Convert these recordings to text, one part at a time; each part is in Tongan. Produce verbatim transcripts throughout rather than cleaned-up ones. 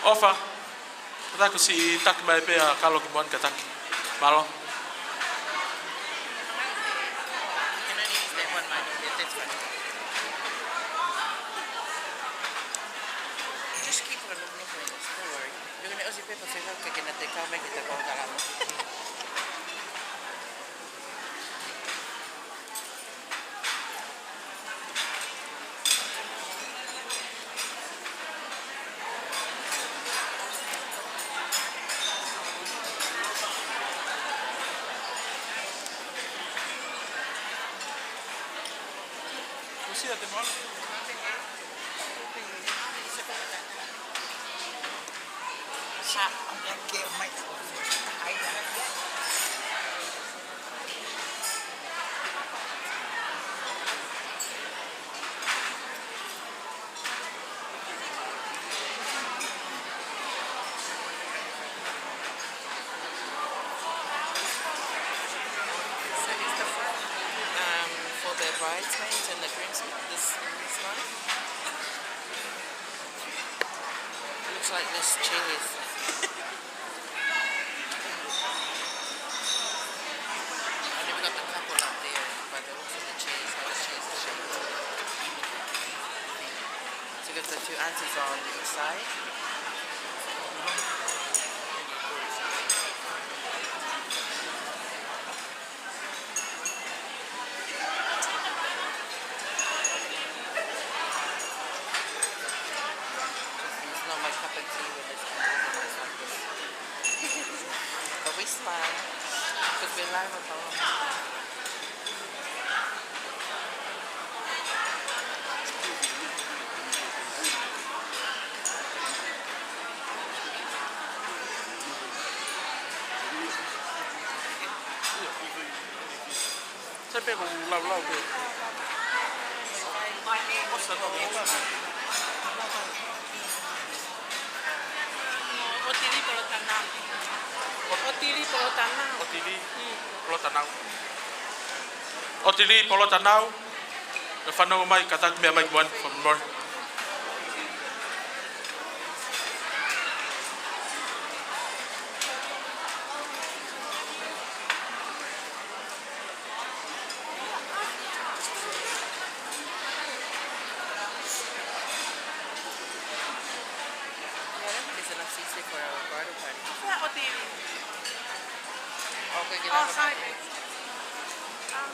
ʻOfa, kātaki siʻi taki mai pē ʻa Kalo ki muʻa ni kātaki. Mālō. Just keep on looking for it. Don't worry. You're gonna ʻosi pē pea fekau ke ke na te kau mai ki he polokalama. So is the front, um, for the bridesmaids and the groomsmen, this, this line? It looks like there's chairs. I never got the couple up there, but there looks like the chairs, how the chairs are shaped. So we've got the two aunties on each side. It's not my cup of tea when there's people like this. But we smile, 'cause we're live on Paloma. Sai pē ko e laulau pē. ʻOtili Polotanau. ʻOtili Polotanau. ʻOtili Polotanau. ʻOtili Polotanau. Ke fanongo mai, kātaki meʻa mai ki muʻa ni, fakamolemole. Yeah, I don't think there's enough seats here for our bridal party. Yeah, ʻoku ʻi ai. Okay, oh, sorry. Um,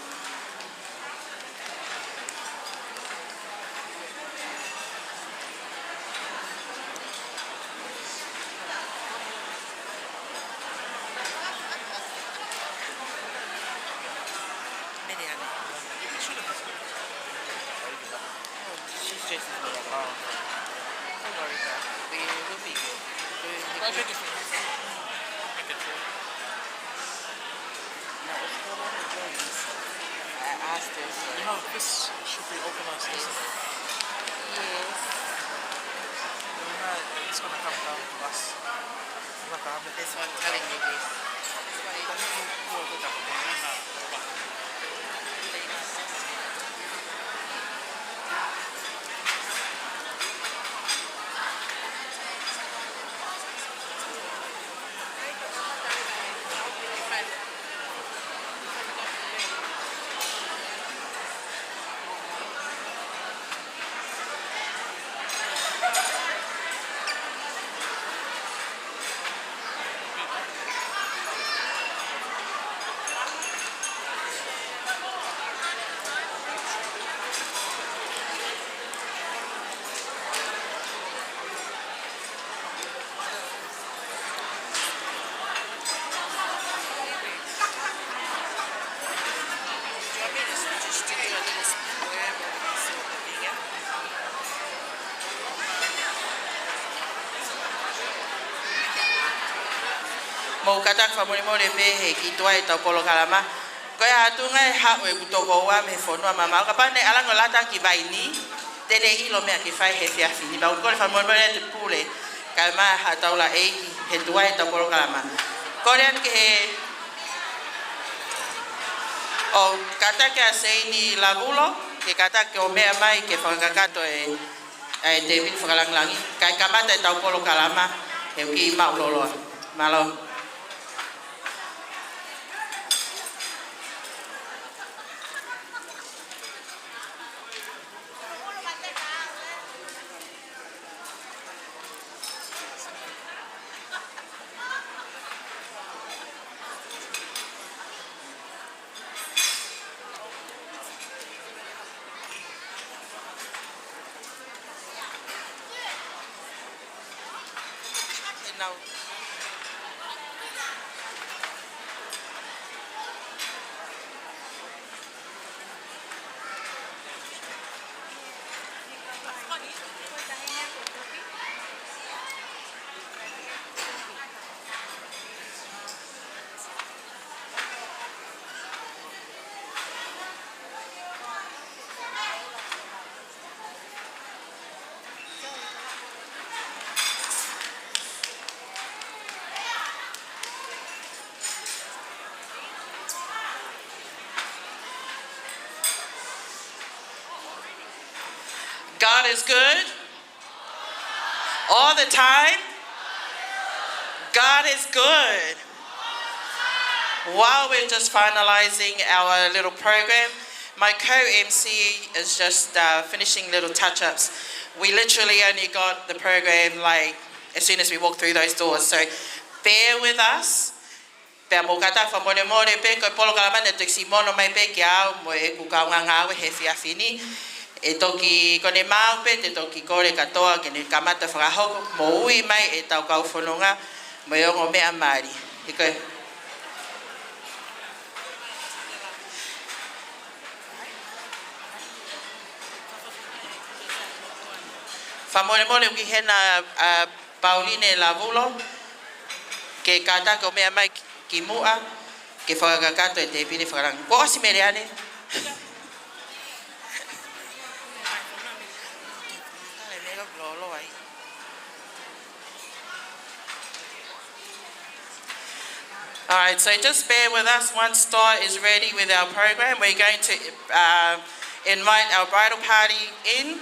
Mene ane. Oh, she's just as well. Oh, okay. Don't worry, girl. We will be good. We, we, Roger we, different. No, it's not on the joints. I asked her for You know, this should be organized, isn't it? Yes. You know, it's gonna come down to us. This one telling me this. Mou kātaki fakamolemole pē he kiʻi tuai ʻetau polokalama. Ko e ʻatunga ʻe haʻu ʻeku tokoua mei he fonua mamaʻo, kapau naʻe ʻalu ange ʻo lata ki Vainī, te ne ʻilo e meʻa ke fai he efiafi ni. Pea ʻoku kole fakamolemole atu ki he pule, kae ʻumaʻā haʻa taulaʻeiki he tuai ʻetau polokalama. Kole atu ki he, ʻo kātaki ʻa Seini Lavulo, ke kātaki ʻo meʻa mai ke fakakakato e ʻa e tēpile fakalāngilangi, kae kamata ʻetau polokalama, he ʻoku kiʻi maʻulōloa. Mālō. God is good. All the time. God is good. While we're just finalizing our little program, my co-M C is just uh, finishing little touch-ups. We literally only got the program like as soon as we walked through those doors, so bear with us. Pea mou kātaki fakamolemole pē ko e polokalama ni ʻe toki siʻi mono mai pē kia au mo ʻeku kaungāngāue he efiafi ni. ʻE toki ko ʻene maau pē te toki kole kātoa ke ne kamata fakahoko, moʻui mai ʻetau kau fononga mo e ongo meʻa mali. He ko e fakamolemole ʻoku ʻi hena, ʻa, Pauline Lavulo, ke kātaki ʻo meʻa mai ki, ki muʻa, ke fakakakato e tēpile fakalāngilangi. Kuo ʻosi Meleane. All right, so just bear with us. Once Star is ready with our program, we're going to uh, invite our bridal party in.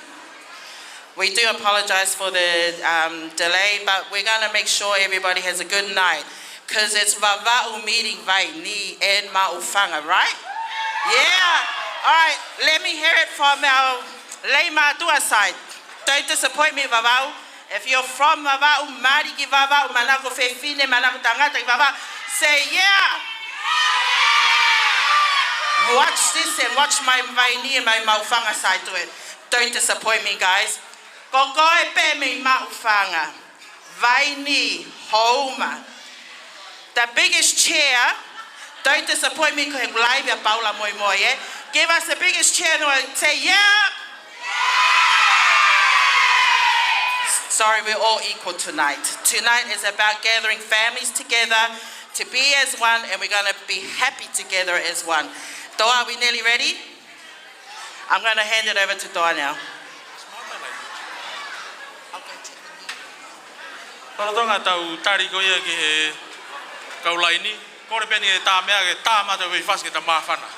We do apologize for the um, delay, but we're going to make sure everybody has a good night because it's Vavaʻu meeting Vainī and Maʻufanga, right? Yeah. All right, let me hear it from our Leimātuʻa side. Don't disappoint me, Vavaʻu. If you're from Vavaʻu, mali ki Vavaʻu, manako fefine, manako tangata ki Vavaʻu, say yeah. Watch this and watch my Vainī and my Maʻufanga side to it. Don't disappoint me, guys. Ko koe pē mei Maʻufanga, Vainī, Houma. The biggest cheer, don't disappoint me, ko e live ʻa Paula Moemoe, eh? Give us the biggest cheer in the world. Say yeah. Sorry, we're all equal tonight. Tonight is about gathering families together to be as one, and we're going to be happy together as one. Toa, are we nearly ready? I'm going to hand it over to Toa now. Lolotonga ʻetau tali ko ia ki he kau laini, kole pē eni ke tā meʻa ke tā mata ʻo veifasi ke ta māfana.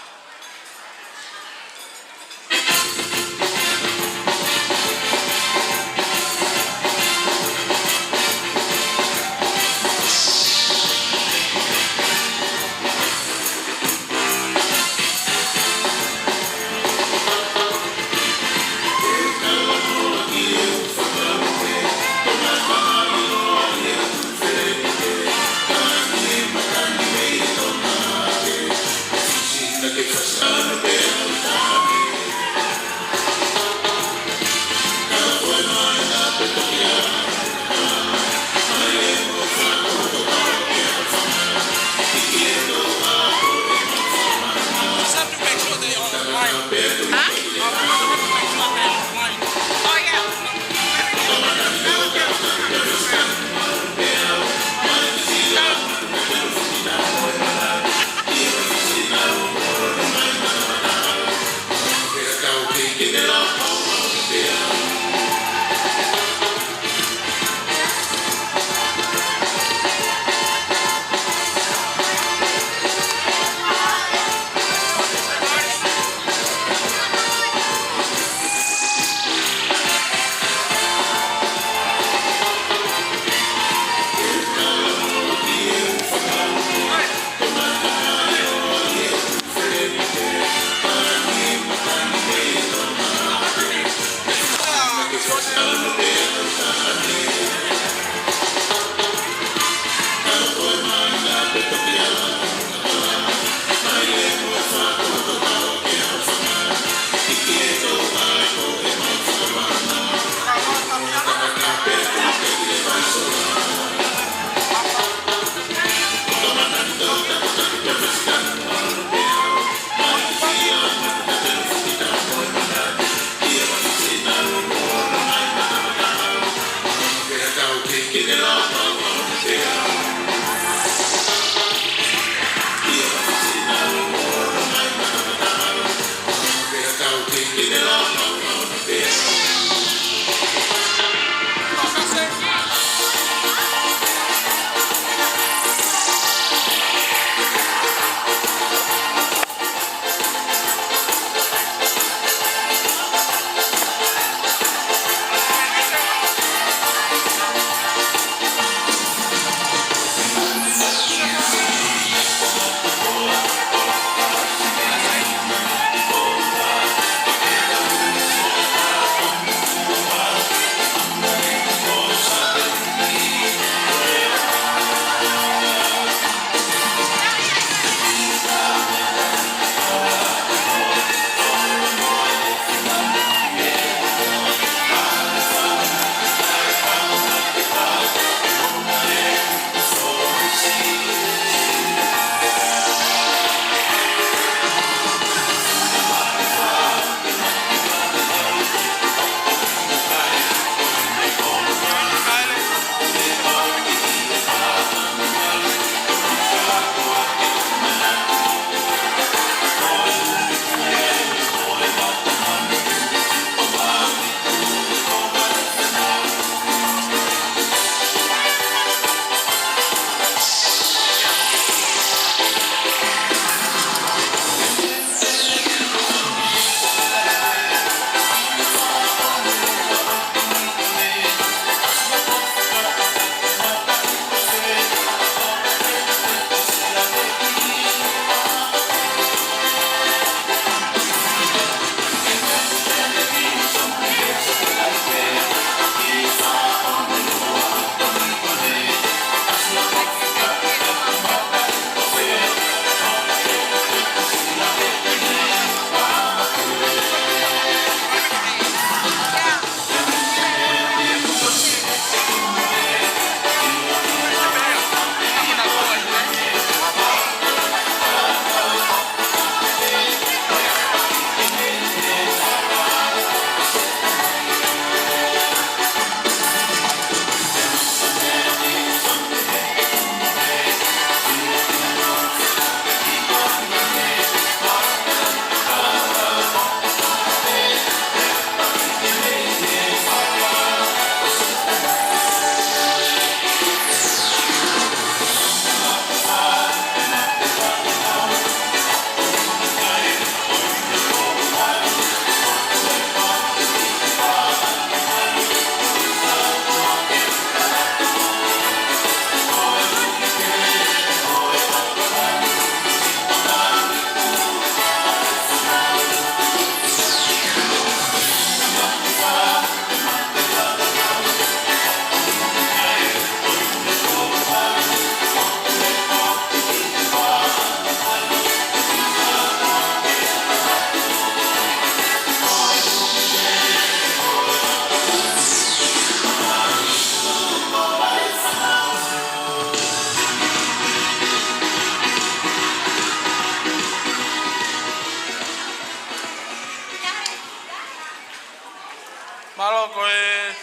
Mālō. Ko e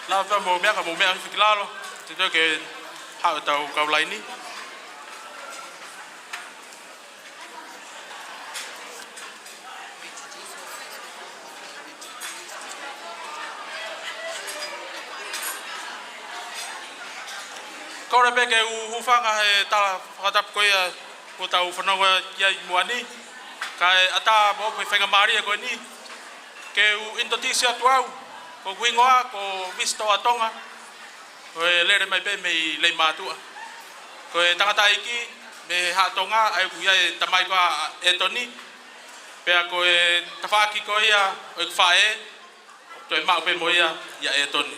lava pea mou meʻa, ka mou meʻa hifo ki lalo, te tau ke haʻu ʻetau kau laini. Kole pē ke u hūfanga he tala fakatapu ko ia kuo tau fanongo ki ai ʻi muʻa ni. Kae ʻatā moʻoku e faingamālie ko eni ke u introduce atu au. Ko hoku hingoa ko Visitoa Tonga. Ko e lele mai pē mei Leimātuʻa. Ko e tangataʻeiki mei he Haʻa Tonga, ʻa ia ʻoku ʻi ai e tamai ko ia ʻa ʻEtoni. Pea ko e tafaʻaki ko ia ʻo ʻeku faʻē, ʻoku toe maʻu pē mo ia ʻia ʻEtoni.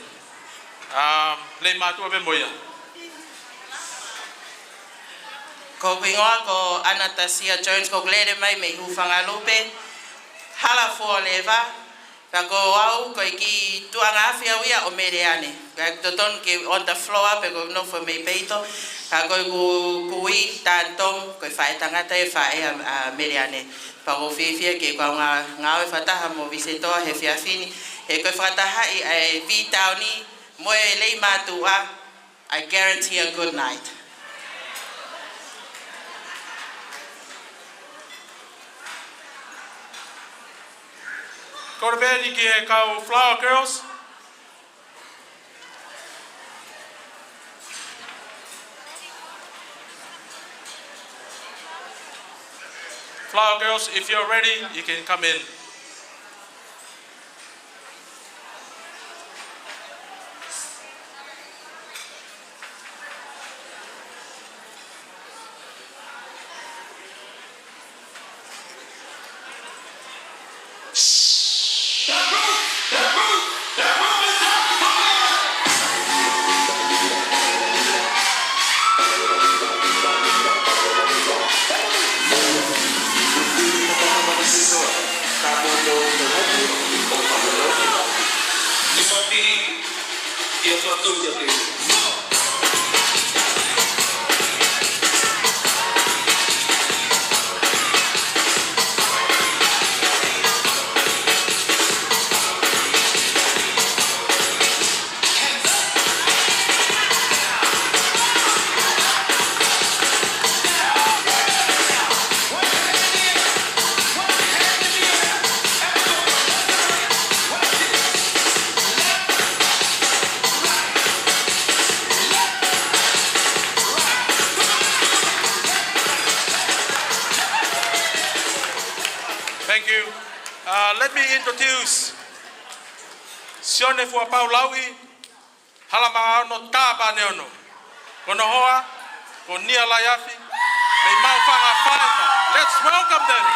Um, Leimātuʻa pē mo ia. Ko hoku hingoa ko Anatasia Jones, ko ʻeku lele mai mei Hūfangalupe, Hala Foa leva. Pea ko au, ko e kiʻi tuʻunga afi au ia ʻo Meleane. Ka ʻoku totonu ke on the floor, pea ko e nofo mei peito. Ka ko ʻeku kui, Tanitong, ko e faʻētangata e faʻē ʻa, ʻa Meleane. Pea ʻoku ou fiefia ke kau ngā, ngāue fakataha mo Visitoa he efiafi ni. He ko e fakatahaʻi ʻa e V-Town ni, mo e Leimātuʻa, I guarantee a good night. Kole pē eni ki he kau Flower Girls. Flower Girls, if you're ready, you can come in. Thank you. Uh, let me introduce Sione Fuapau Lauʻi, Halamaʻaono Tāpane Ono. Ko hono hoa, ko Nia Laiafi, mei Maʻufanga Faefa. Let's welcome them.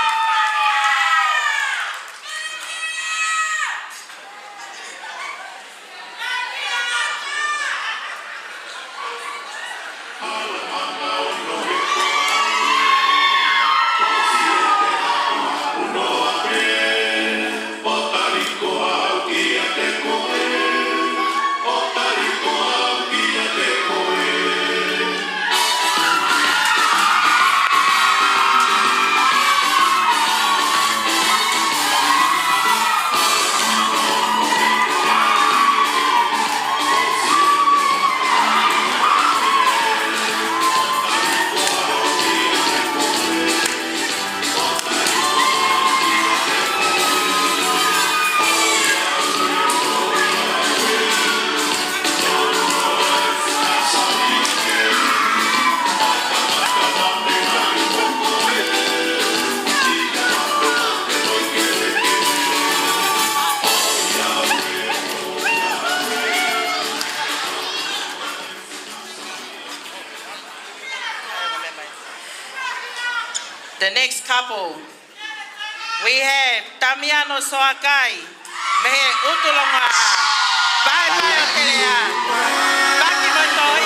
The next couple, we have Tamiano Soakai, mei he ʻUtulongoaʻa, Paepae ʻo Teleʻa, Paki mo Toi,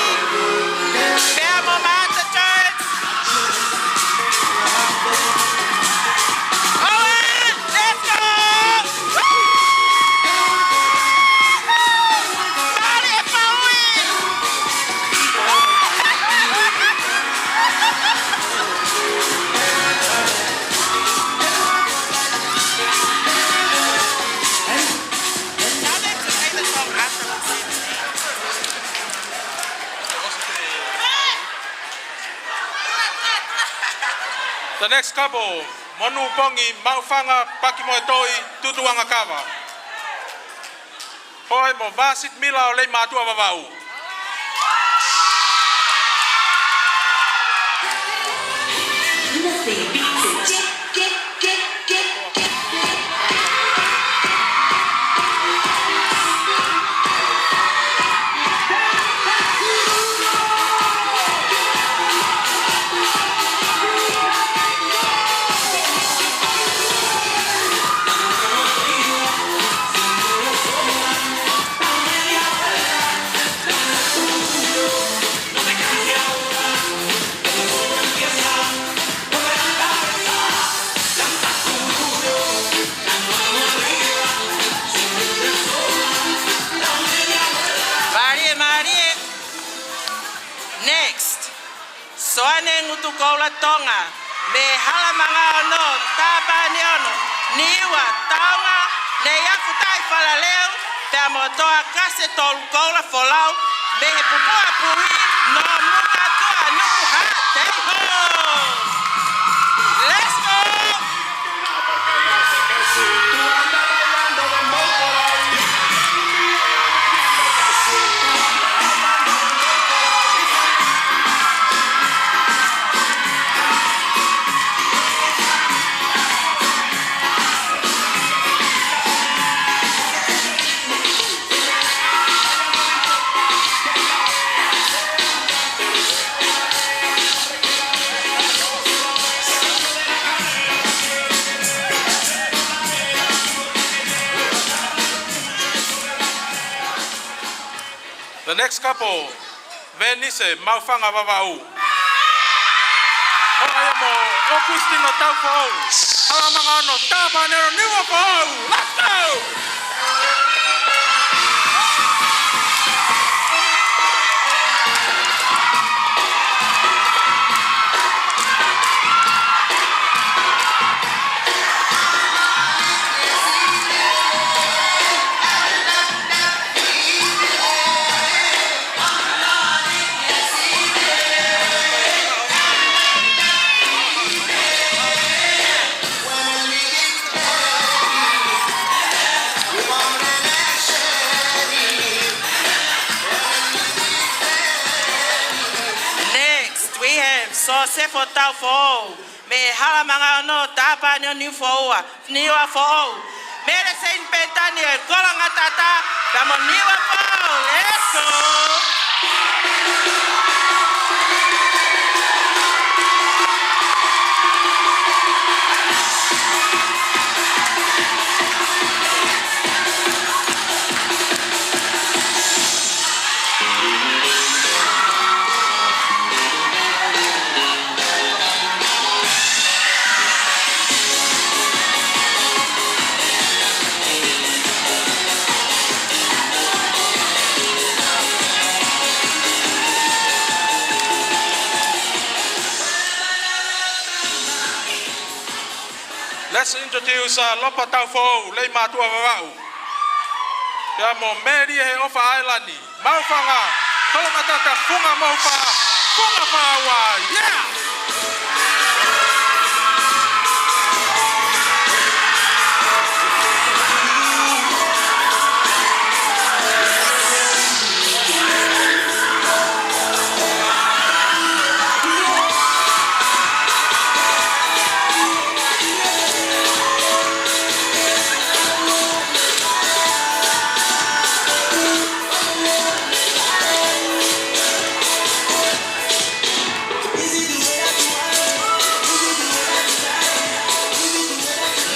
pea mo Maʻata Jones. All right, let's go! Tali e paui! The next couple, Monu Pongi, Maʻufanga, Paki mo e Toi, Tutuʻanga Kava. Hoi mo Vasit Mila ʻo Leimātuʻa Vavaʻu. Mālie, mālie. Next, Soane Ngutukoula Tonga, mei Halamaʻaono, Tāpane Ono, Niua, Tonga, Neiafu Taifalaleu, Pea mo Toa Kase Tolu Koula Folau, mei he Pupuʻa Puhi, Nomuka Tuʻanuku Haʻateiho. Let's go! The next couple, Venise Maufanga Vavaʻu. ʻO ia mo Augustino Taufoʻou, Halamanga Ono, Tāpanelo Niuafoʻou. Let's go! Next, we have Sosefo Taufoʻou, mei Halamanga Ono, Tāpanelo Niuafoʻou, Niuafoʻou. Mele Saint Bethany ʻo e Kologatata, pea mo Niuafoʻou. Let's go! Let's introduce, uh, Lopa Taufoʻou, Leimātuʻa Vavaʻu. Pea mo Meli ʻi he ʻOfa ʻAelani, Maufanga, Kologatata, Funga Mohupa, Funga Fāua, yeah!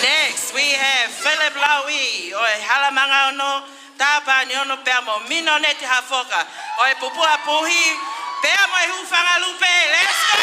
Next, we have Philip Lauʻi, ʻo e Halamanga Ono, Tāpanelo Ono, pea mo Minoneti Hafoka, ʻo e Pupuʻa Puhi, pea mo e Hūfanga Lupe. Let's go!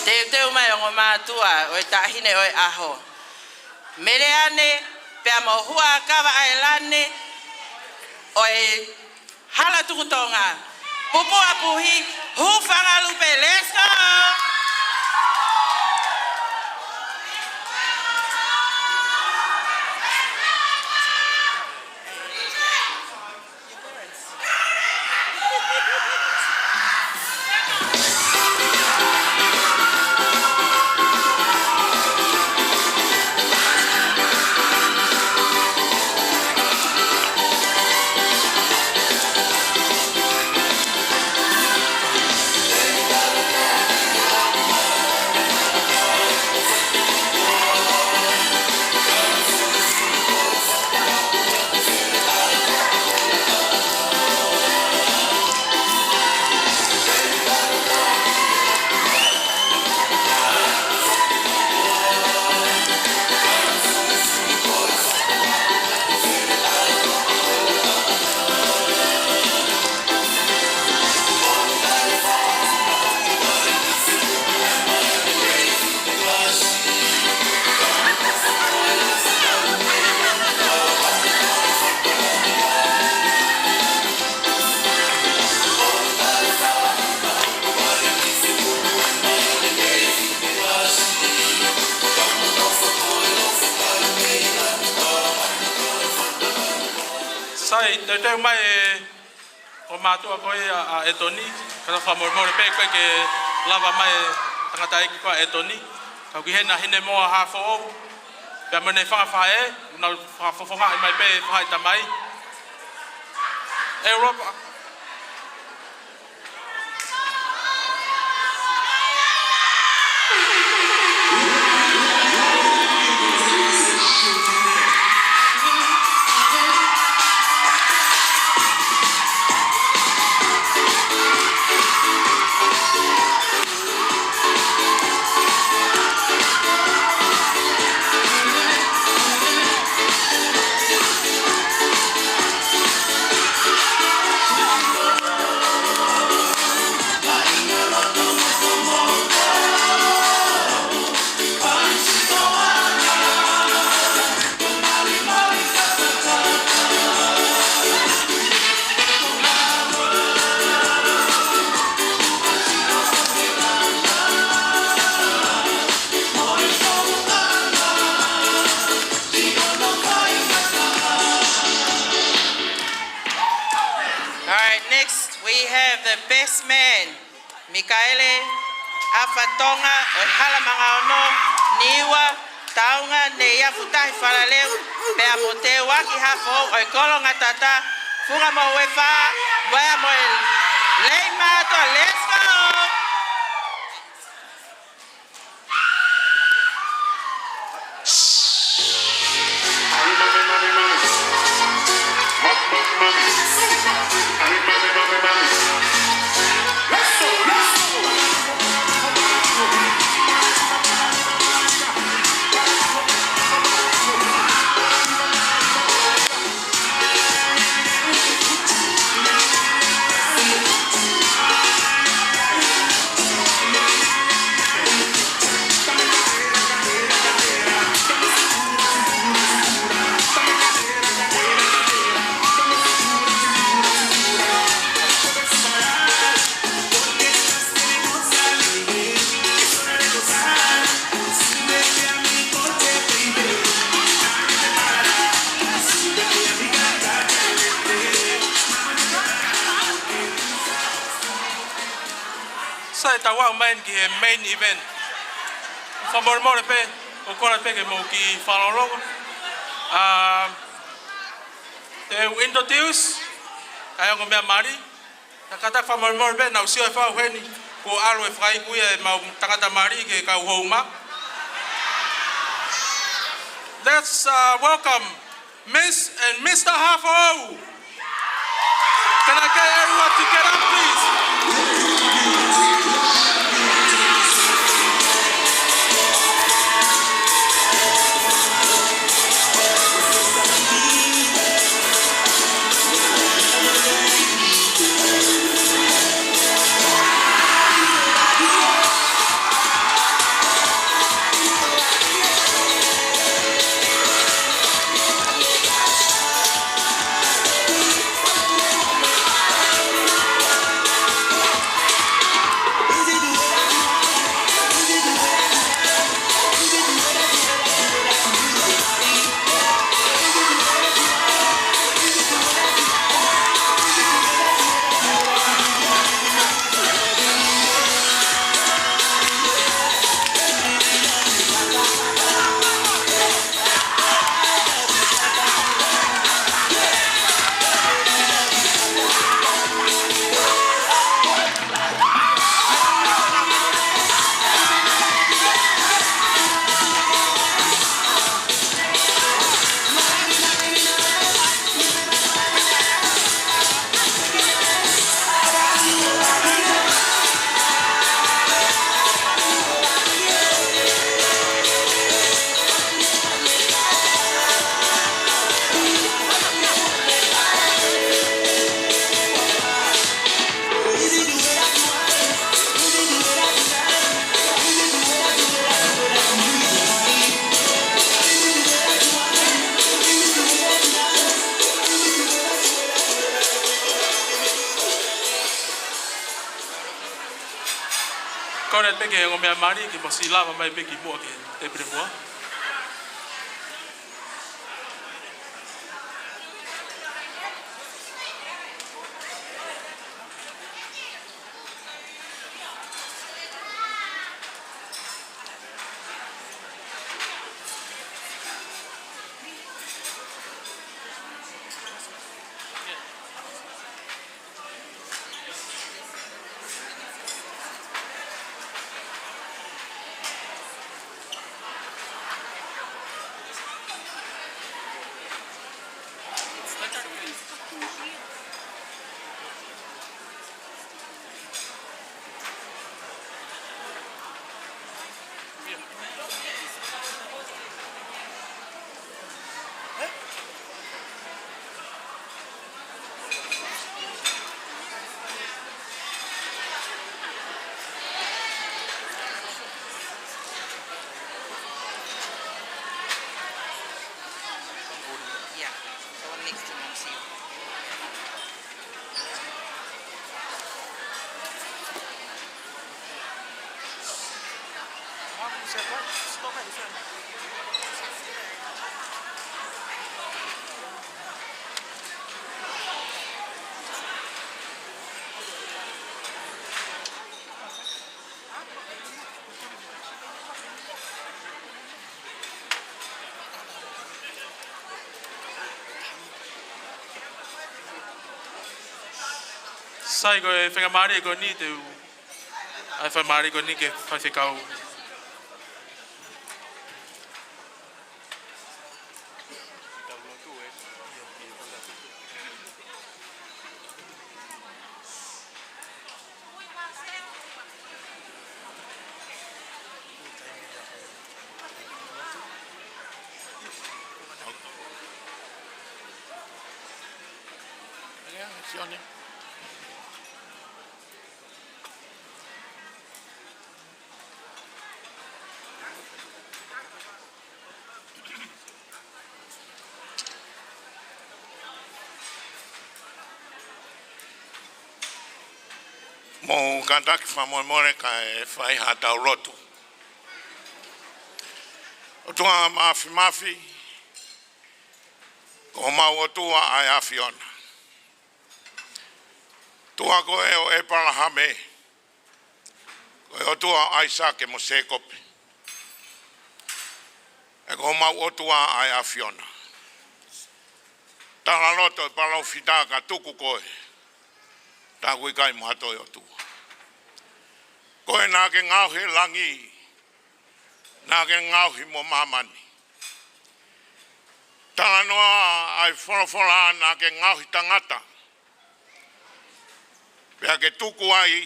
Teuteu mai ongo mātuʻa ʻo e Taʻahine ʻo e ʻAho, Meleane, pea mo Huʻakavaʻaelane ʻo e Hala Tuku Tonga, Pupuʻa Puhi, Hūfanga Lupe. Let's go! Teuteu mai e, ko mātuʻa ko ia ʻa ʻEtoni, ka tau fakamolemole pē ko e ke lava mai e tangataʻeiki ko ia ʻa ʻEtoni. Kau ki hena Hinemoa Hafoʻou, pea mo ʻene fanga faʻē, nau fakafofongaʻi mai pē faʻē tamai. ʻEulopa. All right, next we have the best man. Mikaele ʻAfatonga ʻo e Hala Mangaono, Niua, Taunga, Neiafu Tahi Falaleu, pea mo Teuaki Hafoʻou ʻo e Kolo Ngatata, Funga Moʻuefā, pea mo e Lei Mātoa. Let's go! Sai, tau aʻu mai ki he main event. Fakamolemole pē, ʻoku kole pē ke mou kiʻi fakalongolongo. Um, te u introduce ʻa e ongo meʻa mali. Ka kātaki fakamolemole pē, naʻa ku sio he fau heni, kuo ʻalu e fakaiku ia ʻemau tangata mali ki he kau houma. Let's, uh, welcome Miss and Mister Hafoʻou. Can I get everyone to get up, please? Kole pē ki he ongo meʻa mali ke mou ʻosi lava mai pē ki muʻa ki he tēpile muʻa. Sai, ko e faingamālie ko eni te u, ʻa e faingamālie ko eni ke faifekau. Mou kātaki fakamolemole kae fai haʻatau lotu. ʻOtua Māfimafi, ko homau ʻOtua ʻa e ʻAfiona. ʻOtua koe ʻo ʻEpalahame, ko e ʻOtua ʻo ʻAisake mo Sēkope. ʻE ko homau ʻOtua ʻa e ʻAfiona. Talaloto e palōfita ka tuku koe, tā ʻoku ʻikai mo ha toe ʻOtua. Ko e naʻa ke ngaohi e langi, naʻa ke ngaohi mo māmani. Talanoa ʻa e folofola naʻa ke ngaohi tangata, pea ke tuku ai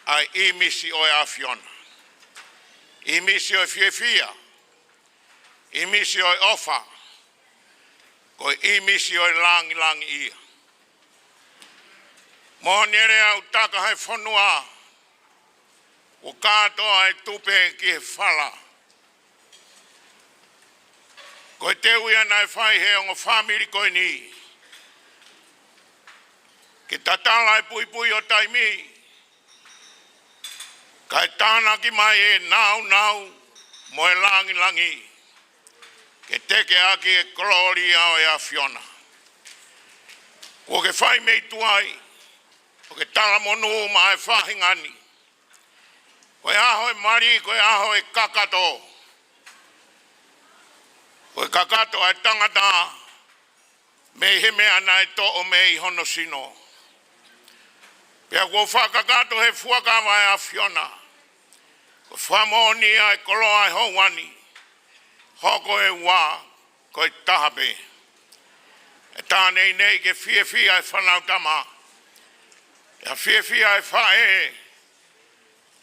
ʻa e ʻīmisi ʻo e ʻAfiona. ʻĪmisi ʻo e fiefia, ʻīmisi ʻo e ʻofa, ko e ʻīmisi ʻo e langilangi ia. Moʻoni e lea ʻoku taka he fonua, ʻoku kātoa e tupe ki he fala. Ko e teu ia naʻe fai he ongo fāmili ko eni, ke tatala e puipui ʻo taimi, kae tānaki mai e nāunau mo e langilangi, ke tekeʻaki e kolōlia ʻo e ʻAfiona. Kuo ke fai mei tuai, ʻo ke talamonū maʻa e faʻahinga ni. Ko e ʻaho e mali, ko e ʻaho e kakato. Ko e kakato ʻa e tangata mei he meʻa naʻe toʻo mei hono sino. Pea kuo fakakakato he fuakava ʻa e ʻAfiona. Ko e fakamoʻoni ʻa e koloa ʻo e houa ni, hoko e ua, ko e taha pē. ʻE tā neineʻi ke fiefia e fānau tama, ʻe fiefia e faʻē,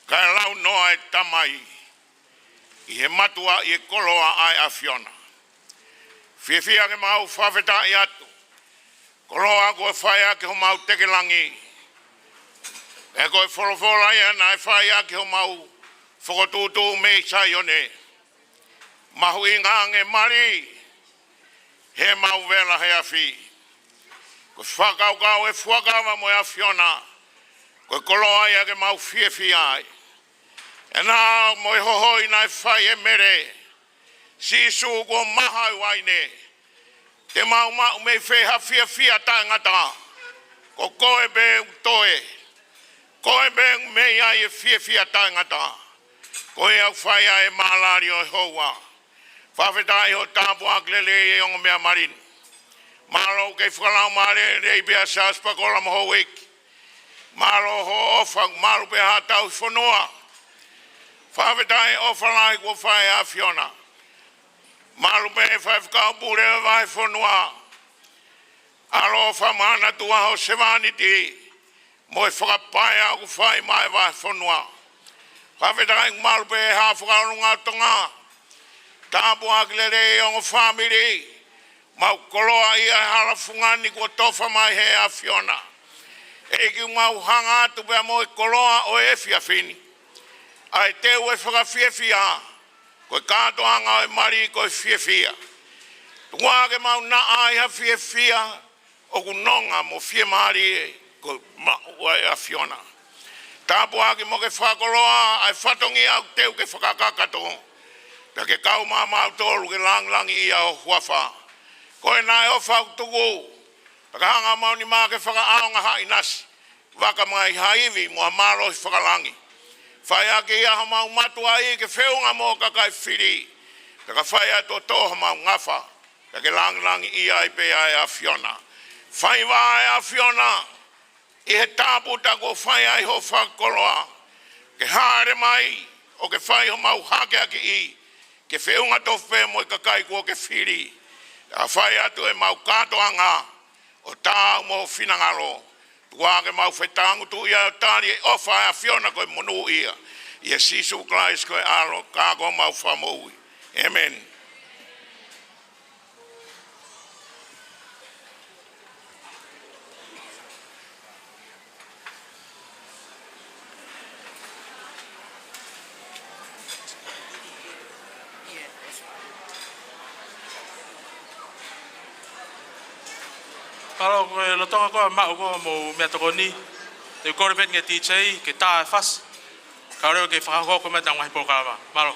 kae launoa e tamai ʻi he mātuʻa ʻi he koloa ʻa e ʻAfiona. Fiefia ke mau fakafetaʻi atu. Koloa kuo fai ʻaki homau tekelangi. ʻE ko e folofola ia naʻe fai ʻaki homau fokotuʻutuʻu mei Saione. Mahuʻinga ange mali, he mau vela he afi. Ko e fakakaukau e fuakava mo e ʻAfiona, ko e koloa ia ke mau fiefia ai. ʻE naʻa mo e hohoi naʻe fai ʻe Mele, Sīsū kuo maha e uaine, te mau maʻu mei fē ha fiefia taʻengata? Ko koe pē ʻoku toe, koe pē ʻoku mei ai e fiefia taʻengata. Ko ia ʻoku fai ai e mālali ʻo e houa. Fakafetaʻi hoʻo tāpuaki lelei e ongo meʻa mali ni. Mālō ʻoku kei fakalaumālie lelei pē ʻa Siaosi Pakola mo Houʻeiki. Mālō hoʻo ʻofa, malu pē haʻatau fonua. Fakafetaʻi ʻofa lahi kuo fai ʻe he ʻAfiona. Malu pē faifekau pule vahefonua. ʻAloʻofa mo ʻanatua hoʻo sevāniti mo e fakapaea ʻoku fai maʻa e vahefonua. Fakafetaʻi malu pē Haʻa Fakaʻolunga ʻo Tonga. Tāpuaki lelei e ongo fāmili. Mau koloaʻia he hala fungani kuo tofa mai he ʻAfiona. ʻEiki, mau hanga atu pea mo e koloa ʻo e efiafi ni, ʻa e teu e fakafiefia. Ko e kātoanga ʻo e mali ko e fiefia. Tuku ke mau naʻa ai ha fiefia ʻoku nonga mo fiemālie, ko e maʻu ʻa e ʻAfiona. tāpuaki mo ke fakakoloa ʻa e fatongia ʻoku teu ke fakakakato. Pea ke kau maʻamautolu ke langilangiʻia ho huafa. Ko e naʻe ʻofa ʻoku tuku, pea ka hanga mau ni mā ke fakaʻaonga ha ʻinasi, vaka mai ha ivi mo ha mālohi fakalangi. Fai ʻaki ia homau matuaʻi ke feʻunga mo kakai fili. Pea ka fai atu ʻo tō homau ngafa, pea ke langilangiʻia ai pē ʻa e ʻAfiona. Fai vā ʻa e ʻAfiona ʻi he tāputa kuo fai ai ho fakakoloa. Ke hāʻele mai ʻo ke fai homau hakeakiʻi, ke feʻunga tofu pē mo e kakai kuo ke fili. Pea fai atu ʻemau kātoanga ʻo taau mo ho finangalo. Tuku ā ke mau fetangutuʻia ʻo tali e ʻofa ʻa e ʻAfiona ko e monūʻia. ʻIa Sīsū Kalaisi ko e ʻAlo, ka ko homau Fakamoʻui. ʻĒmeni. Mālō, ko e lolotonga ko ē maʻu ko ē hoʻomou meʻatokoni, te u kole pē ki he D J ke tā e fasi. Kae ʻoua ke fakahoko mai ʻetau ngaahi polokalama. Mālō.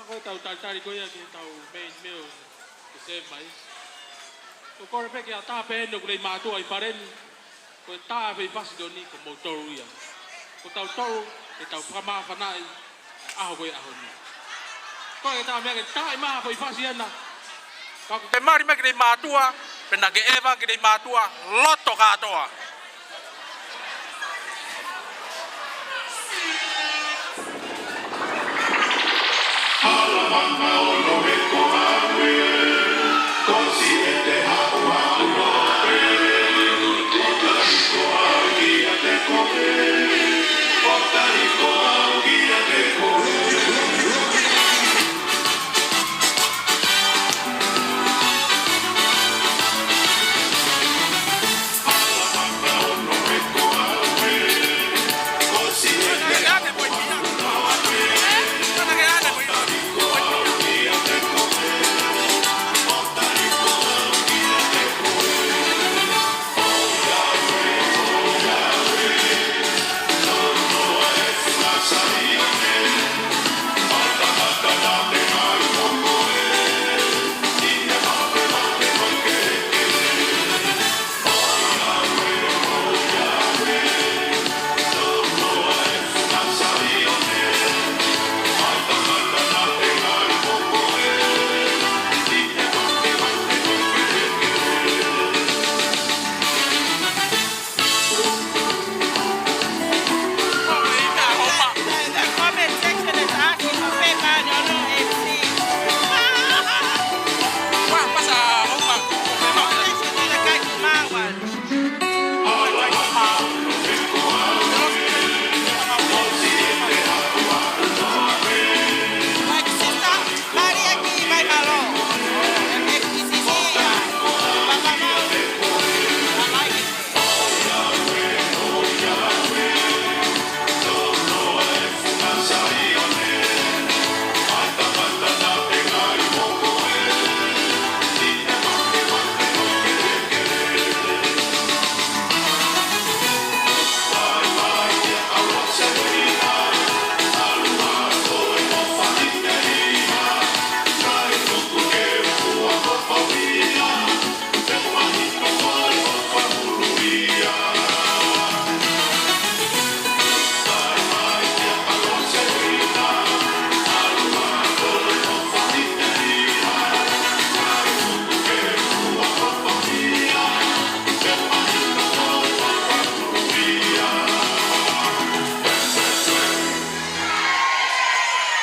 Ko e tau talitali ko ia ki he tau main meal ke save mai. Ko e kole pē ki ha taha pē ʻoku lei mātuʻa ʻi fale ni. Ko e tā foʻi fasi ko eni ko moutolu ia. Ko tautolu ke tau fakamāfanaʻi ʻa e ʻaho ko e ʻaho ni. Ko e tā meʻa ke tā ʻi maha foʻi fasi ena. Ka ko e mali mai ki lei mātuʻa, pe naʻa ke ʻeva ki lei mātuʻa, loto kātoa.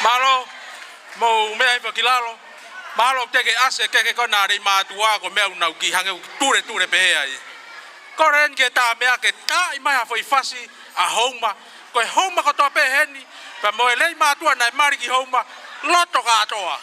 Mālō, mou meʻa hifo ki lalo. Mālō teʻeki ke ʻasi e keke ko ena lei mātuʻa ko e meʻa ʻoku nau kiʻi hangē ʻoku tuletule pehē ai. Kole eni ki he tā meʻa ke tā ʻi maha foʻi fasi ʻa Houma. Ko e Houma kotoa pē heni, pea mo e lei mātuʻa naʻe mali ki Houma, loto kātoa.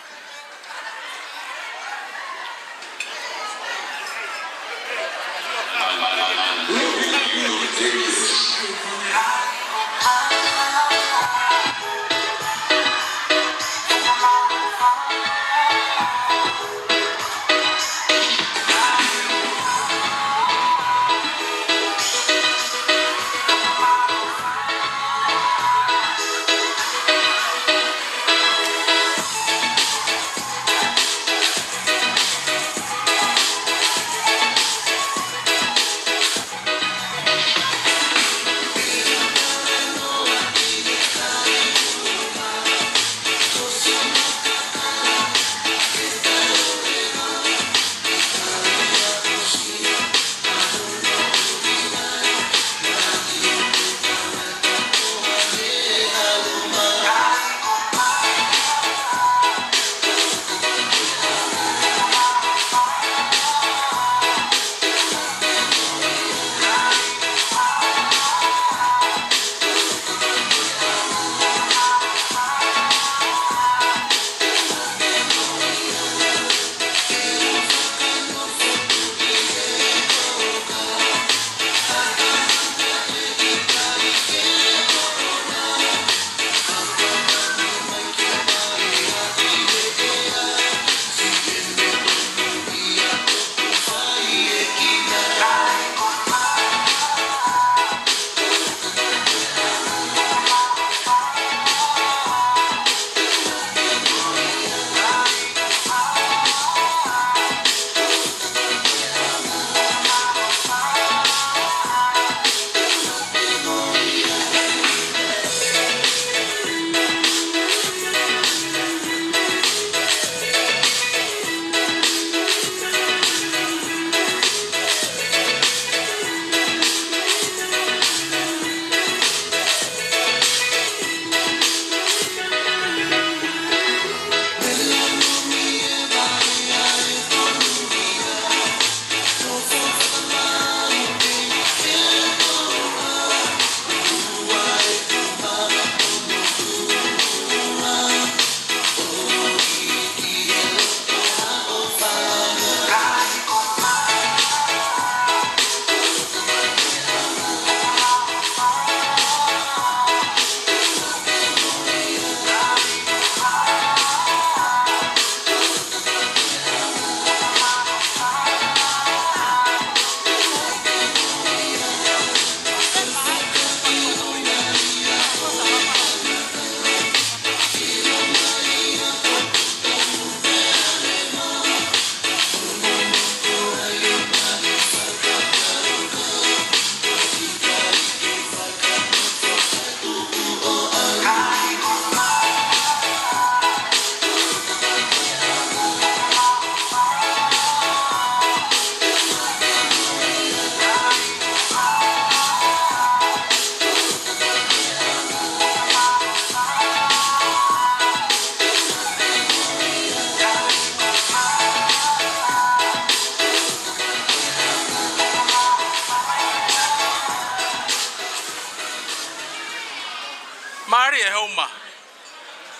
Mālie Houma.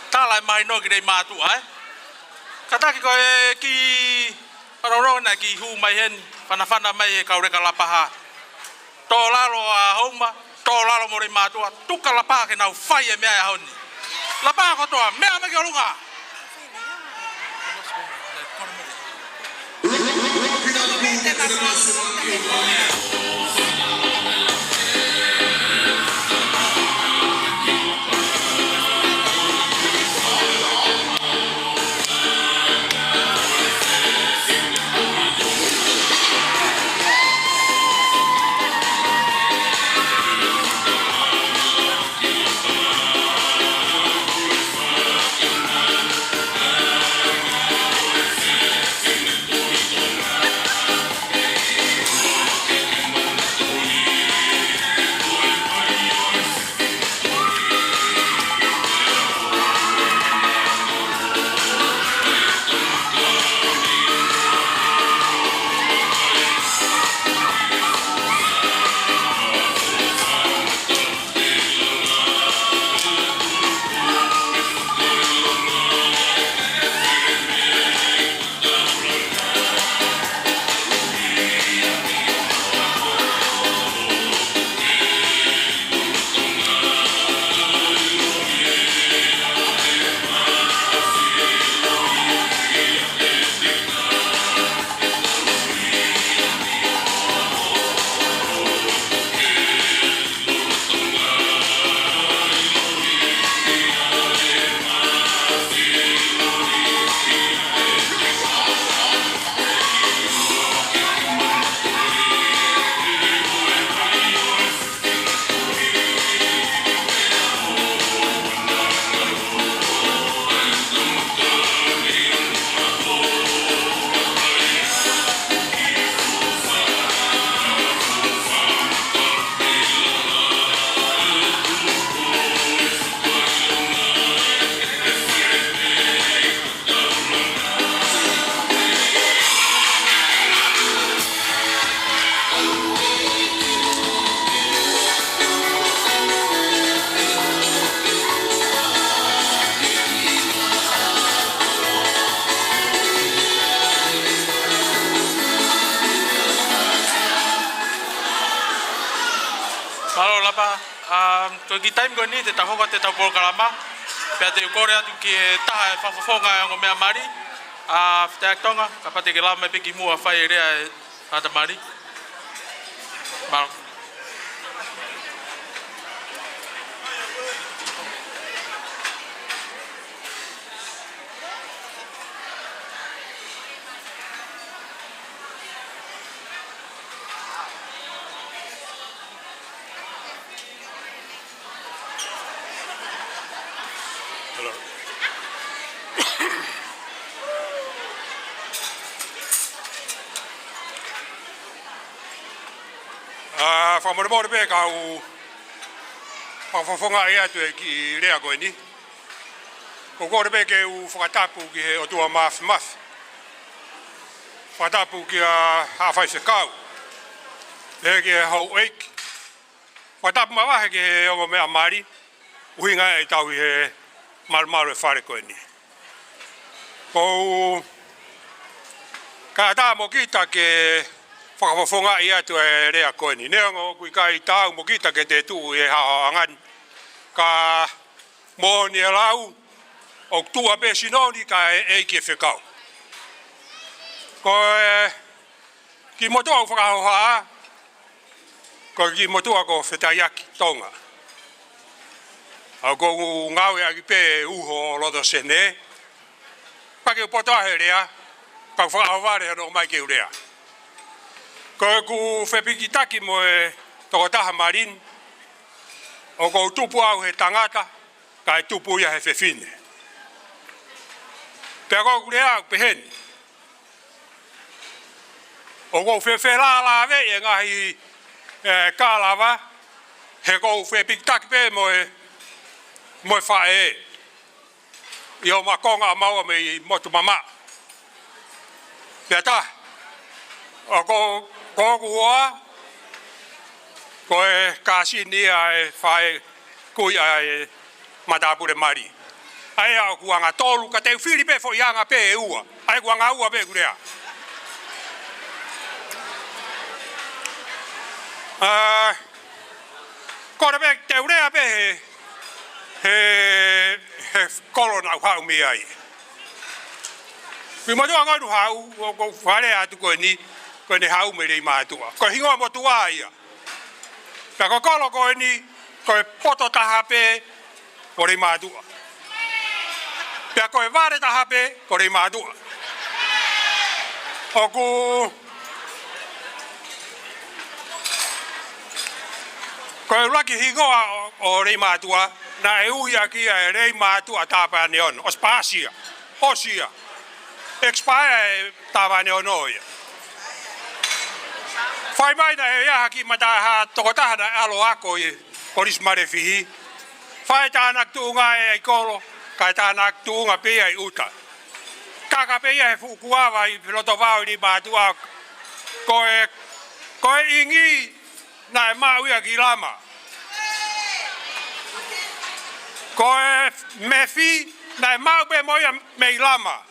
Tala e mahino ki Leimātuʻa, ē? Kātaki ko e kiʻi fanongo naʻe kiʻi hū mai heni, fanafana mai e kau leka Lapaha. Tō lalo ʻa Houma, tō lalo mo Leimātuʻa, tuku ʻa Lapaha ke nau fai e meʻa he ʻaho ni. Lapaha kotoa, meʻa mai ki ʻolunga. Mālō Lapaha. Um, ko e kiʻi taimi ko eni te tau hoko atu ʻetau polokalama. Pea te u kole atu ki he taha e fakafofonga e ongo meʻa mali. ʻA Fetaʻaki Tonga, kapau te ke lava mai pē ki muʻa ʻo fai e lea e tangata mali. Mālō. Hello. ʻA, fakamolemole pē kau fakafofongaʻi atu e kiʻi lea ko eni. ʻOku ou kole pē ke u fakatapu ki he ʻOtua Māfimafi. Fakatapu kia Haʻa Faifekau. Pehē ki he houʻeiki. Fakatapu makehe ki he ongo meʻa mali, ʻuhinga ʻetau ʻi he malumalu e fale ko eni. ʻOku ou kaʻatā mo kita ke fakafofongaʻi atu e lea ko eni. Neongo ʻoku ʻikai taau mo kita ke te tuʻu ʻi he haʻohaʻo ʻanga ni. Ka moʻoni e lau, ʻoku tuʻa pē sino ni kae ʻeiki e fekau. Ko e kiʻi motuʻa ʻoku fakahohaʻa, ko e kiʻi motuʻa ko Fetaʻaki Tonga. ʻA, ʻoku ou ngāueʻaki pē uho loto Senē. Pea ke u poto he lea, ka u fakaʻohovale hono ʻomai ke u lea. Ko ʻeku fepikitaki mo e tokotaha mali ni, ʻoku ou tupu au he tangata, kae tupu ia he fefine. Pea ko ʻeku lea ʻoku pehē ni. ʻOku ou fefelālāveʻi e ngaahi, e, kalava, he ʻoku ou fepikitaki pē mo e, mo e faʻē. ʻI hoʻo makonga ʻa maua mei motu mamaʻo. Pea tā, ʻoku, ko ʻeku hoa, ko e kāsini ia e faʻē kui ʻa e matāpule mali. ʻA ia ʻoku anga tolu, ka te u fili pē foʻi anga pē ʻe ua. ʻA ia ʻoku anga ua pē ʻeku lea. ʻĀ, kole pē te u lea pē he, he, he kolo naʻa ku haʻu mei ai. Ko e motuʻa ko eni naʻa ku haʻu, ʻoku ou fale atu ko eni, ko eni haʻu mei Leimātuʻa. Ko e hingoa motuʻa ia. Pea ko e kolo ko eni, ko e poto taha pē ko Leimātuʻa. Pea ko e vale taha pē ko Leimātuʻa. ʻOku, ko e ʻuluaki hingoa ʻo, ʻo Leimātuʻa, naʻe ui ʻaki ia ʻe Leimātuʻa Tāpaneono, ʻosi paasi ia. ʻOsi ia. Expire e Tāpaneono ia. Fai mai naʻe ʻi ai ha kiʻi mata-, ha tokotaha naʻe ʻalu ʻo ako ʻi Kolisi Malefihi. Fai e tānaki tuʻunga ʻi ai kolo, kae tānaki tuʻunga pē ia ʻi ʻuta. Kaka pē ia he fuʻu kuava ʻi loto vao ʻi Leimātuʻa. Ko e, ko e ʻingi naʻe maʻu ia ki Lama. Ko e mefi naʻe maʻu pē mo ia mei Lama.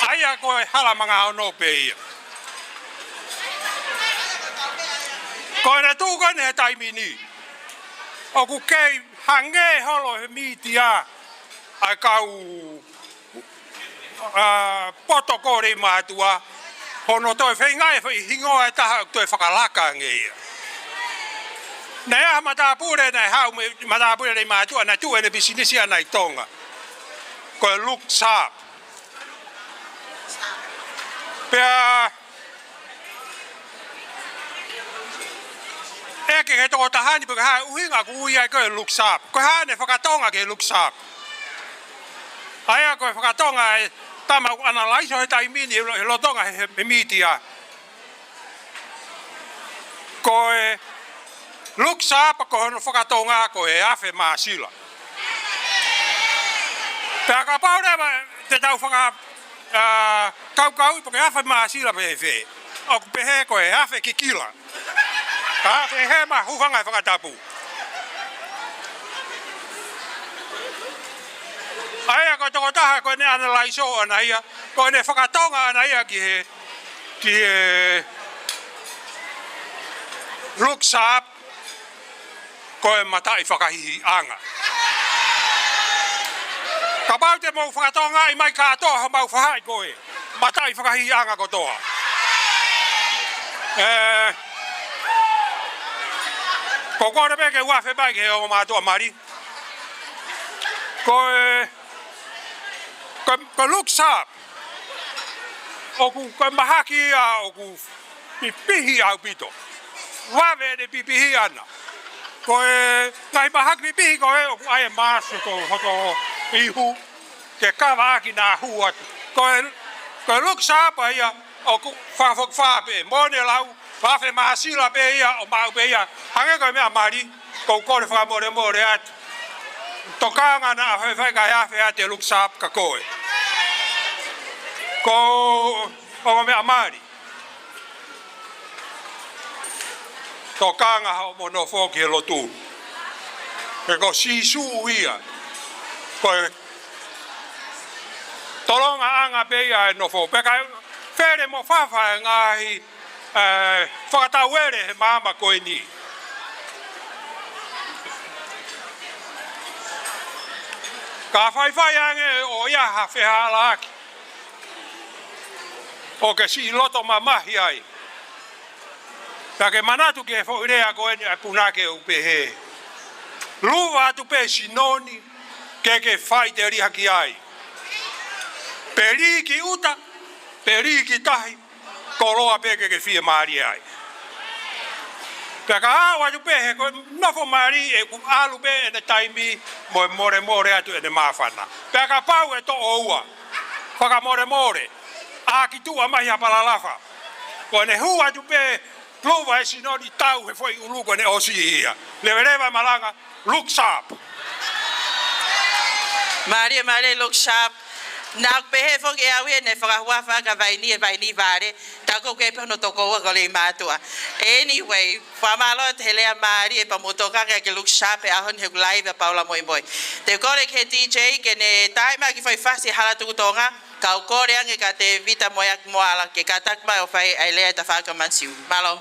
ʻA ia ko e hala manga ono pē ia. Ko ʻene tuʻu ko eni he taimi ni, ʻoku kei hangē holo he mītia ʻa e kau ʻa, poto ko Leimātuʻa, hono toe feinga e foʻi hingoa ʻe taha ʻoku toe fakalaka ange ia. Naʻe ʻi ai ha matāpule, naʻe haʻu mei matāpule Leimātuʻa, naʻe tuʻu ʻene pisinisi ʻana ʻi Tonga. Ko e Look Sharp. Pea ʻeke ki he tokotaha ni pe ko e hā e ʻuhinga ʻoku ui ai ko e Look Sharp. Ko e hā ʻene fakatonga ki he Look Sharp. ʻA ia ko e fakatonga e tama ʻoku analaiso he taimi ni he lo-, he lolotonga he, he, he mītia. Ko e Look Sharp ko hono fakatonga ko e afe māsila. Pea kapau leva te tau faka-, ʻa, kaukauʻi pe ko e afe māsila pe fē. ʻOku pehē ko e afe kikila. Ka ke hema hūfanga he fakatapu. ʻA ia ko e tokotaha ko ʻene analaiso ʻana ia, ko ʻene fakatonga ʻana ia ki he, ki he Look Sharp, ko e mataʻi fakahihiʻanga. Kapau te mou fakatongaʻi mai kātoa homau faʻahi ko e mataʻi fakahihiʻanga kotoa. ʻE, ko kole pē ke u afe mai ki he ongo mātuʻa mali. Ko e, ko, ko Look Sharp. ʻOku, ko e mahaki ia ʻoku pipihi ʻaupito. Vave ʻene pipihi ʻana. Ko e ngaahi mahaki pipihi ko ē ʻoku ʻai e mask ko hoto ihu ke kava ʻaki naʻa hū atu. Ko e, ko e Look Sharp ia ʻoku fakafokifā pē, mo ʻene lau, afe māsila pē ia, ʻo maʻu pē ia. Hangē ko e meʻa mali, kou kole fakamolemole atu. Tokanga naʻa faifai kae afe atu e Look Sharp kia koe. Ko e ongo meʻa mali, tokanga hoʻomo nofo ki he lotu. He ko Sīsū ia, ko e tolongaʻanga pē ia e nofo. Pea ka fele mo fafa e ngaahi, ʻe, fakatauele he māmani ko eni. Ka faifai ange ʻo ʻi ai ha fehālaaki, ʻo ke siʻi loto mamahi ai. Pea ke manatu ki he foʻi lea ko eni ʻa e punake ʻoku pehē: Luva atu pē sino ni ke ke faʻiteliha ki ai. Pe lī ki ʻuta, pe lī ki tahi, koloa pē ke ke fiemālie ai. Pea ka aʻu atu pē he ko e nofo mali ʻoku ʻalu pē ʻene taimi mo e molemole atu ʻene māfana. Pea kapau ʻe toʻo ua, fakamolemole, ʻā ki tuʻa mai ha palalafa. Ko ʻene hū atu pē, luva e sino ni, tau he foʻi ʻulu ko ʻene ʻosi ia. Leveleva e malanga, Look Sharp. Mālie, mālie, Look Sharp. Naʻá ku pehē foki ʻe au ia naʻe fakahuafa ʻaki ʻa Vaini ʻe Vaini Vale, tā ko ē pē hono tokoua ko Leimātuʻa. Anyway, fakamālō atu he lea mālie pea mo e tokanga kia Luke Sharp he ʻaho ni he ʻoku live ʻa Paula Moimoi. Te u kole ki he D J ke ne tā mai ha kiʻi fasi Hala Tuku Tonga, kau kole ange kia Tevita Moeaki Moala ke kātaki mai ʻo fai ʻa e lea ʻa e tafaʻaki ʻo Manasiu. Mālō.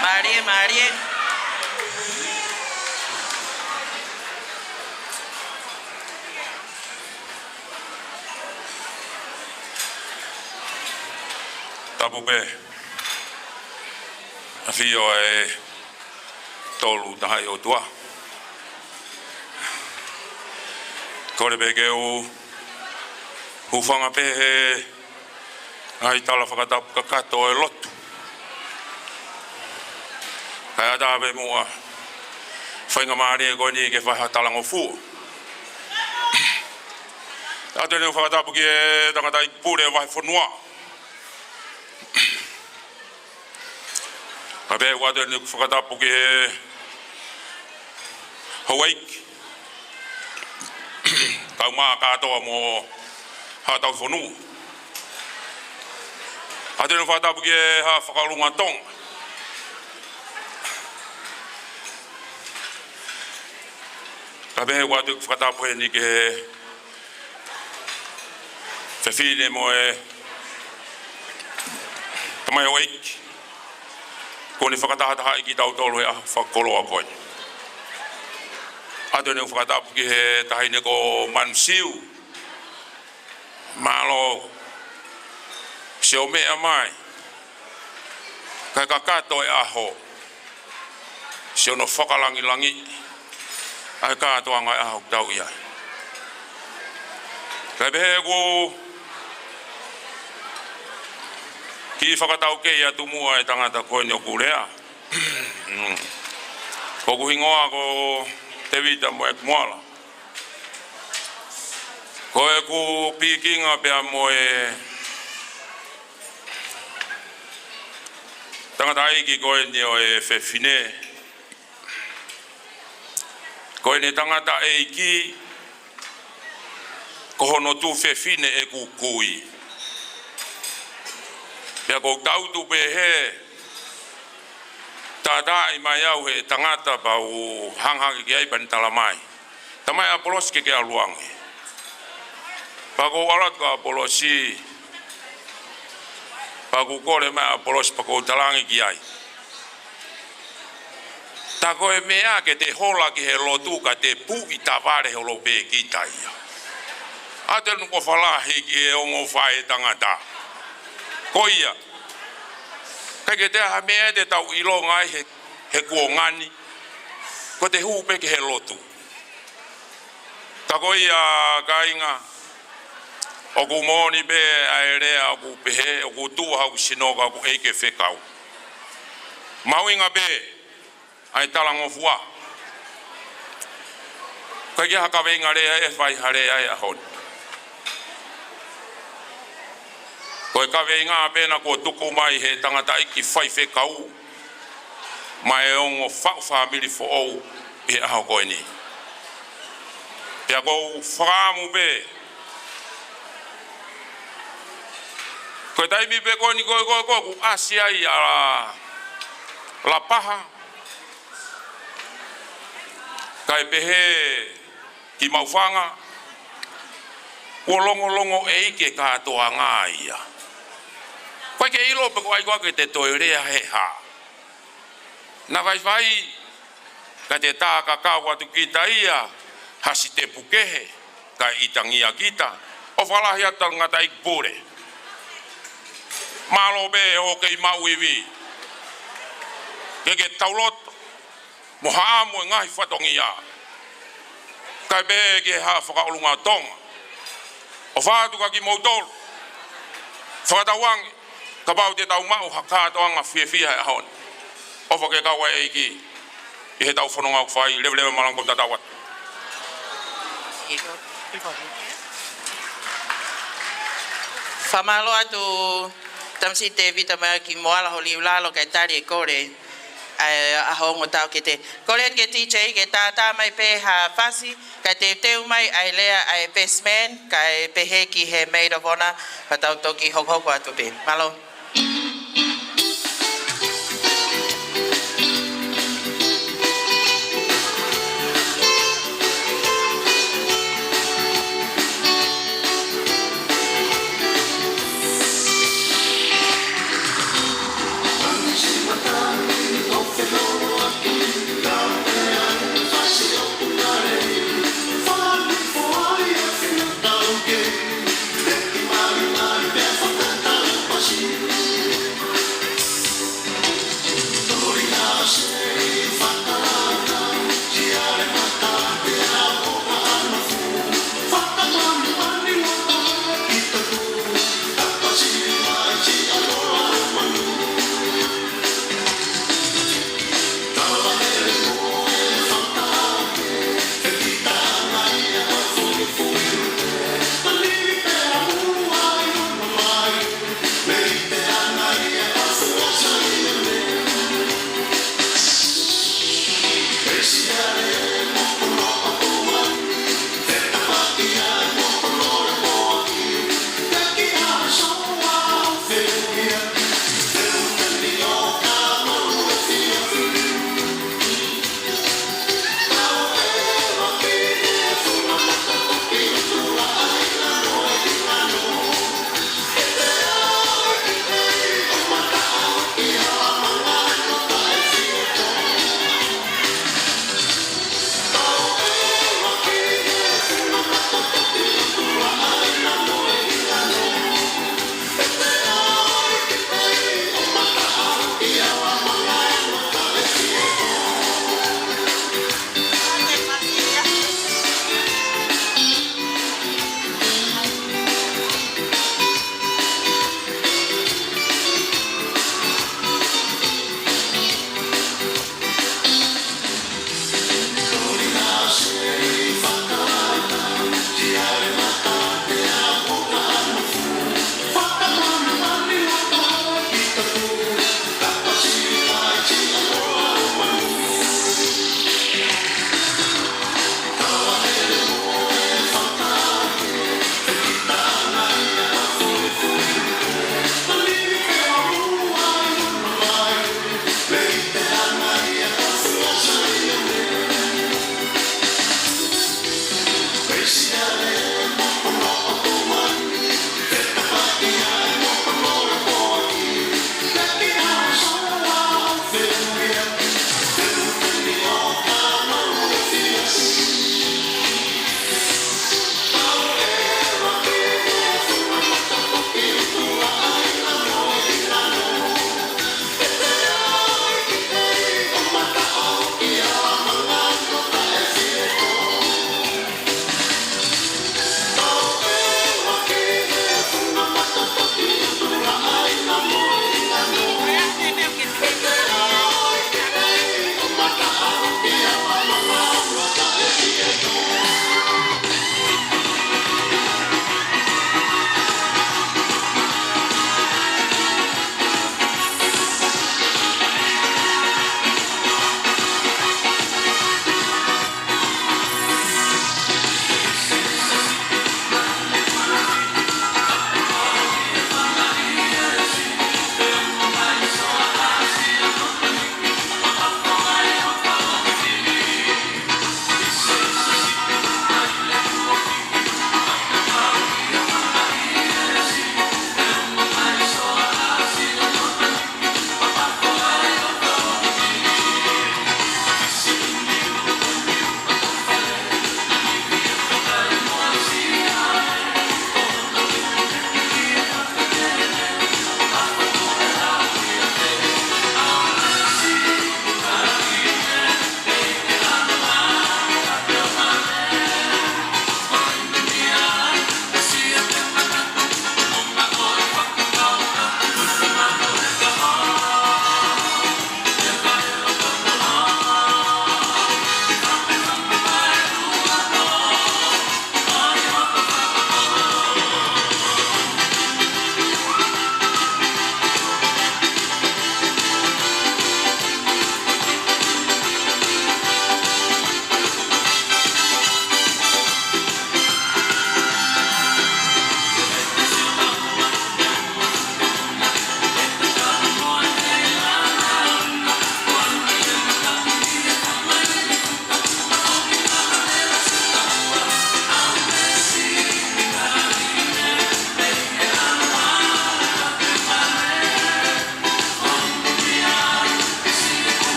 Mālie, mālie. Tapu pē. ʻAfio ʻa e Tolu Tahaʻi ʻOtua. Kole pē ke u hūfanga pē he ngaahi tala fakatapu kakato ʻo e lotu. Kae ʻatā pē muʻa faingamālie ko eni ke fai ha talangofua. ʻOatu eni ʻeku fakatapu ki he tangataʻeiki pule vahefonua. Kae pehē ʻoatu eni ʻeku fakatapu ki he houʻeiki, kaeʻumaʻā kātoa mo haʻa tauhi fonua. ʻOatu eni ʻeku fakatapu ki he haʻa fakaʻulungaanga Tonga. Kae pehē ʻoatu ʻeku fakatapu eni ki he fefine mo e tamai houʻeiki kuo ne fakatahatahaʻi kitautolu he ʻaho fakakoloa ko eni. ʻOatu eni ʻeku fakatapu ki he taʻahine ko Manasiu. Mālō siʻo meʻa mai. Kae kakato e ʻaho siʻono fakalangilangiʻi ʻa e kātoanga ʻo e ʻaho ʻoku tau ʻi ai. Kae pehē ʻeku kiʻi fakataukei atu muʻa e tangata ko eni ʻoku lea. Ko hoku hingoa ko Tevita Moeaki Moala. Ko ʻeku pikinga pea mo e tangataʻeiki ko eni ʻo e fefine, ko ʻene tangataʻeiki, ko hono tuofefine ʻeku kui. Pea ʻoku ou tangutu pē he tātaaʻi mai au he tangata pea u hanga hake ki ai pea ne tala mai, "Tamai ʻApolosi, ke ke ʻalu ange." Pea ʻoku ou ʻalu atu kia ʻApolosi, pea ʻoku kole mai ʻApolosi pea ʻoku ou tala ange ki ai, "Tā ko e meʻa ke te hola ki he lotu ka te puʻi tavale holo pē kita ia. ʻA te nuko falahi ki he ongo faʻētangata." Ko ia. ʻIkai ke toe ʻi ai ha meʻa te tau ʻilonga ai he, he kuonga ni. Ko ʻete hū pē ki he lotu. Tā ko ia kāinga, ʻoku moʻoni pē ʻa e lea ʻoku pehē, ʻoku tuʻu haʻaku sino ka ʻoku ʻeiki e fekau. Mahuʻinga pē ʻa e talangofua. ʻIkai ke ʻi ai ha kaveinga lea ʻe fai ha lea he ʻaho ni. Ko e kaveinga pē ena kuo tuku mai he tangataʻeiki faifekau maʻa e ongo faʻu fāmili foʻou ʻi he ʻaho ko eni. Pea ʻoku ou fakaʻamu pē, ko e taimi pē ko eni ko e, ko e, ko e, ʻoku ʻasi ai ʻa Lapaha, kae pehē ki Maʻufanga, kuo longolongo ʻeiki e kātoanga ia. ʻIkai ke ʻilo pe ko hai koā ke te toe lea he hā. Naʻa faifai, ka te tā kakau atu kita ia ha sitepu kehe, kae ʻitangia kita, ʻo falahi atu talangataʻeiki pule. Mālō pē hoʻo kei maʻu ivi. Ke ke tauloto mo haʻamo e ngaahi fatongia. Kae pehē ki he Haʻa Fakaʻolunga ʻo Tonga. ʻOfa atu kia kimoutolu, fakatauange, kapau te tau maʻu ha kātoanga fiefia he ʻaho ni. ʻOfa ke kau ai e ʻEiki ʻi heʻetau fononga ʻoku fai, leveleva malanga ʻoku tatau atu. Fakamālō atu Tamasiʻi Tēvita Maʻaki Moala Holiulalo kae tali e kole ʻa e ʻaho ongo taʻokete. Kole atu ki he D J ke tātā mai pē ha fasi, kae teuteu mai ʻa e lea ʻa e best man, kae pehē ki he maid of honour, pea tau toki hokohoko atu pē. Mālō.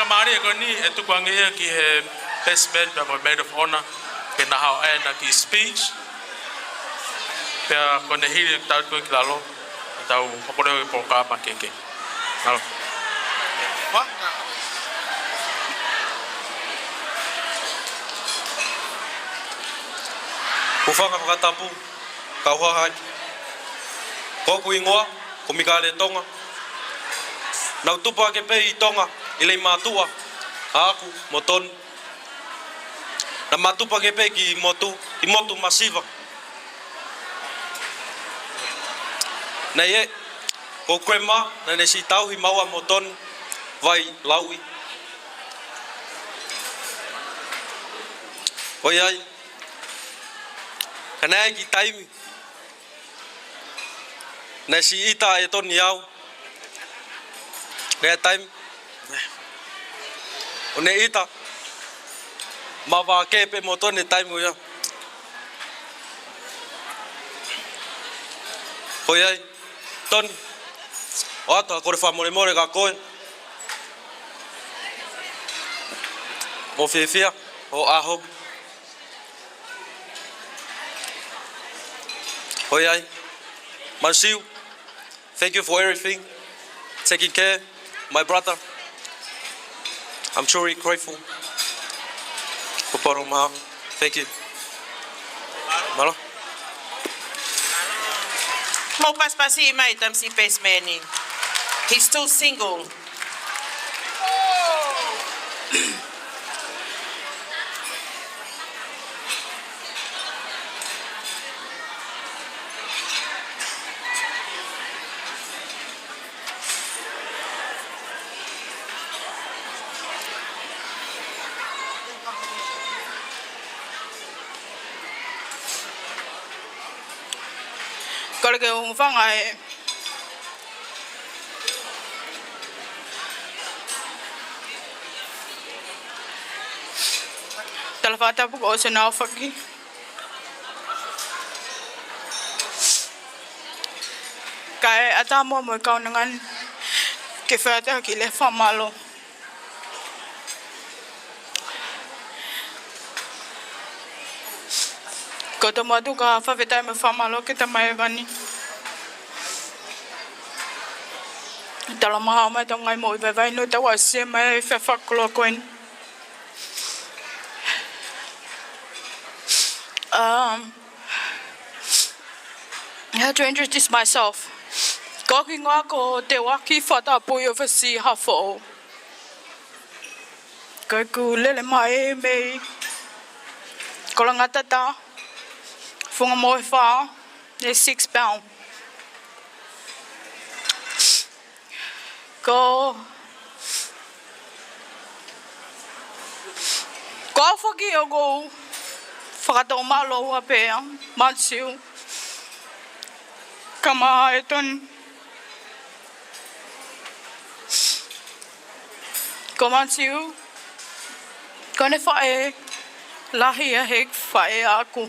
Mālie ko eni ʻe tuku ange ia ki he best man pea mo e maid of honor ke na hao ʻai ʻena kiʻi speech. Pea ko ʻene hili tau ko ē ki lalo, tau hoko leva ki he polokalama kehekehe. Mālō. Hūfanga fakatapu, kau hahaʻi. Ko hoku hingoa ko Mikaele Tonga. Naʻá ku tupu hake pē ʻi Tonga, ʻi Leimātuʻa, ʻa ʻaku mo Toni. Naʻá ma tupu hake pē ki motu, ʻi motu masiva. Naʻe ʻi ai, ko grandma, naʻá ne siʻi tauhi maua mo Toni, vai lauʻi. ʻOiauē, ka naʻe ʻi ai e kiʻi taimi naʻe siʻi ʻita ʻe Toni au. Naʻe ʻi ai e taimi ʻo ne ʻita, ma vā kē pē mo Toni he taimi ko ia. ʻOiauē, Toni, ʻoatu ha kole fakamolemole kia koe. Mou fiefia hoʻo ʻaho. ʻOiauē, Mansiu, thank you for everything. Taking care, my brother. I'm truly grateful. From the bottom of my heart. Thank you. Mālō. Mou pasipasi mai tamasiʻi best man ni. He's still single. Kole ke u hūfanga he tala fakatapu kuo ʻosi ʻene aofaki. Kae ʻatā muʻa mo e kaunanga ni ke fai atu ha kiʻi lea fakamālō. Ko e tomuʻa atu ka fakafetaʻi mo e fakamālō ki he Tamai Hēvani. Talamahau mai ʻetau ngaahi moʻui vaivai ʻi he taʻu ʻoku ʻosi mai ai e efiafi fakakoloa ko eni. Um, I have to introduce myself. Ko hoku hingoa ko Teuaki Fakatapui ʻo Fesi Hafoʻou. Ko ʻeku lele mai mei Kolangatata, Funga Mohefa, ʻi he six pound. Ko, ko au foki ʻoku ou fakatoʻomālō ua pē ʻia Mansiu kae ʻumaʻā ʻEtoni. Ko Mansiu, ko ʻene faʻē lahi ia he faʻē ʻaʻaku.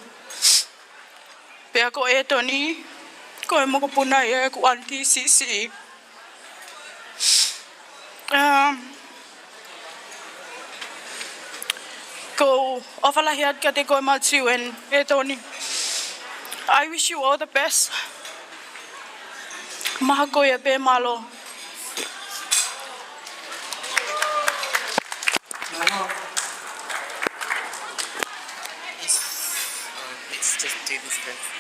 Pea ko ʻEtoni, ko e mokopuna ia ʻeku ʻaniti siʻisiʻi. Um, ʻoku ou ʻofa lahi atu kiate koe Mansiu and ʻEtoni. I wish you all the best. Mahalo ko ia pē, mālō. Let's, uh, let's just do this first.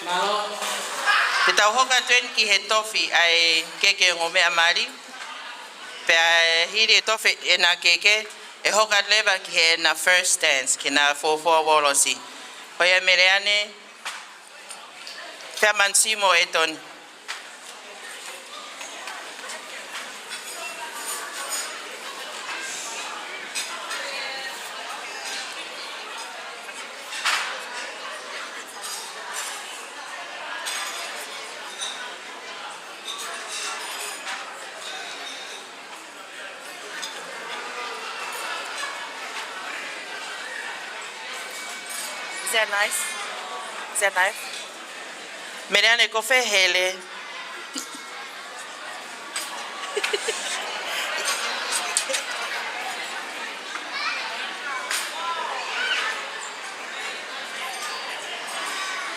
Mālō. Te tau hoko atu eni ki he tofi ʻa e keke ongo meʻa mali. Pea hili e tofi ʻena keke, ʻe hoko atu leva ki heʻena first dance, ki heʻena fuofua uolosi. Ko ia Meleane, pea Mansimo e Toni. Is that nice? Is that nice? Meleane, ko fē hele?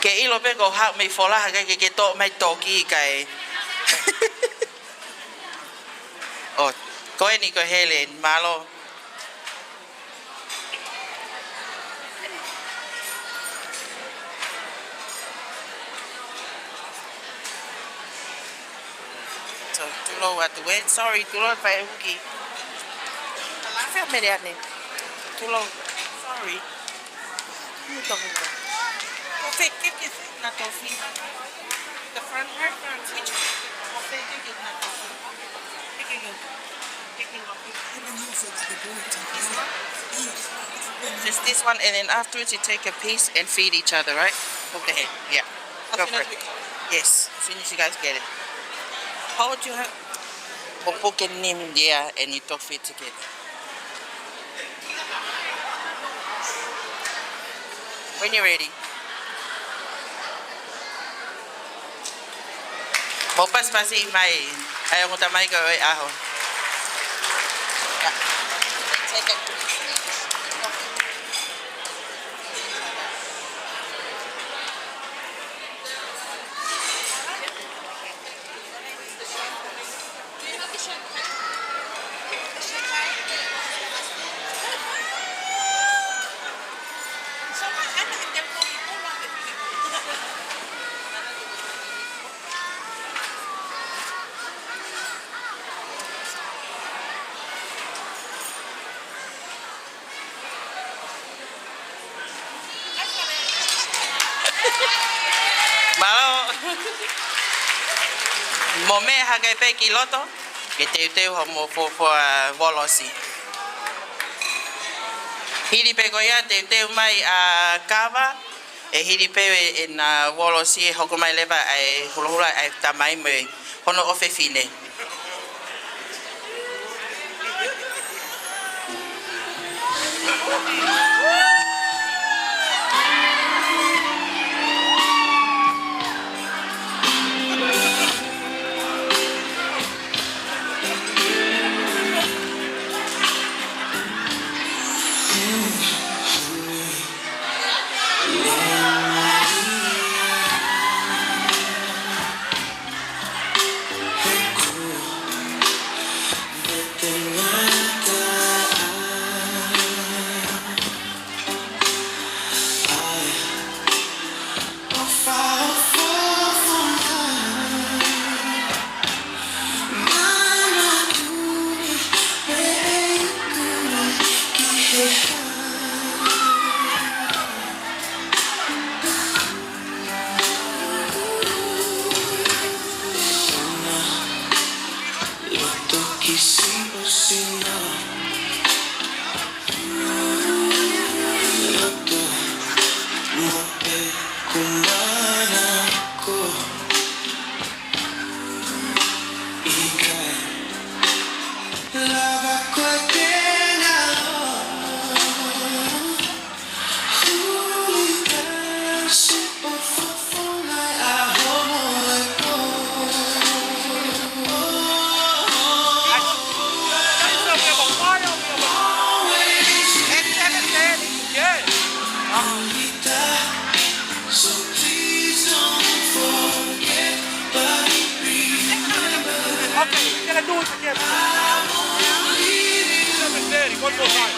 Ke ʻilo pē ko haʻu mei Folaha ke, ke, ke toʻo mai toki kae. ʻO, ko eni ko hele, mālō. So, tulou atu ē. Sorry, tulou atu ʻa e huki. Fea Meleane. Tulou. Sorry. Ko fē keke ʻena tofi? The front part? Which one? Ko fē keke ʻena tofi? Keke, keke. Just this one, and then afterwards you take a piece and feed each other, right? Okay, yeah. Go for it. Yes, as soon as you guys get it. Hold your hand. We'll put it in, yeah, and you tofi it together. When you're ready. Mou pasipasi mai, ʻa e ongo tamaiki ʻo e ʻaho. Mālō. Mo meʻa hake pē ki loto, ke teuteu hoʻomo fuofua volosi. Hili pē ko ia teuteu mai ʻa Kava, ʻe hili pē ʻena volosi ʻe hoko mai leva ʻa e hulohula ʻa e tamai mo hono ʻofefine. Okay, we're gonna do it again. Seven thirty, one more time.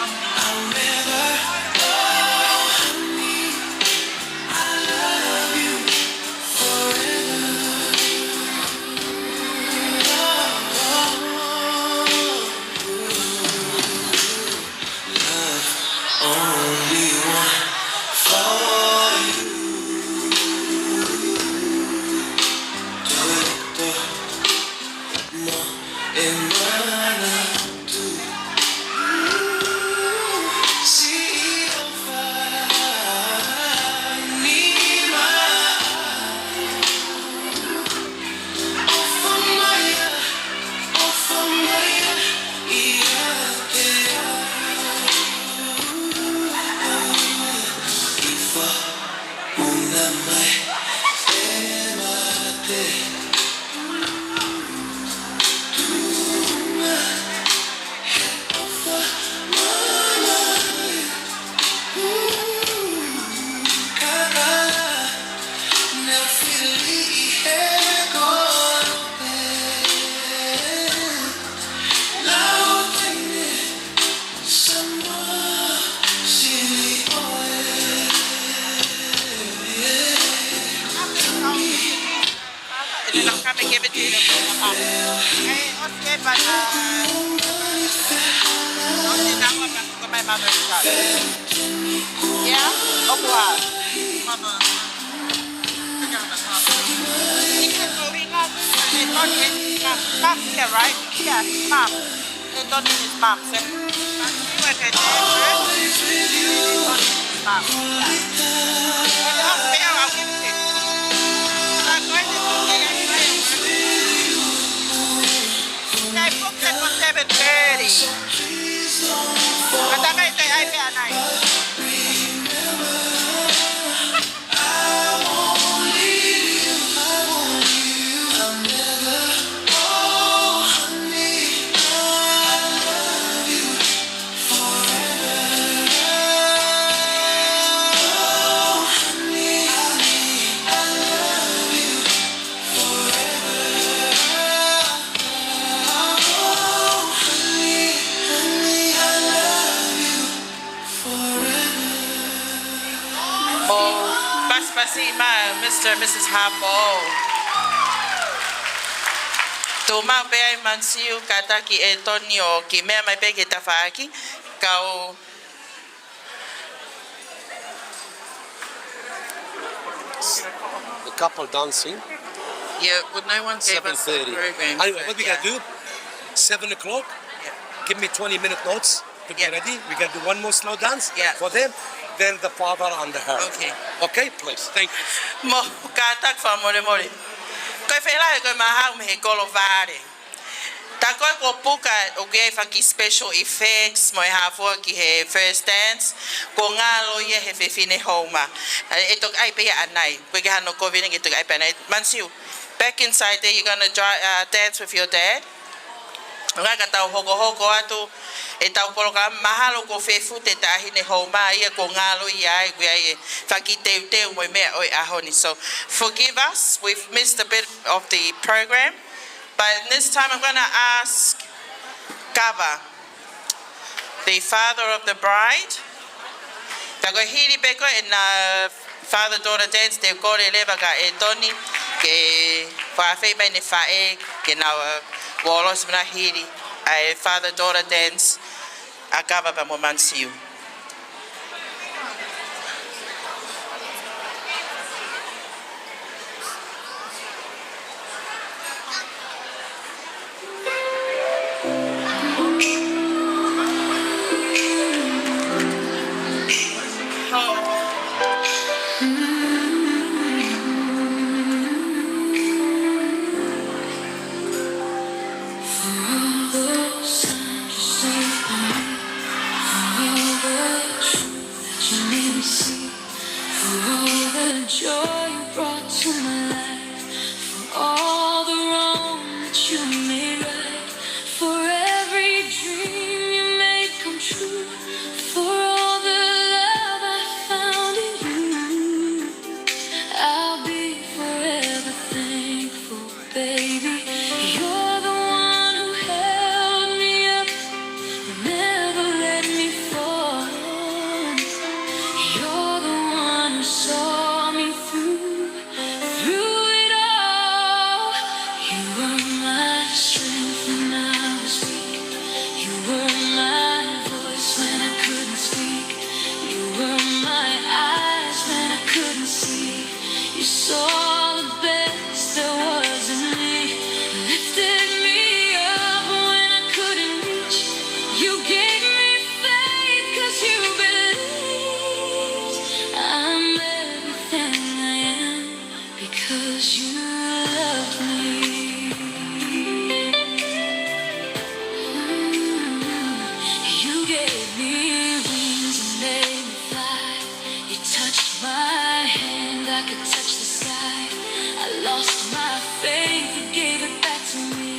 And then I'll come and give it to you. Hey, okay, but, uh, don't sit down, I'm gonna go my mother's side. Yeah? Oh, wow. Mama. Because we got, they don't get, uh, stuff here, right? Yeah, mom. They don't need his mom, sir. But you were the neighbor. They don't need his mom. Yeah. When you ask me, I'll give it to you. I'm going to do the next time. They booked it for seven thirty. But I might say, I pay a night. Mou pasipasi mai, Mister and Missus Hapo. Tuʻu maʻu pē ai Mansiu, kātaki ʻEtonio ke meʻa mai pē ki he tafaʻaki, kau couple dancing. Yeah, well, no one gave us the program. Seven thirty. Anyway, so, what we gonna do? Seven o'clock. Yeah. Give me twenty minute notes to be ready. Yeah. We gonna do one more slow dance for them. Yeah. Then the father and her. Okay. Okay, please. Thank you. Mou kātaki fakamolemole. Ko e fēlā he ko e mahalo mei he kolo vale. Tā ko ē kuo puka ʻoku ʻi ai e fanga kiʻi special effects mo e hā fua ki he first dance, kuo ngalo ia he fefine houma. ʻE toki ʻai pē ia ʻanai, ʻoku ʻikai ke ʻi ai hano kovi ʻeni ke toki ʻai pē ʻanai. Mansiu, back inside there, you're gonna dri-, uh, dance with your dad. Ngata ka tau hokohoko atu ʻetau polokalama, mahalo kuo fefute e taʻahine houma ia kuo ngalo ia ai, ʻoku ʻi ai e fanga kiʻi teuteu mo e meʻa ʻo e ʻaho ni. So forgive us, we've missed a bit of the program. But this time I'm gonna ask Kava, the father of the bride. Pea ko e hili pē ko ē ʻena father daughter dance, te u kole leva kia ʻEtoni ke fakaafeʻi mai ʻene faʻē ke na, uh, uolosi mo na hili ʻa e father daughter dance ʻa Kava pea mo Mansiu. That you made me see, for all the joy you brought to my life, for all the wrong that you made right, for every dream you made come true, for all the love I found in you. I'll be forever thankful. Baby, you're the one who held me up, never let me fall. You're the one who saw me through, through it all. You were my strength when I was weak. You were my voice when I couldn't speak. You were my eyes when I couldn't see. You saw the best there was in me, lifted me up when I couldn't reach. You gave me faith 'cause you believed. I'm everything I am because you loved me. Mm. You gave me wings and made me fly. You touched my hand, I could touch the sky. I lost my faith, you gave it back to me.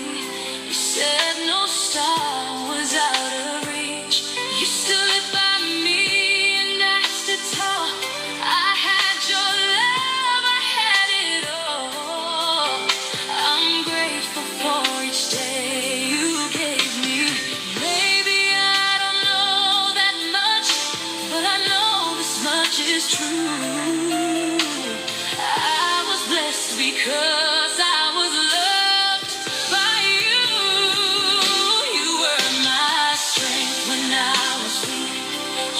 You said no star was out of reach. You stood by me and I stood tall. I had your love, I had it all. I'm grateful for each day you gave me. Maybe I don't know that much, but I know this much is true. I was blessed because I was loved by you. You were my strength when I was weak.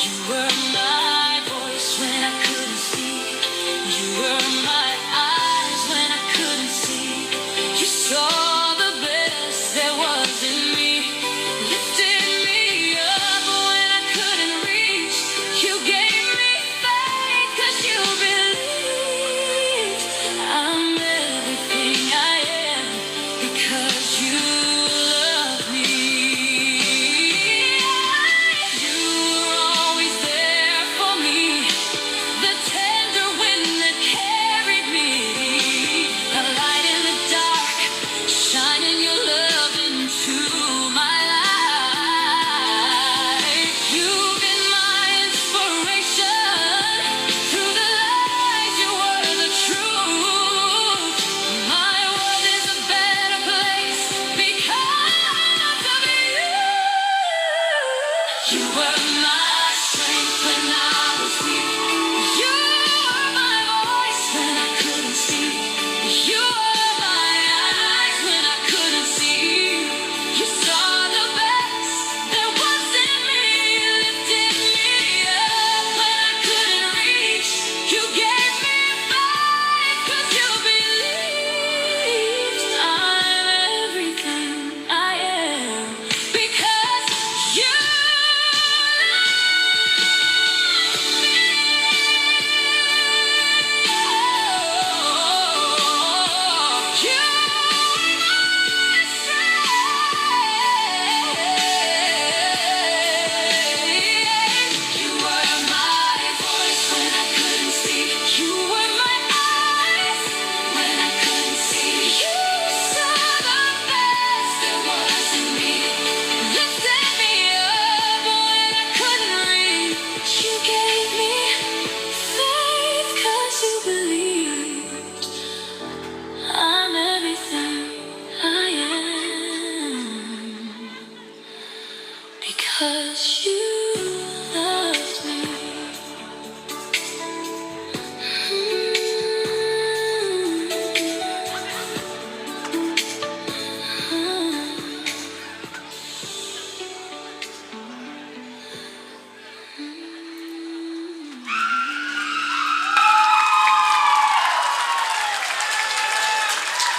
You were my voice when I couldn't speak. You were my eyes when I couldn't see. You saw the best there was in me. Lifted me up when I couldn't reach. You gave me faith 'cause you believed. I'm everything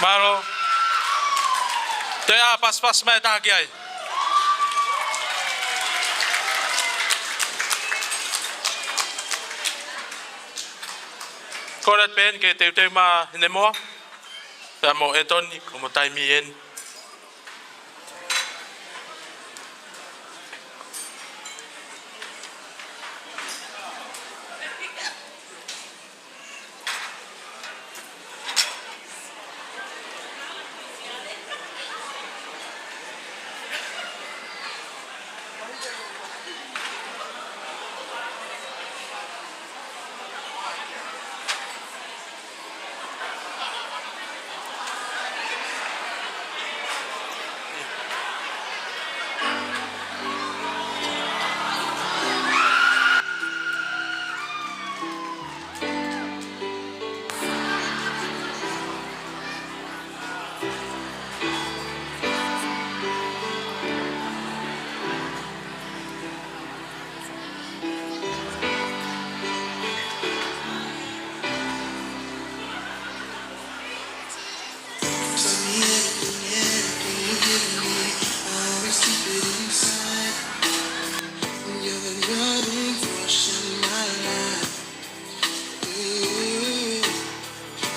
Mālō. Toe ʻā pasipasi mai ʻe taha ki ai. Kole atu pē eni ke teuteu mai ʻEne moa. Pea mo ʻEtoni, ko homo taimi eni.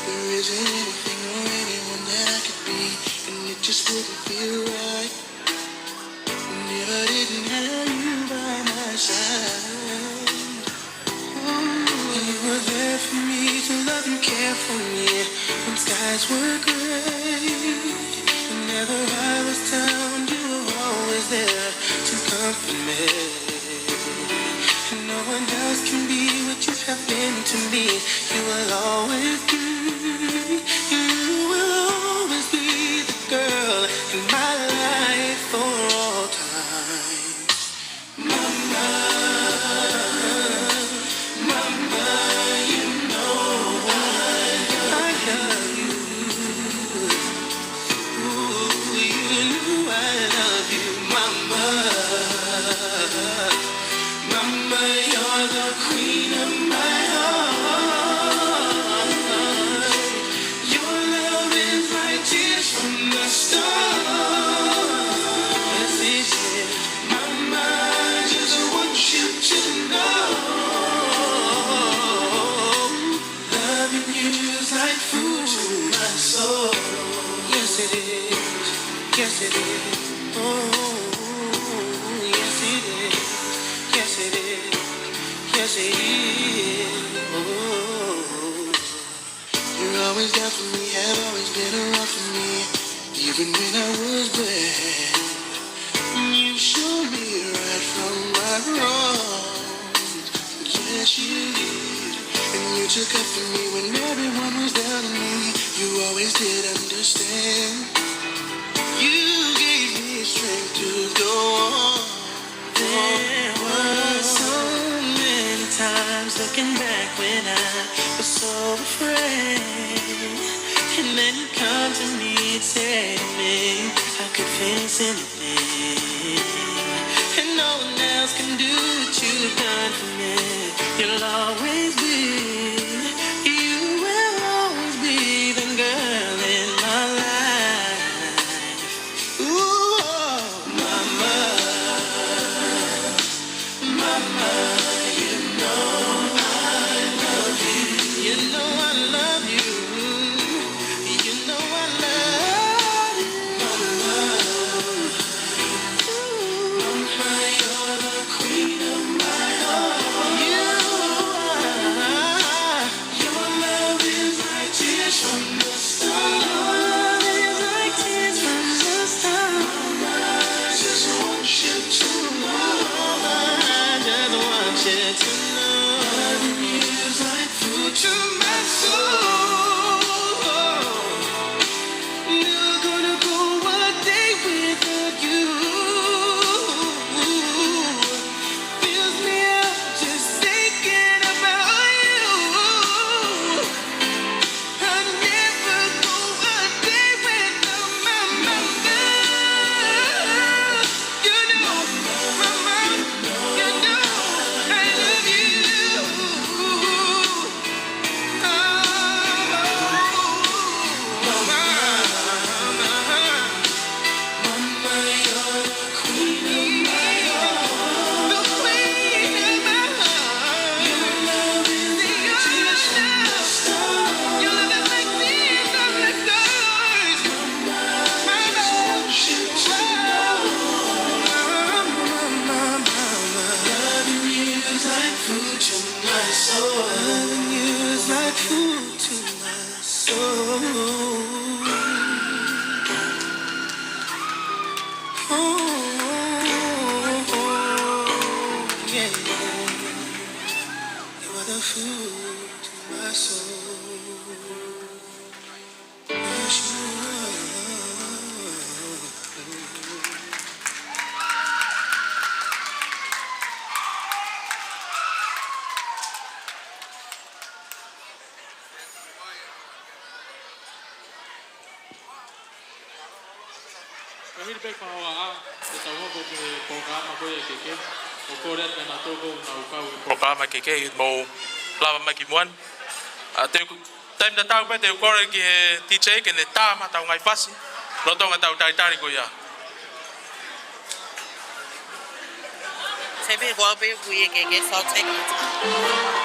There isn't anything or anyone that I could be, and it just wouldn't feel right if I didn't have you by my side. You were there for me to love and care for me when skies were gray. Whenever I was down, you were always there to comfort me. And no one else can be what you have been to me. You will always be, you will always be the girl in my life for all time. Mama, mama, you know I love you. Ooh, you know I love you, mama. Mama, you're the queen of my heart. Your love is like tears from the stars. Yes, it is. Mama, I just want you to know. Loving you is like food to my soul. Yes, it is. Yes, it is. Oh, yes, it is. Yes, it is. Yes, it is. Oh. You're always there for me, have always been around for me, even when I was bad. You showed me right from my wrong. Yes, you did. And you took up for me when everyone was down on me. You always did understand. You gave me strength to go on. There were so many times looking back when I was so afraid. And then you come to me and say to me, I could face anything. And no one else can do what you've done for me. You'll always be, you will always be the girl in my life. Ooh, oh, mama, mama, you know I love you. You know I love you. You know I love you, mama. Ooh, mama, you're the queen of my heart. You Loving you is like food to my soul. Oh, yeah. You are the food to my soul. Yes, you are. Ka hili pē ko e houa ʻa, te tau hoko ki he polokalama ko ia kehekehe. ʻOku kole atu kia nautolu ʻoku nau kau he polokalama kehekehe, mou lava mai ki muʻa ni. ʻA, te u, taimi tatau pē te u kole ki he D J ke ne tā mai ʻetau ngaahi fasi, lolotonga ʻetau talitali ko ia. Sai pē, ko au pē ʻoku ʻi he kehekehe, so I'll take my time.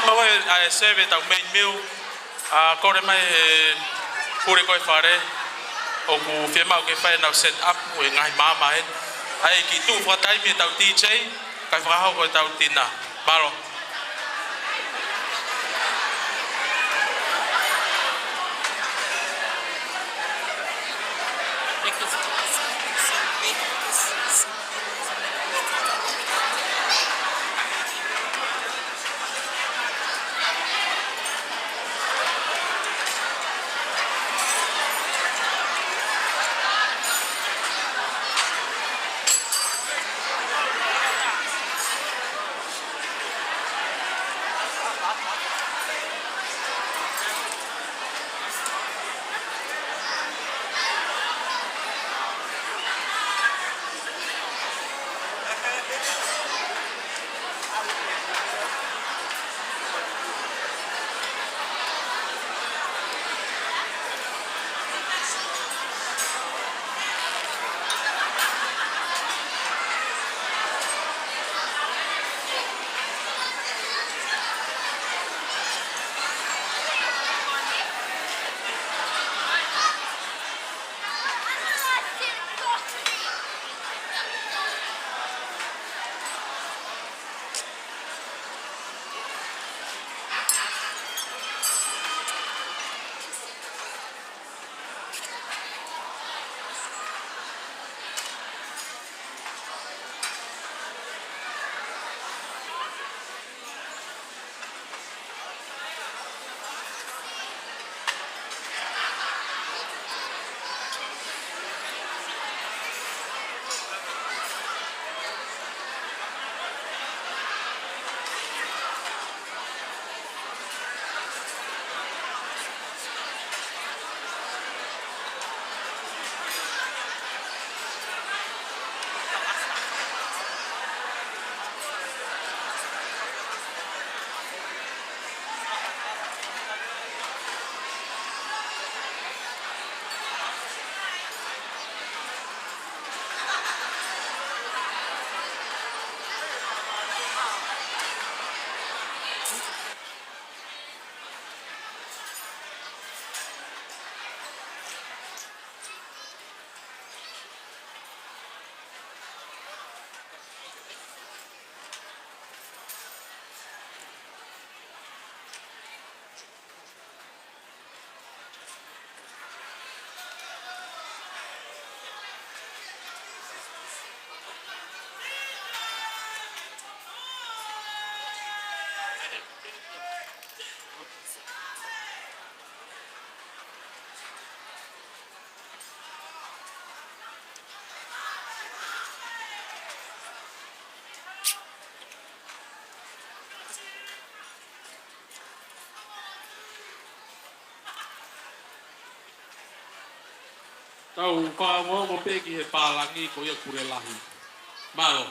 Mau e, ʻa e serve ʻetau main meal, ʻa, kole mai e pule ko e fale, ʻoku fiemaʻu ke fai ʻenau set up, ʻo e ngaahi maama eni. ʻA ia ke tuʻu fakataimi ʻetau D J, kae fakahoko ʻetau tina. Mālō. Tau fakaongoongo pē ki he pālangi ko ia Pule Lahi. Mālō.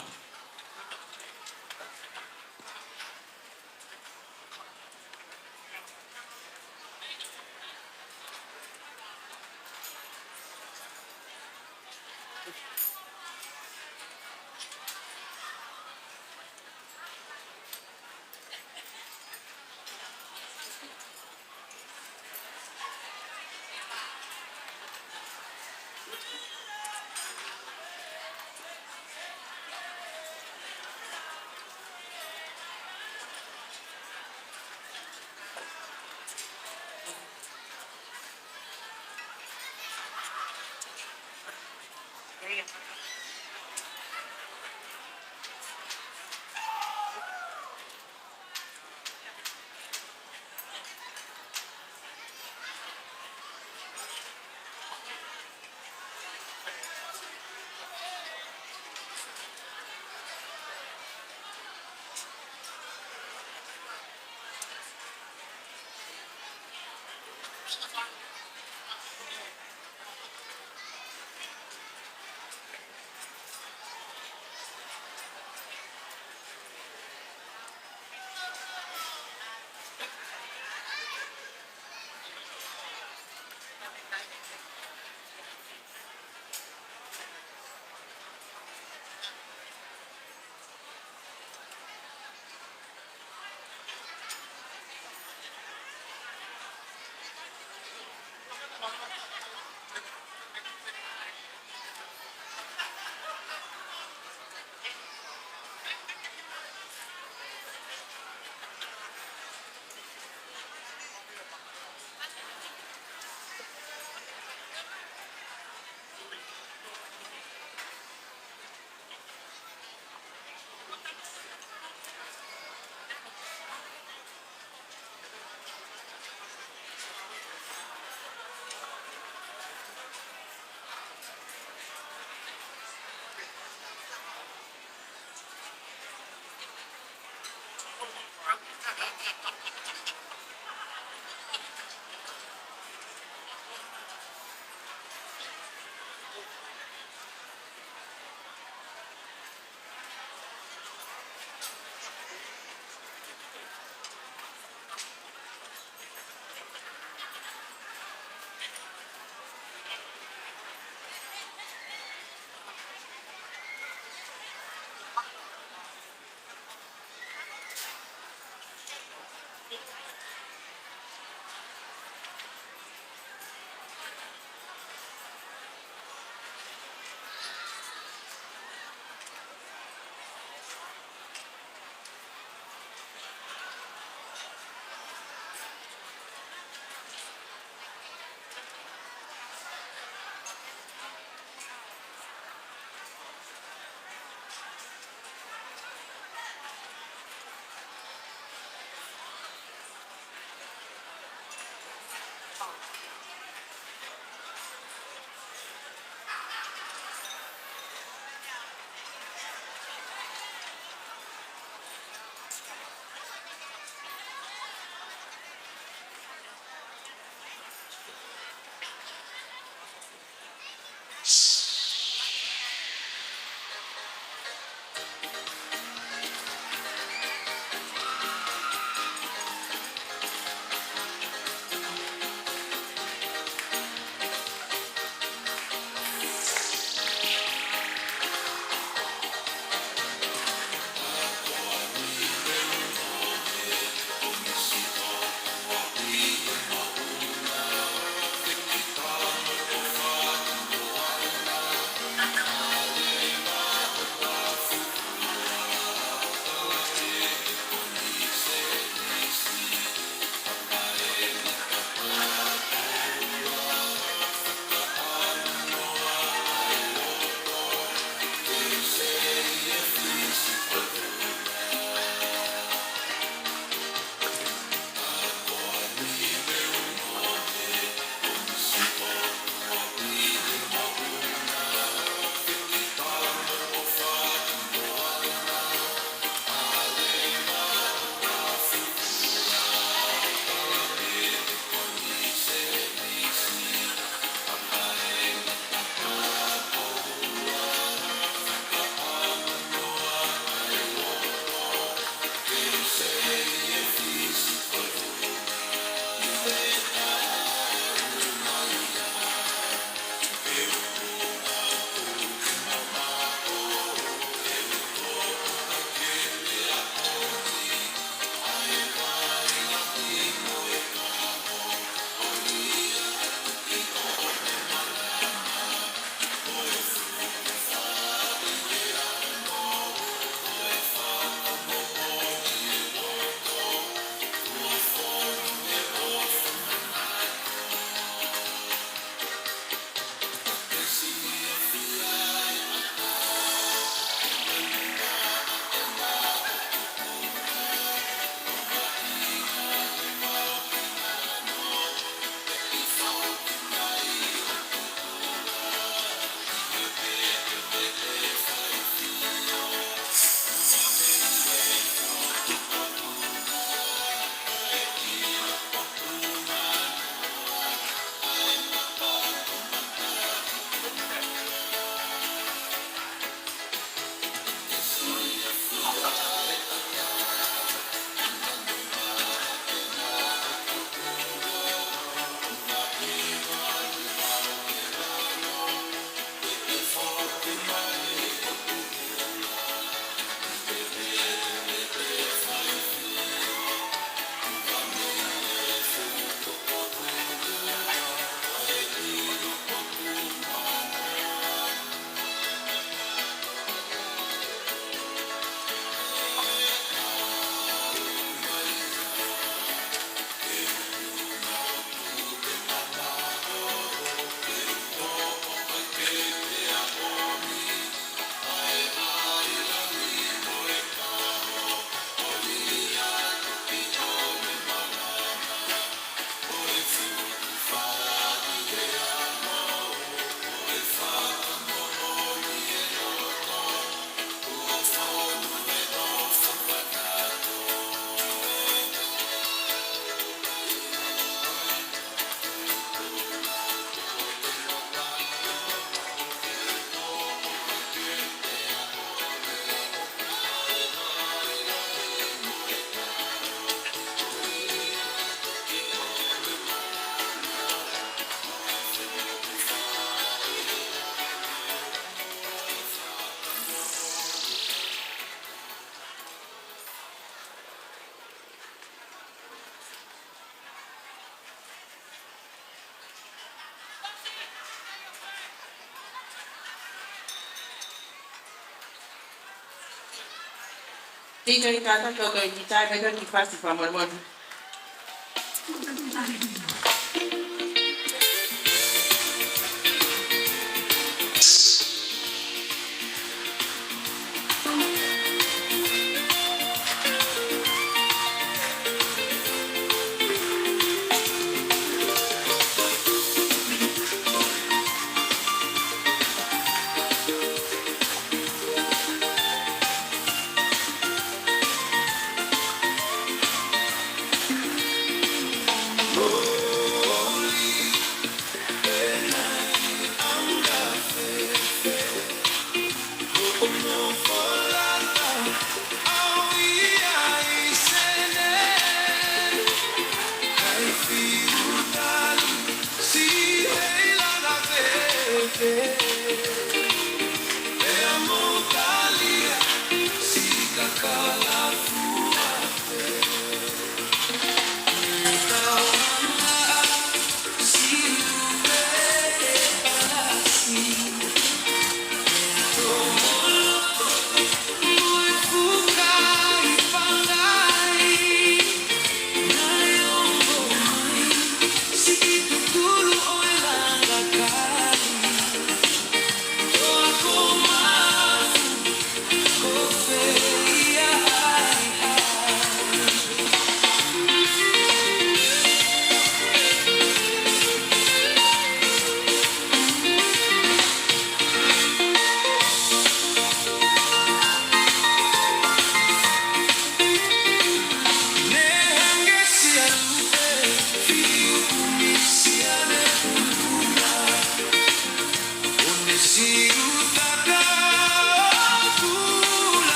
Tito i tata, toto i tita, tata i fasi fakamolemole.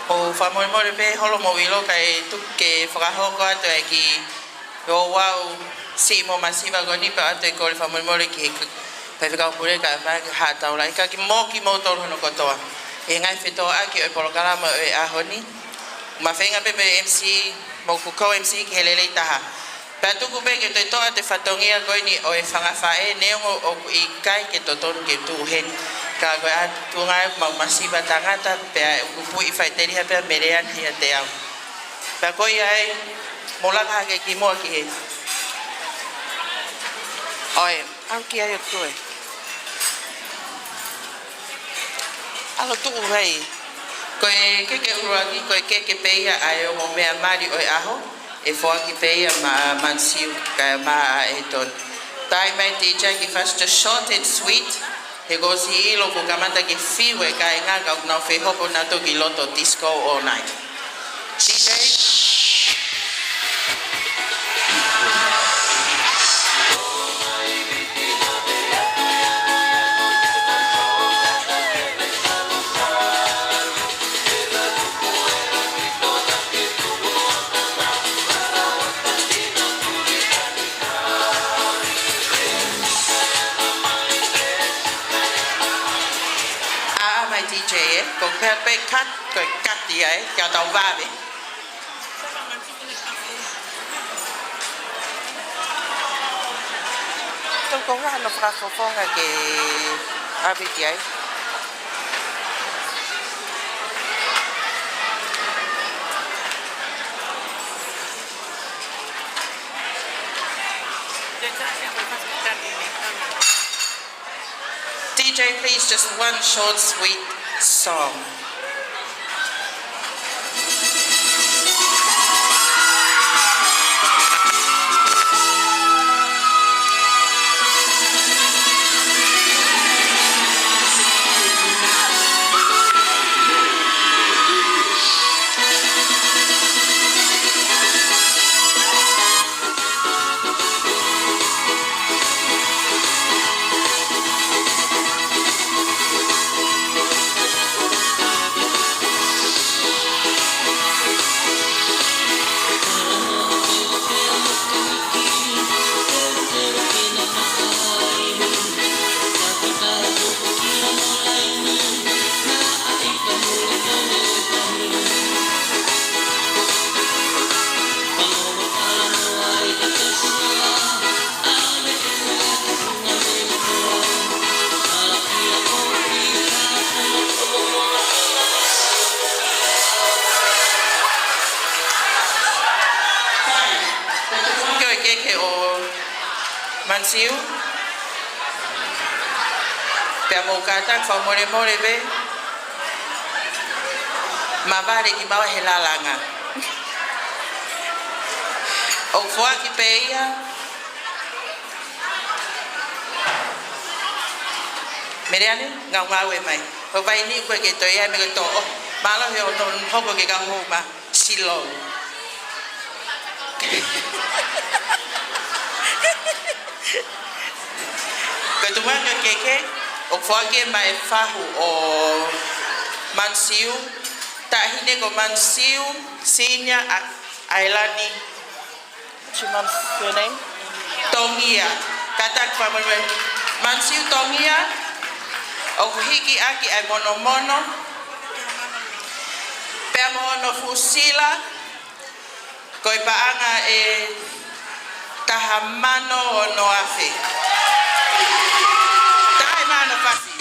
ʻOku fakamolemole pē holo mo ʻilo kae tuku ke fakahoko atu e kiʻi ouau siʻi mo masiva ko eni pea ʻoatu e kole fakamolemole ki he k-, Faifekau Pule kae ʻumaʻā Haʻa Taulaʻeiki mo kimoutolu hono kotoa. ʻI he ngaahi fetōʻaki ʻo e polokalama ʻo e ʻaho ni. Mafenga pē mo e M C, mo ʻeku ko-M C ki he lelei taha. Pea tuku pē ke toe toʻa atu e fatongia ko eni ʻo e fanga faʻē neongo ʻoku ʻikai ke totonu ke tuʻu heni. Ka ko e ʻatunga ʻoku mau masiva tangata pea ʻoku puʻi faʻiteliha pea mele ange ʻiate au. Pea ko ia ai, mou laka hake ki muʻa ki he. ʻOi, au ki ai o tue. ʻAlu tuʻu hei. Ko e keke ʻuluaki, ko e keke pē ia ʻa e ongo meʻa mali ʻo e ʻaho. ʻE foaki pē ia maʻa Mansiu kae ʻumaʻā ʻa Etoni. Taaʻi mai D J, give us the short and sweet. He kuo ʻosi ʻilo kuo kamata ke fiu e kāinga ka ʻoku nau fie hopo nautolu ki loto disco all night. D J. ʻĀ, mai D J, ē? Ko e pehē pē cut, ko e cut ia, ē? Ke tau vave. Tau ko ngā no fakafofonga ke ʻave ki ai. D J, please, just one short, sweet song. Ko e keke ʻo Mansiu. Pea mou kātaki fakamolemole pē. Mavale kimaua he lalanga. ʻOku foaki pē ia. Mele ange, ngaungaue mai. Ko e vaini ko ē ke toe ʻai mai ke toʻo. Mālō he ʻoku hoko ke kau homa. Silo. Ko e tuʻunga ko e keke, ʻoku foaki mai e fahu ʻo Mansiu. Taʻahine ko Mansiu, Senior, ʻa, ʻAelani. What's your mum's surname? Tongia. Kātaki fakamolemole. Mansiu Tongia. ʻOku hiki ʻaki ʻa e monomono. Pea mo hono fuʻu sila. Ko e paʻanga ʻe taha mano ono afe. Taha mano fasi.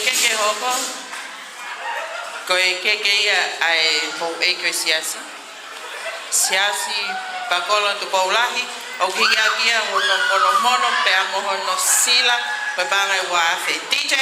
Keke hoko, ko e keke ia ʻa e houʻeiki ʻo e siasi, Siasi Pakolo Tupou Lahi, ʻoku hiki hake ia hono monomono pea mo hono sila, ko e paʻanga ʻe ua afe. D J.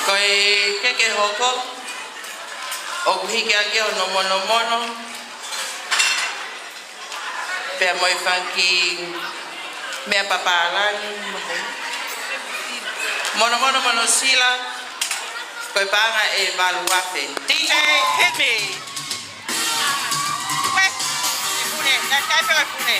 Ko e keke hoko, ʻoku hiki hake hono monomono pea mo e fanga kiʻi meʻa papālangi. Monomono mo hono sila, ko e paʻanga ʻe valu afe. D J, hit me. Ue, e pule, na kai pē e pule.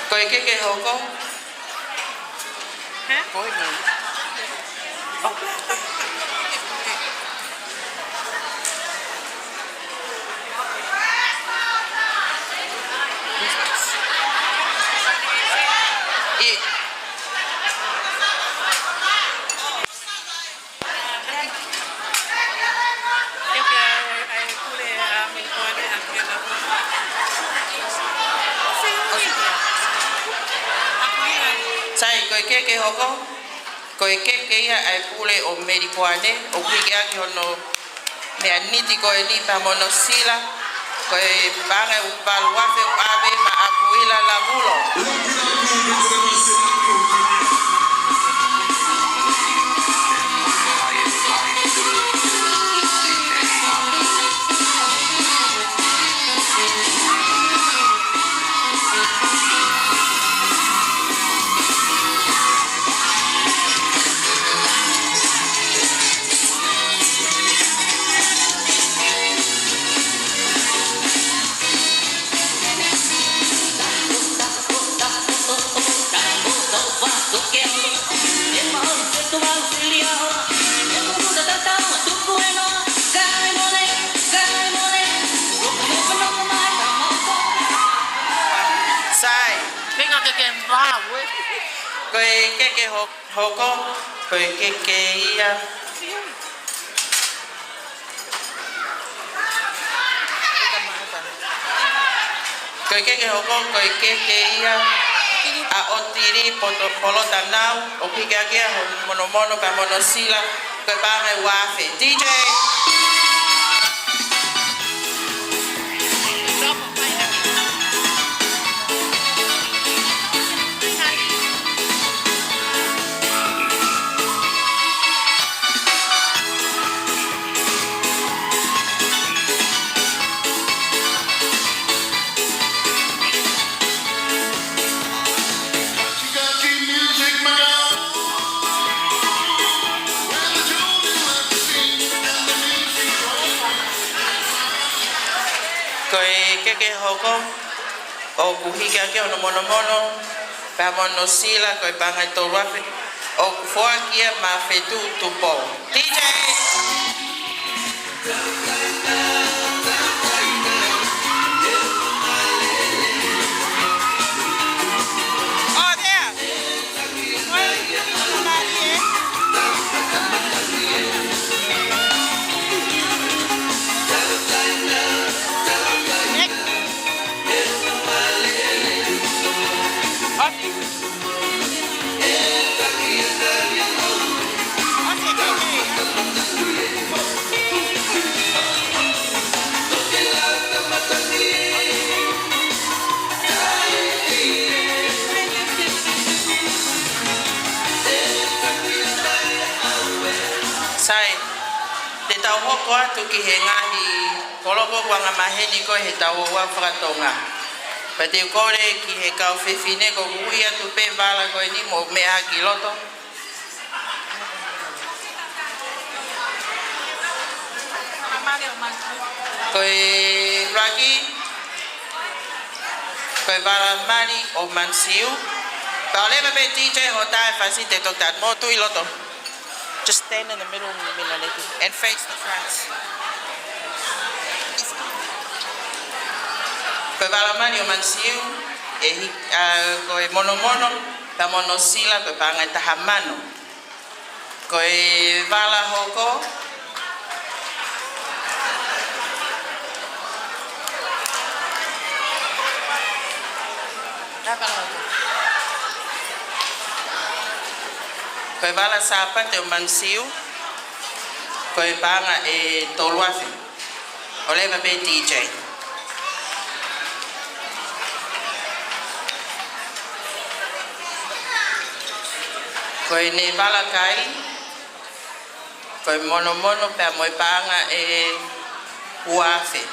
Ko e keke hoko. Hē? Ko e ngai. Oh. ʻI Sai, ko e keke hoko, ko e keke ia ʻa e pule ʻo Melipoane, ʻoku hiki hake hono meʻa niti ko eni pea mo hono sila, ko e paʻanga ʻe valu afe, ʻoku ʻave maʻa Akuila Lavulo. Sai. Venga, que, que va, güey. Ko e keke ho-, hoko, ko e keke ia. Ko e keke hoko, ko e keke ia ʻa ʻOtili Poto-, Polotanau, ʻoku hiki hake ia hono monomono pea mo hono sila, ko e paʻanga ʻe ua afe. D J. Ko e keke hoko, ʻoku hiki hake hono monomono pea mo hono sila, ko e paʻanga ʻe tolu afe, ʻoku foaki ia maʻa Fetuʻu Tupou. D J. Oh, there. Hoko atu ki he ngaahi koloko kuo angamaheni ko ē he tau ouau fakatonga. Pea te u kole ki he kau fefine ko ē ʻoku ui atu pē vala ko eni mo meʻa ki loto. Ko e ʻuluaki, ko e vala mali ʻo Manasiu. Pea ʻoleva pē D J hoʻo tā e fasi te toki tā mo tui loto. Just stand in the middle, Milaneti, and face the front. Ko e vala mali ʻo Manasiu, ʻe hi-, ʻa, ko e monomono, pea mo hono sila, ko e paʻanga ʻe taha mano. Ko e vala hoko. Ko e vala Sāpate ʻo Manasiu. Ko e paʻanga ʻe tolu afe. ʻOleva pē D J. Ko ʻene vala kai, ko e monomono pea mo e paʻanga ʻe ua afe.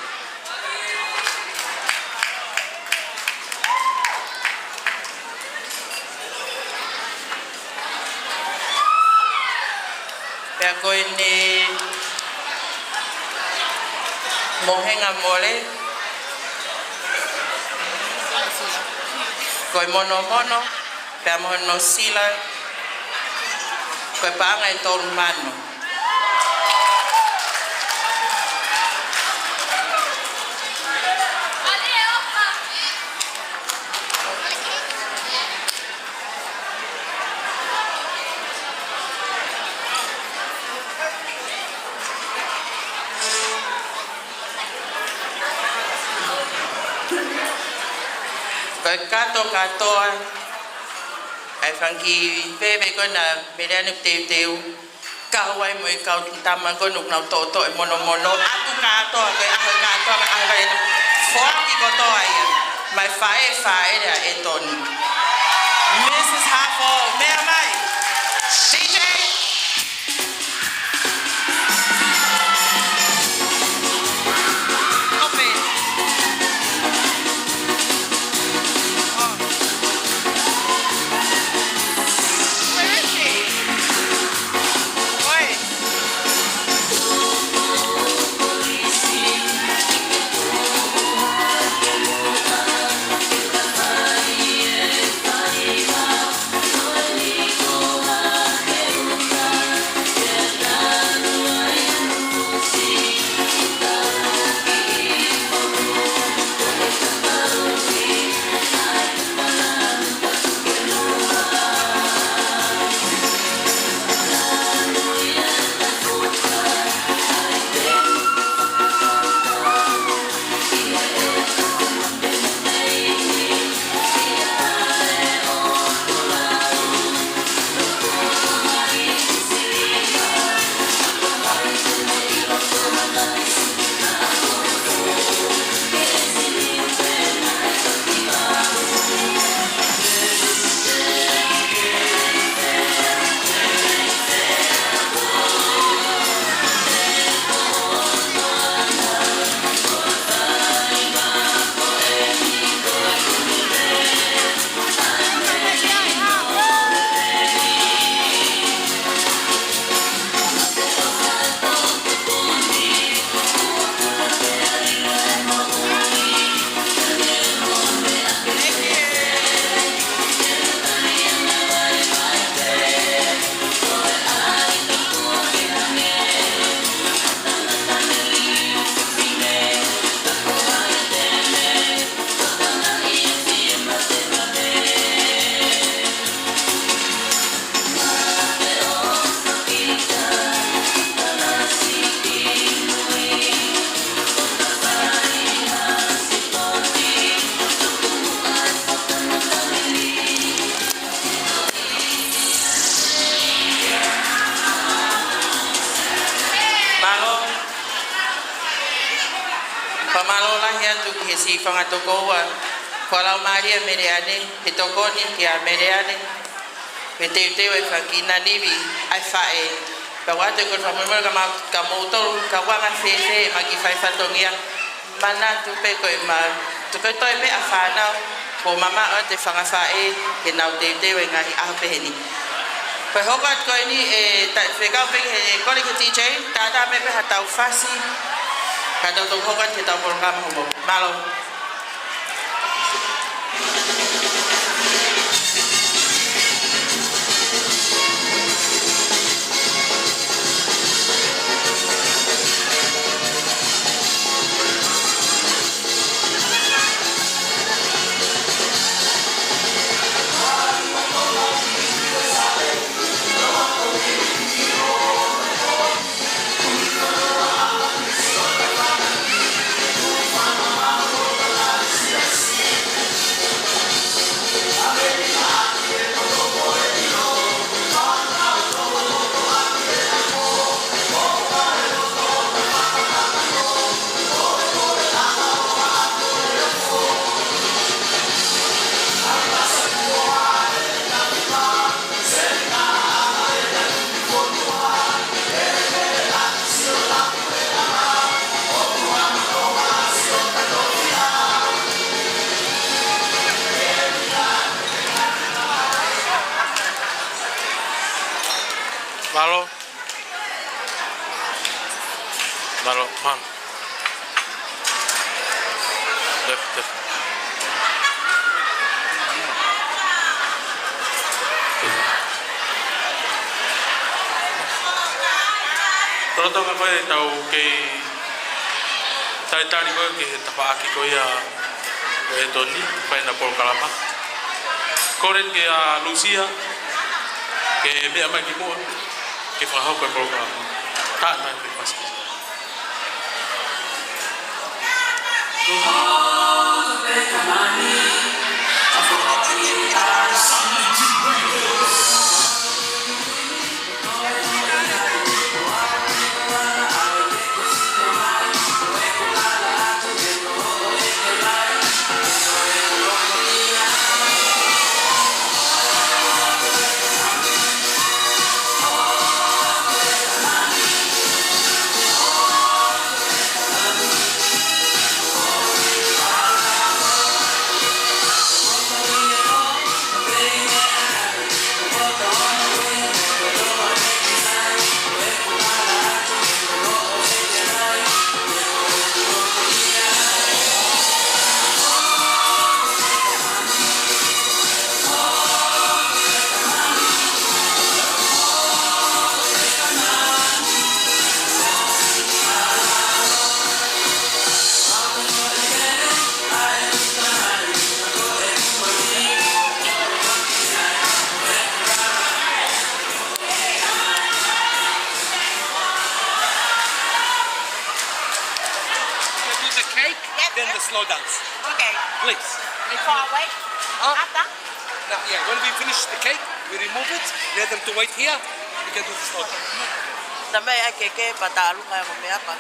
Pea ko ʻene mohenga mole, ko e monomono, pea mo hono sila, ko e paʻanga ʻe tolu mano. Ko e kato kātoa ʻa e fanga kiʻi veve ko ena Meleane ʻoku teuteu. Kau ai mo e kau tama ko ē ʻoku nau toʻotoʻo e monomono, ʻoatu kātoa, ko e ʻaho kātoa, ko e ʻaho kātoa, foaki kotoa ia. Mai faʻē, faʻē lea ʻe Toni. Missus Hafo, meʻa mai. D J. Ope. Oh. Where is she? Oi. Mālō. Fakamālō lahi atu ki he siʻi fanga tokoua. Ko e laumālie ʻa Meleane, he tokoni kia Meleane. He teuteu e fanga kiʻi nanivi ʻa e faʻē. Kau atu e kole fakamolemole kia ma-, kia moutolu, kau anga fēfē ʻema kiʻi fai fatongia. Manatu pē ko e ma-, tuku e toe pē ʻa e fānau, kuo mamaʻo atu e fanga faʻē, ke nau teuteu e ngaahi ʻaho pehē ni. Ko e hoko atu ko eni, ʻe ta-, fekau pē ki he kole ki he D J, tātā mai pē haʻatau fasi, ka tau toki hoko atu ki heʻetau polokalama hono. Mālō. Mālō. Mālō, mālō. Tep, tep. Lolotonga ko ē ʻetau kei talitali ko ē ki he tafaʻaki ko ia ʻo ʻEtoni, fai ʻena polokalama. Kole eni kia Lusia, ke meʻa mai ki muʻa, ke fakahoko e polokalama. Taʻataʻa e fasi. Can you do the cake, yep, then yep, the slow dance? Okay. Please. Before I wait? Huh? After? No, yeah, when we finish the cake, we remove it, let them to wait here, we can do the slow dance. Tamai ake ke pata alu ngai mo me apa.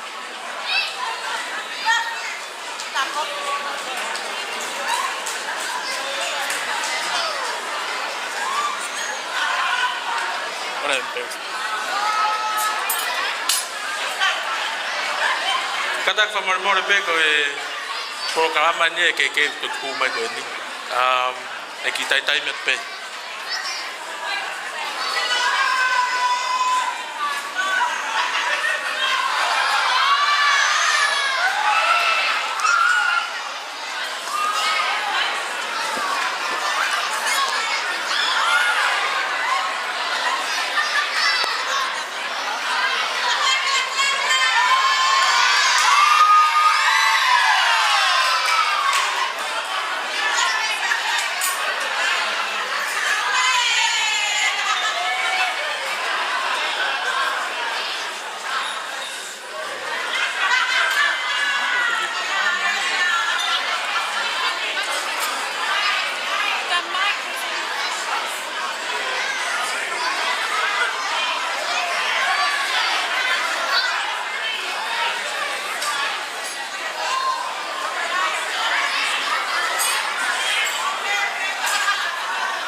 Ora, thanks. Kātaki fakamolemole pē ko e polokalama ni ʻe kei, kei tuku mai ko eni. Um, ʻe kiʻi taimi atu pē.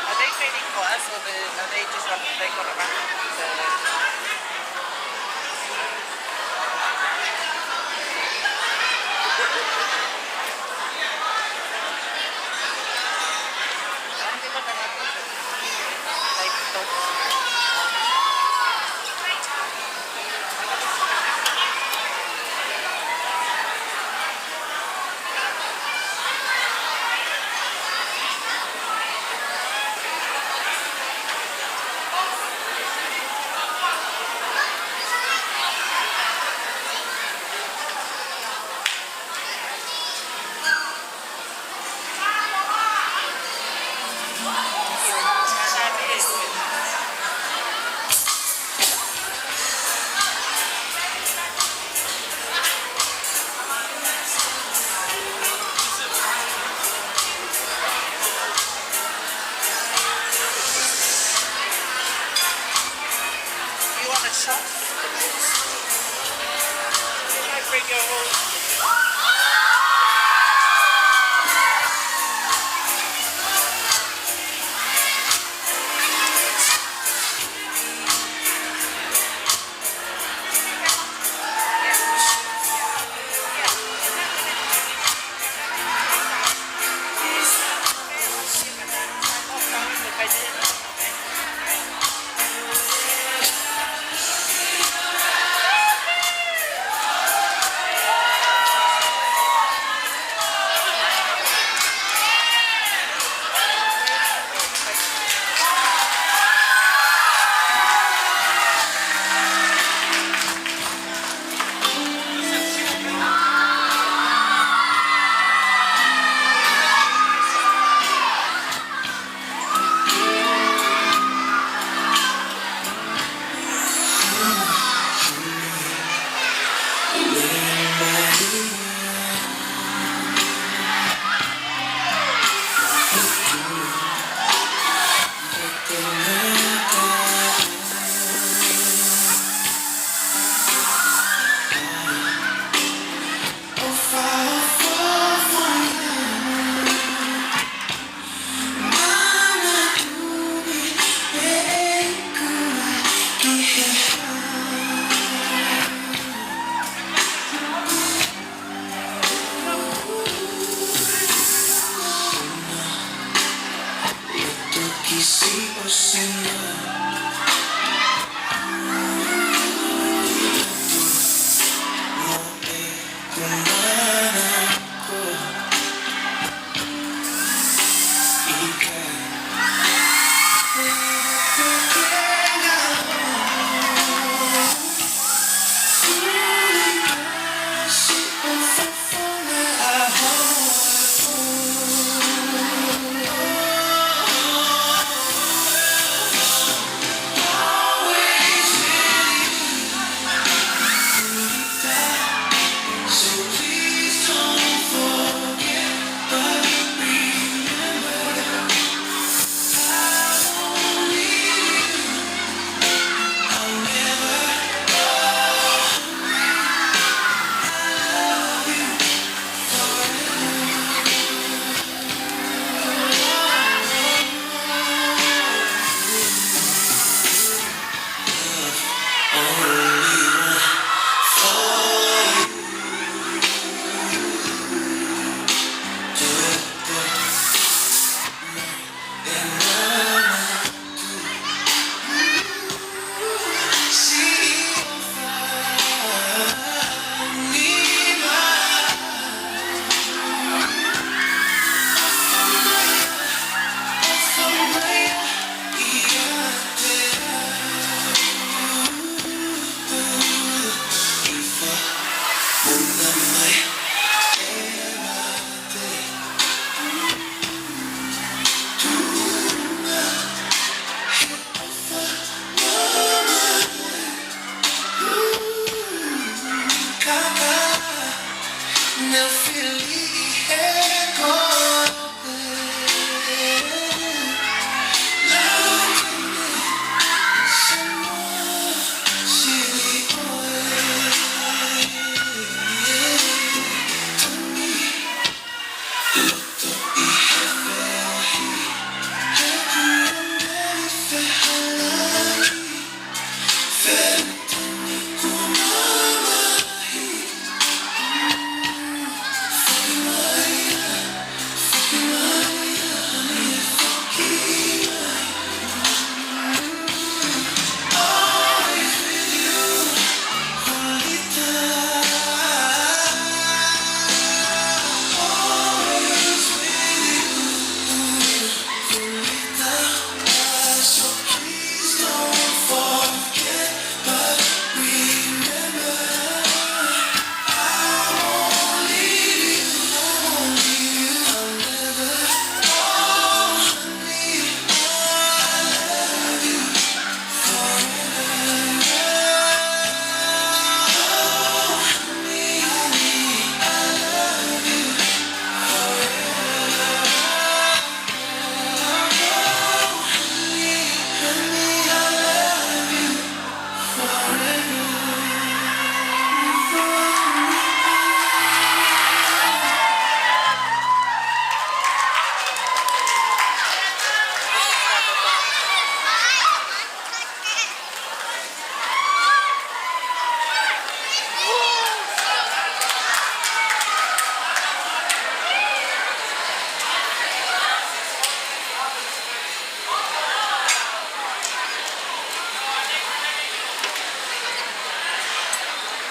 Are they training for us or the, are they just like, they got around?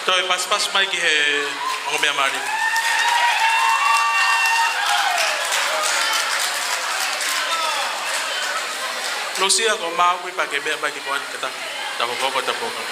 Toe pasipasi mai ki he ongo meʻa mālie. Lusia, ko mau kui pake meʻa mai ki muʻa ni ka ta, ta hoko ko ta hoko.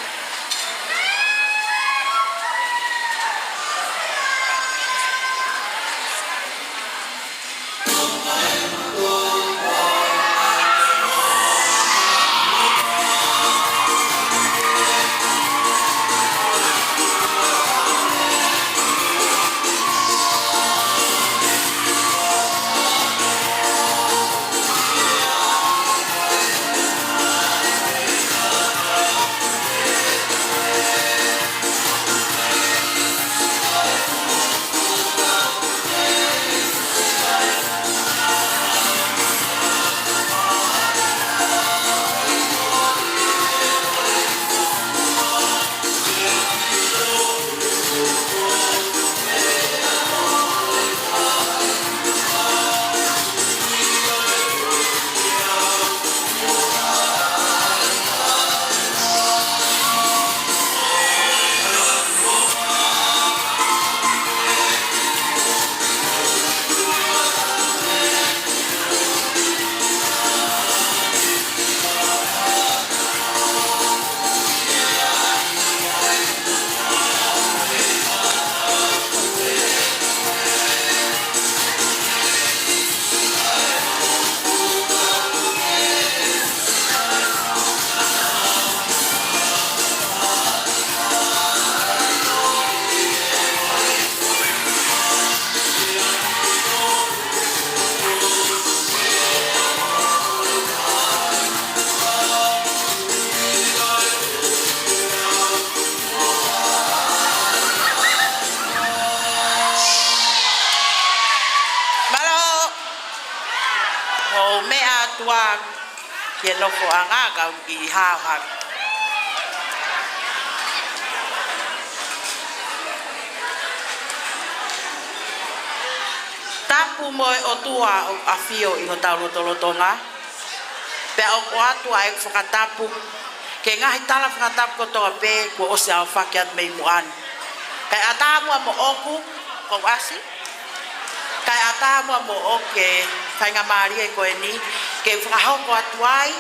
Mālō. Mou meʻa atu ā ki he nofoʻanga kau ki hao hake. Tapu mo e ʻOtua ʻoku ʻafio ʻi hotau lotolotonga. Pea ʻoku ʻoatu ʻa e fakatapu ki he ngaahi tala fakatapu kotoa pē kuo ʻosi aofaki atu mei muʻa ni. Kae ʻatā muʻa moʻoku, ʻoku ʻasi. Kae ʻatā muʻa moʻoku e faingamālie ko eni ke fakahoko atu ai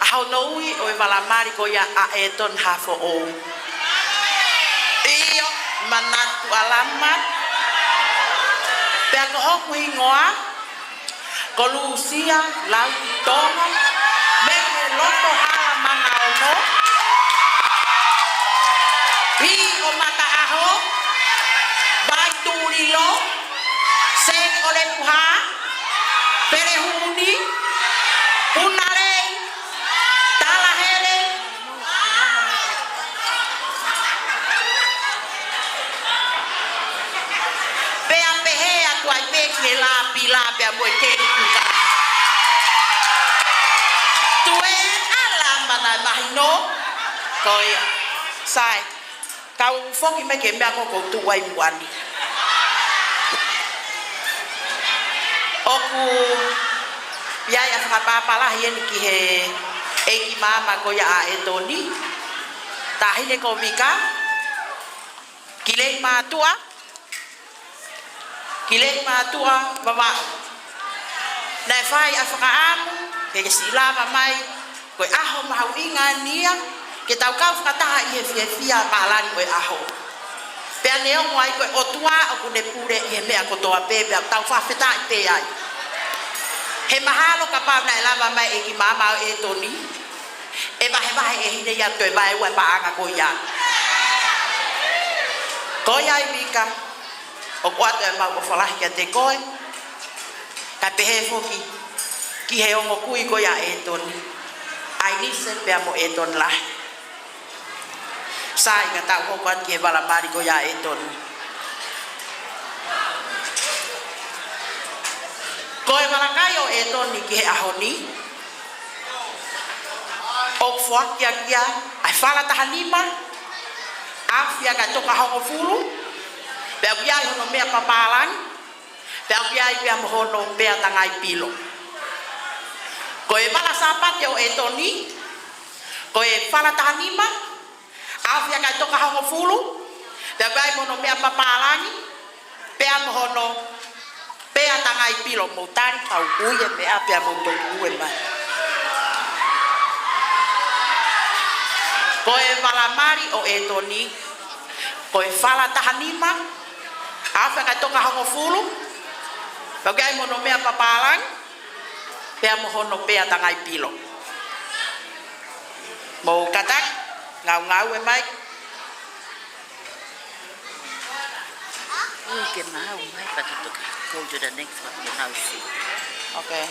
ʻa hono ui ʻo e vala mali ko ia ʻa ʻEtoni Hafoʻou. ʻIo, manatu ʻa Lama. Pea ko hoku hingoa, ko Lusia Lautonga, mei he loto Hala Manga Ono, Piʻi ʻo Mataʻaho, Vaitulilo, Seni ʻo Lepuha, Pelehuni, Punalei, Talahele, pea pehē atu ai pē ki he Lapila pea mo e Kelikuka. Tuē ʻa Lama naʻe mahino. Ko ia. Sai. Kau foki mai ki he meʻa ko ē ʻoku ou tuʻu ai muʻa ni. ʻOku ʻi ai ʻa e fakapapālangi eni ki he ʻeiki maama ko ia ʻa ʻEtoni, Taʻahine ko Vika, ki Leimātuʻa, ki Leimātuʻa Vavaʻu. Naʻe fai ʻa e fakaʻamu ke ke siʻi lava mai, ko e ʻaho mahuʻinga eni ia ke tau kau fakataha ʻi he fiefia pālangi ʻo e ʻaho. Pea neongo ai ko e ʻOtua ʻoku ne pule ʻi he meʻa kotoa pē, pea tau fakafetaʻi pē ai. He mahalo kapau naʻe lava mai ʻeiki maama ʻo ʻEtoni, ʻe vahevahe ʻe hine ia toe vaeua e paʻanga ko ia. Ko ia ai Vika, ʻoku ʻoatu ʻemau ʻofa lahi kiate koe. Kae pehē foki ki he ongo kui ko ia ʻa ʻEtoni, ʻAinise pea mo ʻEtoni lahi. Sai, ka tau hoko atu ki he vala mali ko ia ʻa ʻEtoni. Ko e vala kai ʻo ʻEtoni ki he ʻaho ni, ʻoku foaki ʻaki ia ʻa e fala taha nima, afi ia ka toka hongofulu, pea ʻoku ʻi ai hono meʻa papālangi, pea ʻoku ʻi ai pea mo hono meʻa tangai pilo. Ko e vala Sāpate ʻo ʻEtoni, ko e fala taha nima, ʻAofi ʻa e kakai toko hongofulu, pea ʻoku ʻi ai mo hono meʻa papālangi, pea mo hono pea tangai pilo. Mou tali, tau ui e meʻa pea mou toki ue mai. Ko e vala mali ʻo ʻEtoni, ko e fala taha nima, ʻaofi ʻa e kakai toko hongofulu, pea ʻoku ʻi ai mo hono meʻa papālangi, pea mo hono pea tangai pilo. Mou kātaki, ngaungaue mai. Ui ke mau mai, but you took, go to the next one, you now see. Okay.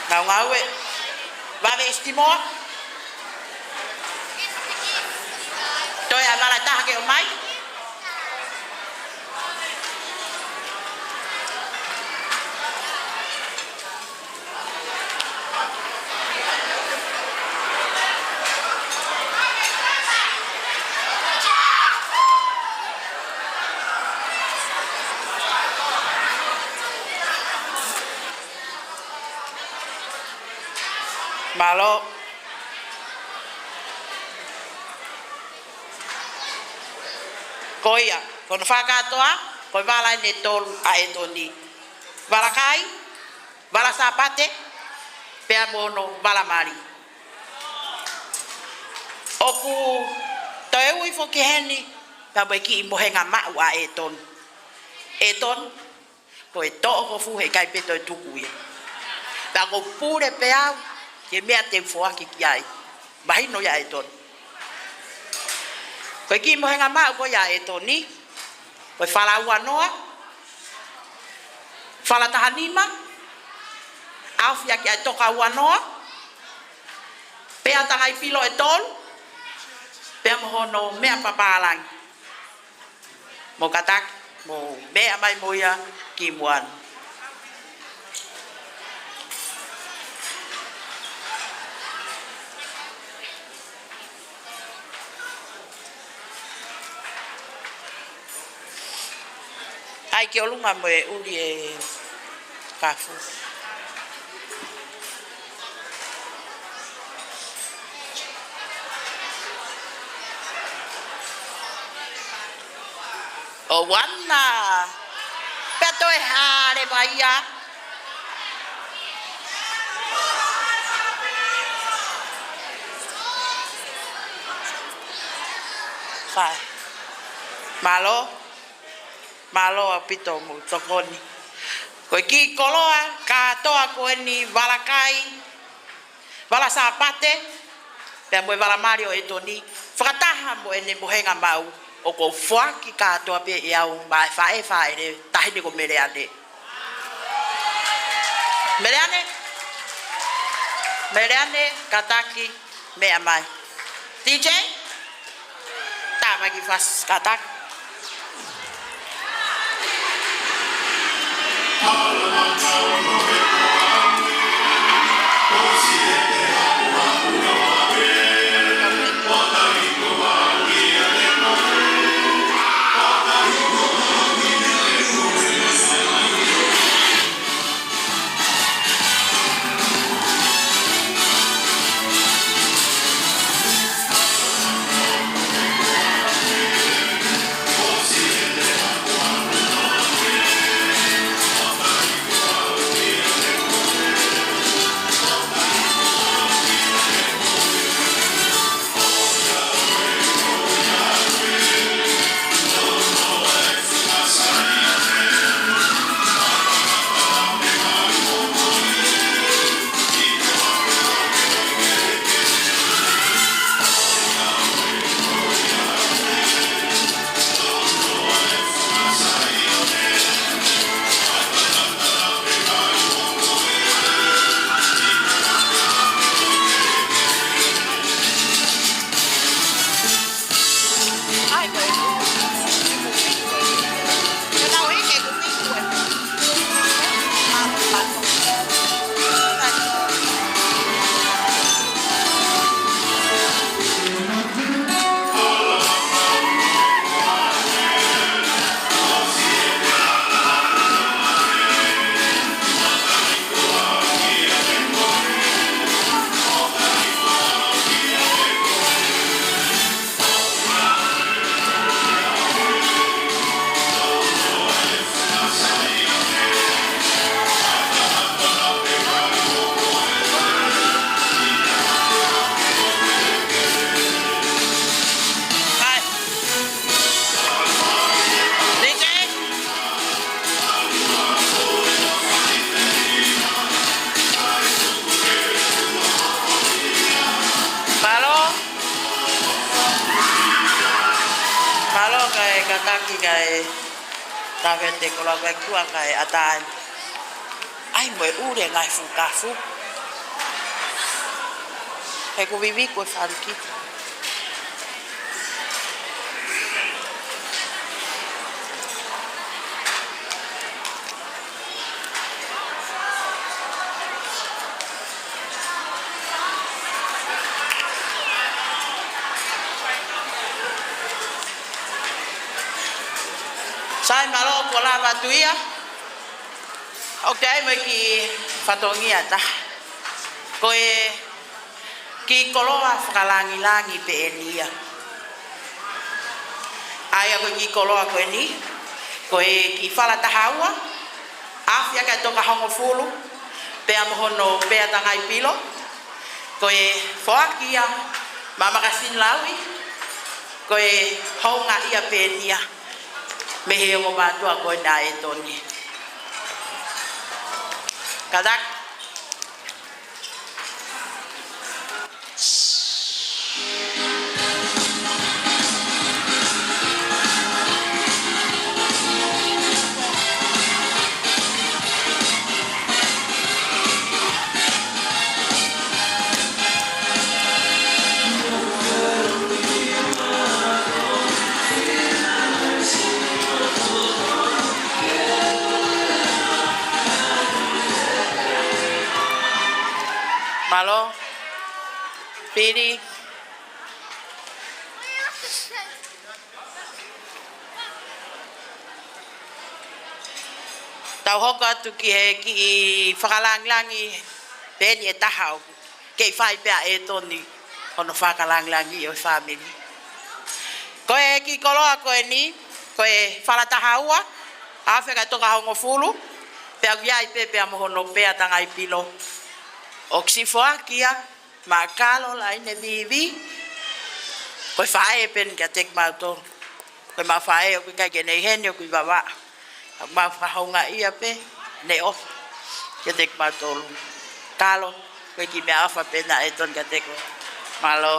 Ngaungaue. Vave ʻEsitimoa. Toe ʻa e vala ʻe taha ke ʻomai. Mālō. Ko ia, ko hono fakakātoa, ko e vala ʻe tolu ʻa ʻEtoni. Vala kai, vala Sāpate, pea mo hono vala mali. ʻOku toe ui foki heni, pea mo e kiʻi mohenga maʻu ʻa ʻEtoni. ʻEtoni, ko e toʻokofu heʻikai pē toe tuku ia. Pea ʻoku ou pule pē au ki he meʻa te u foaki ki ai. Mahino ia ʻEtoni. Ko e kiʻi mohenga maʻu ko ia ʻa ʻEtoni, ko e fala ua noa, fala taha nima, ʻaofi ʻaki ʻa e toka ua noa, pea tangai pilo ʻe tolu, pea mo hono meʻa papālangi. Mou kātaki, mou meʻa mai mo ia ki muʻa ni. ʻAi ki ʻolunga mo e ʻuli e kafu. ʻO wana. Pea toe hale mai ia. Fai. Mālō. Mālō ʻaupito mo tokoni. Ko e kiʻi koloa kātoa ko eni, vala kai, vala Sāpate, pea mo e vala mali ʻo ʻEtoni. Fakataha mo ʻene mohenga maʻu, ʻoku ou foaki kātoa pē ʻe au maʻa e faʻē fāʻele, taʻahine ko Meleane. Meleane? Meleane, kātaki, meʻa mai. D J? Tāmaki fasi, kātaki. Kae tāfea te koloa kae kuo kae ʻatā. ʻAi mo e ʻuli e ngaahi fukafu. He kuo vivi kuo fāliki. Sai, mālō, kuo lava atu ia. ʻOku ʻi ai mo e kiʻi fatongia ʻe taha. Ko e kiʻi koloa fakalangilangi pē eni ia. ʻA ia ko e kiʻi koloa ko eni, ko e kiʻi fala taha ua, afe ʻaki ʻa e tokahongofulu, pea mo hono pea tangai pilo, ko e foaki ia maʻa Makasini Lauʻi, ko e houngaʻia pē eni ia mei he ongo mātuʻa ko ena ʻa ʻEtoni. Kātaki. Mālō. Pili. Tau hoko atu ki he kiʻi fakalangilangi pē eni ʻe taha ʻoku kei fai pē ʻa ʻEtoni hono fakalangilangi ʻo e fāmili. Ko e kiʻi koloa ko eni, ko e fala taha ua, afe ʻaki ʻa e tokahongofulu, pea ʻoku ʻi ai pē pea mo hono pea tangai pilo. ʻOku siʻi foaki ia maʻa Kalolaine Vivi, ko e faʻē pē eni kiate kimautolu. Ko e mau faʻē ʻoku ʻikai ke ne ʻi heni, ʻoku ʻi Vavaʻu. Mau fakahoungaʻia pē, ne ʻofa kiate kimautolu. Kalo, ko e kiʻi meʻaʻofa pē ena ʻa ʻEtoni kiate koe. Mālō.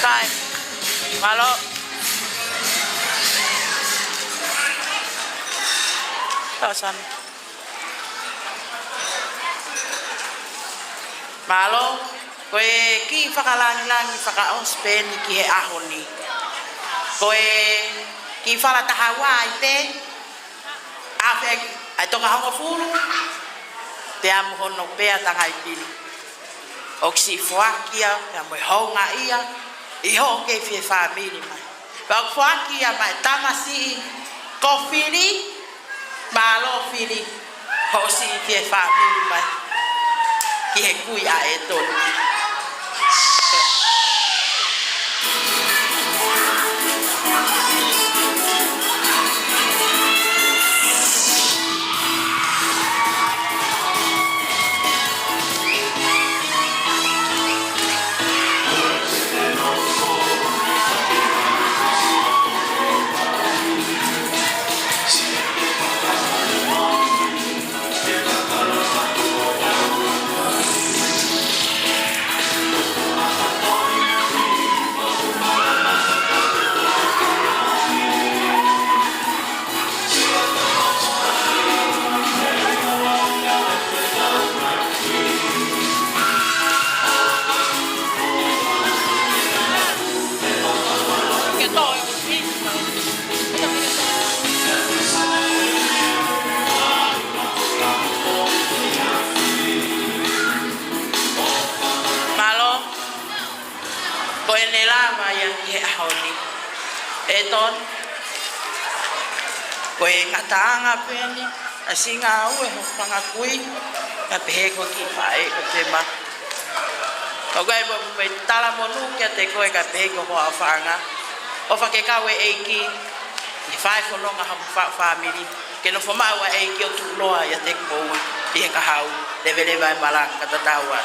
Sai. Mālō. Tau sani. Mālō. Ko e kiʻi fakalangilangi fakaʻosi pē eni ki he ʻaho ni. Ko e kiʻi fala taha ua ai pē, afe ʻaki ʻa e tokahongofulu, pea mo hono pea tangai pilo. ʻOku siʻi foaki ia, pea mo e houngaʻia, ʻi hoʻo kei fie fāmili mai. Pea ʻoku foaki ia maʻa e tamasiʻi ko Fili, mālō Fili, hoʻo siʻi fie fāmili mai ki he kui ʻa ʻEtoni. Mālō. Ko ʻene lava ia ki he ʻaho ni. ʻEtoni. Ko e ngataʻanga pē eni. ʻAsi ngāue hoʻo fanga kui, ka pehē ko e kiʻi faʻē ko Tema. Ka ʻoku ʻi ai mo e talamonū kiate koe ka pehē ko ho ʻaofanga. ʻOfa ke kau e ʻEiki, ʻi he fai fononga ha fa-, fāmili. Ke nofo maʻu ʻa e ʻEiki ʻo tuʻuloa ʻiate kimoua, ʻi he kahaʻu, leveleva e malanga ka tatau ā.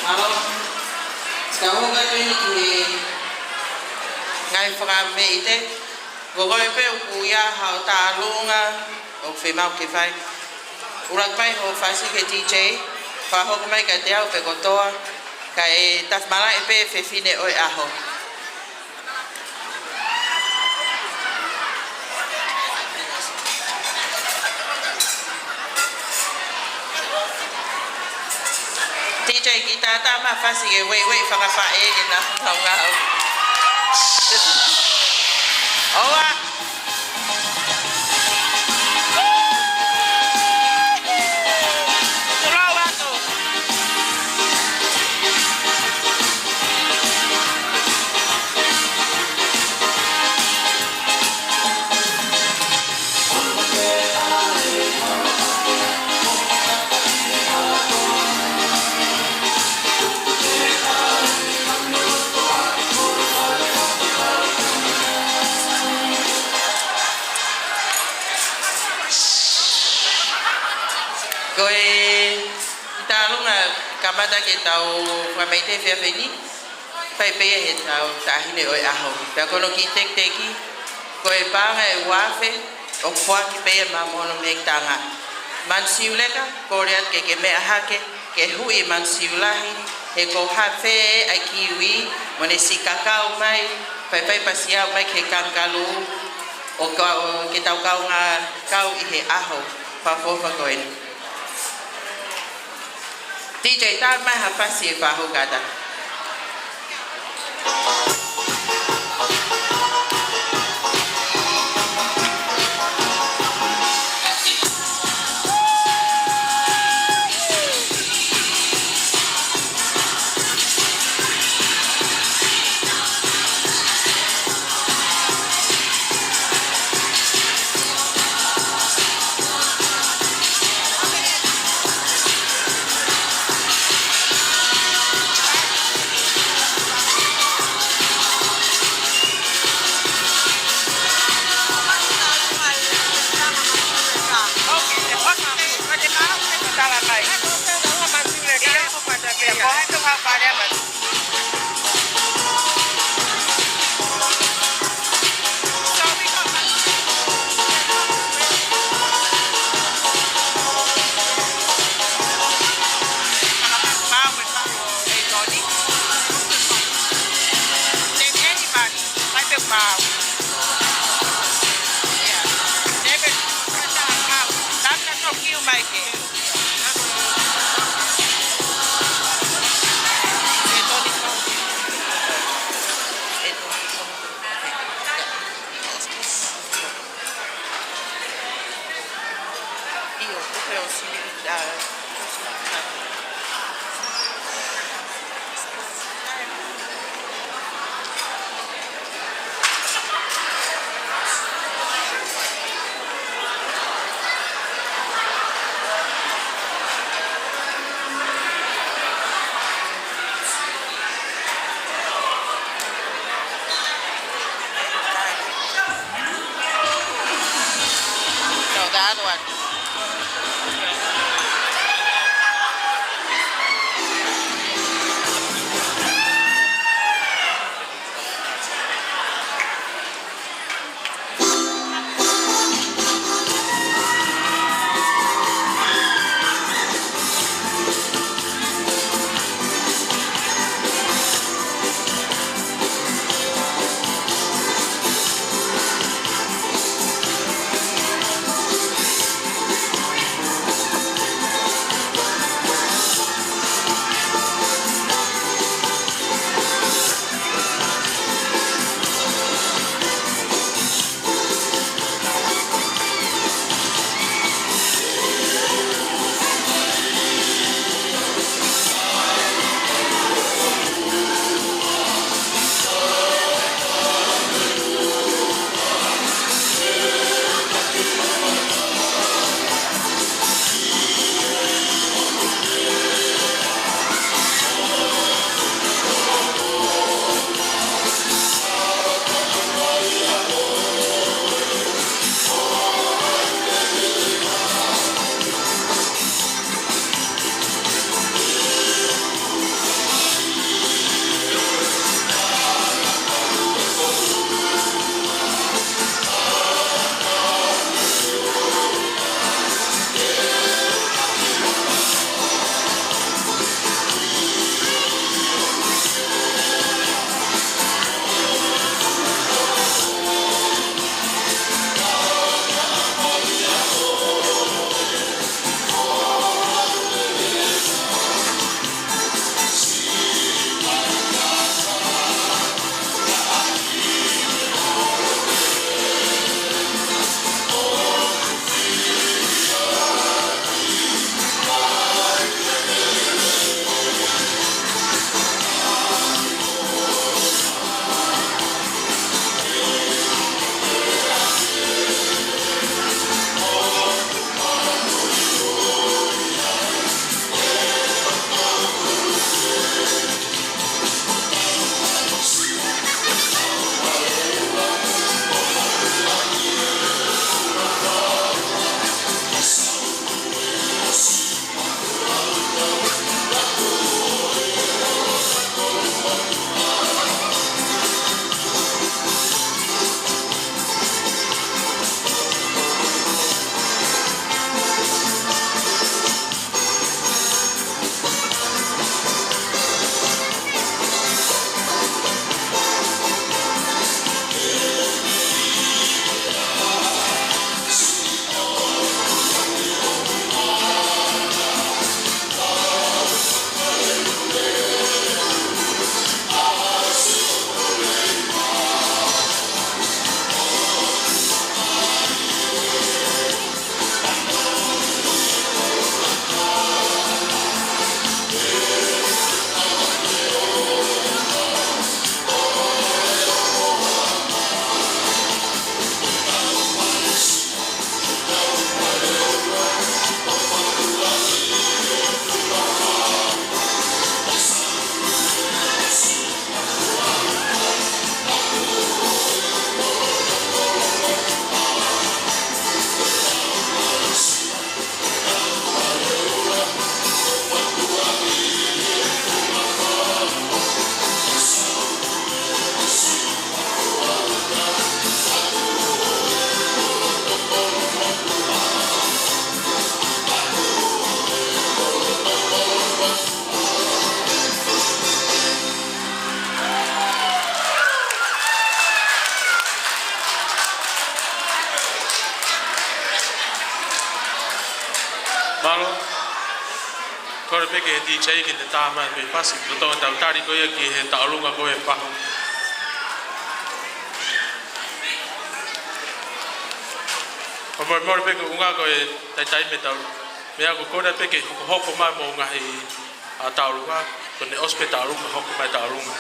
Mālō. Ka ʻoku ʻi ai pē ʻi he ngaahi fakameʻite, ko koe pē ʻoku ʻi ai haʻo tālunga ʻoku fiemaʻu ke fai. ʻUluaki mai hoʻo fasi ki he D J, fakahoko mai kiate au pē kotoa, kae tafi malaʻe pē fefine ʻo e ʻaho. D J, kiʻi tātā mai fasi ke ueʻi fakafaʻē ke nau ngāue. ʻOua. Ko e kiʻi tālunga kamata ke tau fakameʻite he efiafi ni, fai pē ia he tau taʻahine ʻo e ʻaho. Pea ko hono kiʻi tekiteki, ko e paʻanga ʻe uaafe, ʻoku foaki pē ia maʻa mono mei tanga. Manu Siuleka, kole atu ke ke meʻa hake, ke huʻi Manu Siulahi, he ko ha fē ʻa e kiwi, mo ne siʻi kakau mai, paipai pasi au mai ki he kangalū, ʻo ka, ʻo ke tau kaungā kau ʻi he ʻaho fakaʻofoʻofa ko eni. D J, tā mai ha fasi ʻe fā hokata. Kole pē ki he D J ke ne tā mai e fasi, lolotonga ʻetau tali ko ia ki he tauʻolunga ko ē ʻa e fahu. Fakamolemole pē ko e ʻuhinga ko e taimi ʻetau meʻa, ko e kole pē ke hokohoko mai mo e ngaahi, ā, tauʻolunga, ko ʻene ʻosi pē tauʻolunga, hoko mai tauʻolunga.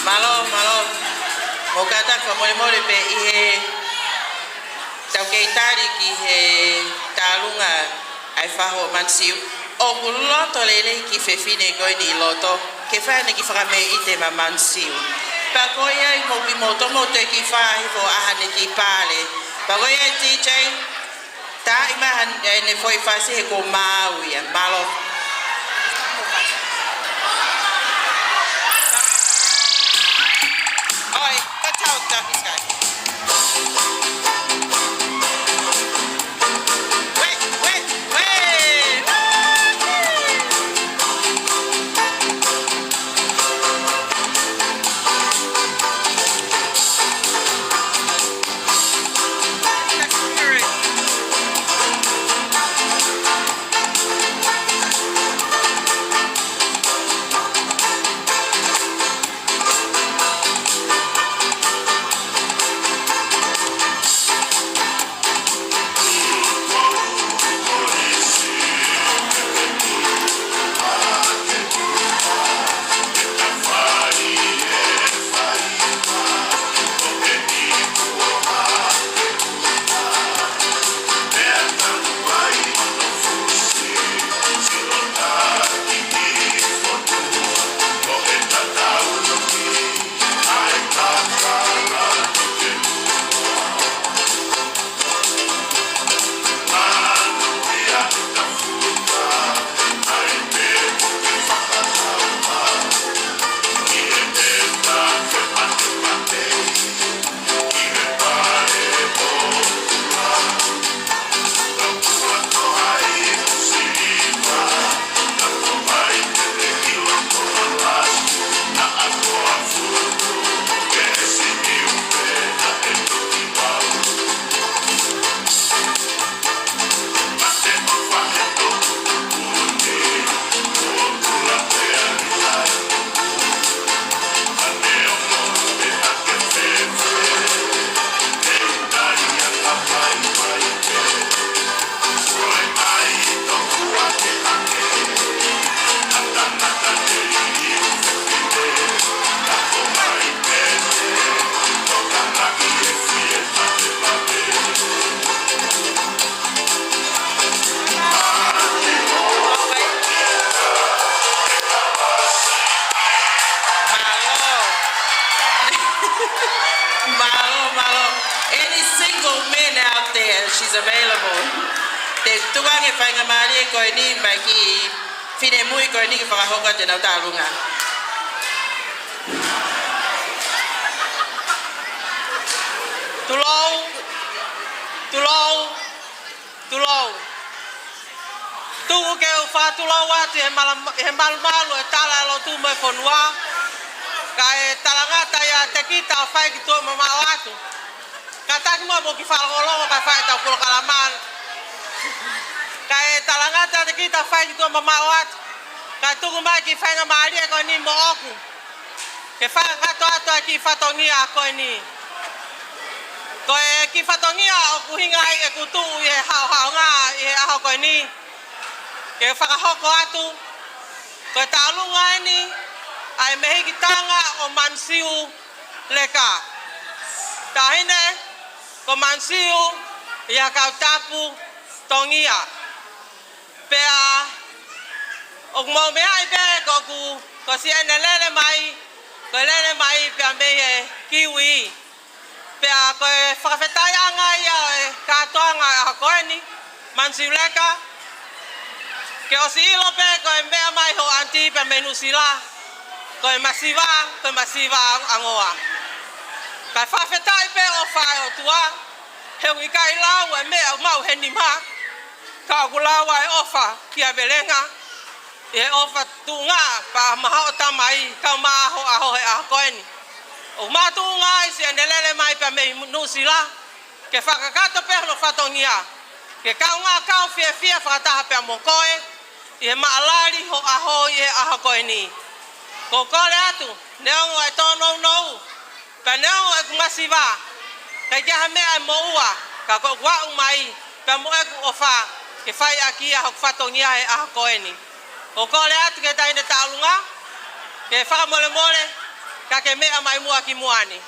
Mālō, mālō. Mou kātaki fakamolemole pē ʻi heʻetau kei tali ki he tauʻolunga ʻa e fahu ʻo Manasiu. ʻOku loto lelei e kiʻi fefine ko eni ʻi loto ke fai haʻane kiʻi fakameʻite maʻa Manasiu. Pea ko ia ai mo kimoutolu mou toe kiʻi fai hifo ʻa haʻane kiʻi pale. Pea ko ia ai D J, tā mai haʻane foʻi fasi he kuo maau ia. Mālō. ʻOi, ka tau taki sky. Wait, wait, wait. faingamālie ko eni mai ki he finemui ko eni ke fakahoko atu ʻenau tālunga. Tulou, tulou, tulou. Tuku ke u fakatulou atu ʻi he mala-, ʻi he malumalu ʻo e tala ʻa e lotu mo e fonua. Kae talangata ia te kita ʻo fai ki tuʻa mamaʻo atu. Kātaki muʻa mo kiʻi fakalongolongo kae fai ʻetau polokalama. Kae talangata te kita fai ki tuʻa mamaʻo atu. Kae tuku mai kiʻi faingamālie ko eni moʻoku ke fakakakato atu ʻa e kiʻi fatongia ko eni. Ko e kiʻi fatongia ʻoku ʻuhinga ai ʻeku tuʻu ʻi he haʻohaʻonga ʻi he ʻaho ko eni ke fakahoko atu. Ko e tālunga eni ʻa e mehikitanga ʻo Mansiu Leka. Taʻahine ko Mansiu ʻi he Kautapu Tongia. Pea ʻoku mou meaʻi pē ko ʻoku, ko siʻene lele mai, ko e lele mai pea mei he Kiwi. Pea ko e fakafetaʻiʻanga ia ʻo e kātoanga ʻo e ʻaho ko eni, Mansiu Leka, ke ʻosi ʻilo pē ko e meʻa mai hoʻo ʻanti pea mei Nuʻusila, ko e masiva, ko e masiva angoa. Kae fakafetaʻi pē ʻofa ʻa e ʻOtua, he ʻoku ʻikai lau e meʻa ʻoku maʻu he nima, ka ʻoku lau ʻa e ʻofa kia Velenga, ʻi he ʻofa tuʻunga pea maʻa hoʻo tamai, kau maʻa hoʻo ʻaho he ʻaho ko eni. ʻOku makatuʻunga ai siʻene lele mai pea mei Nuʻusila, ke fakakakato pē hono fatongia, ke kaungā kau fiefia fakataha pea mo koe, ʻi he maʻalali hoʻo ʻaho ʻi he ʻaho ko eni. ʻOku ou kole atu, neongo e tōnounou, pea neongo ʻeku masiva, ʻikai ke ʻi ai ha meʻa ʻe moʻua, ka ko ʻeku aʻu mai, pea mo ʻeku ʻofa, ke fai ʻaki ia hoku fatongia he ʻaho ko eni. ʻOku ou kole atu ki he taʻahine Taʻalunga, ke fakamolemole, ka ke meʻa mai muʻa ki muʻa ni.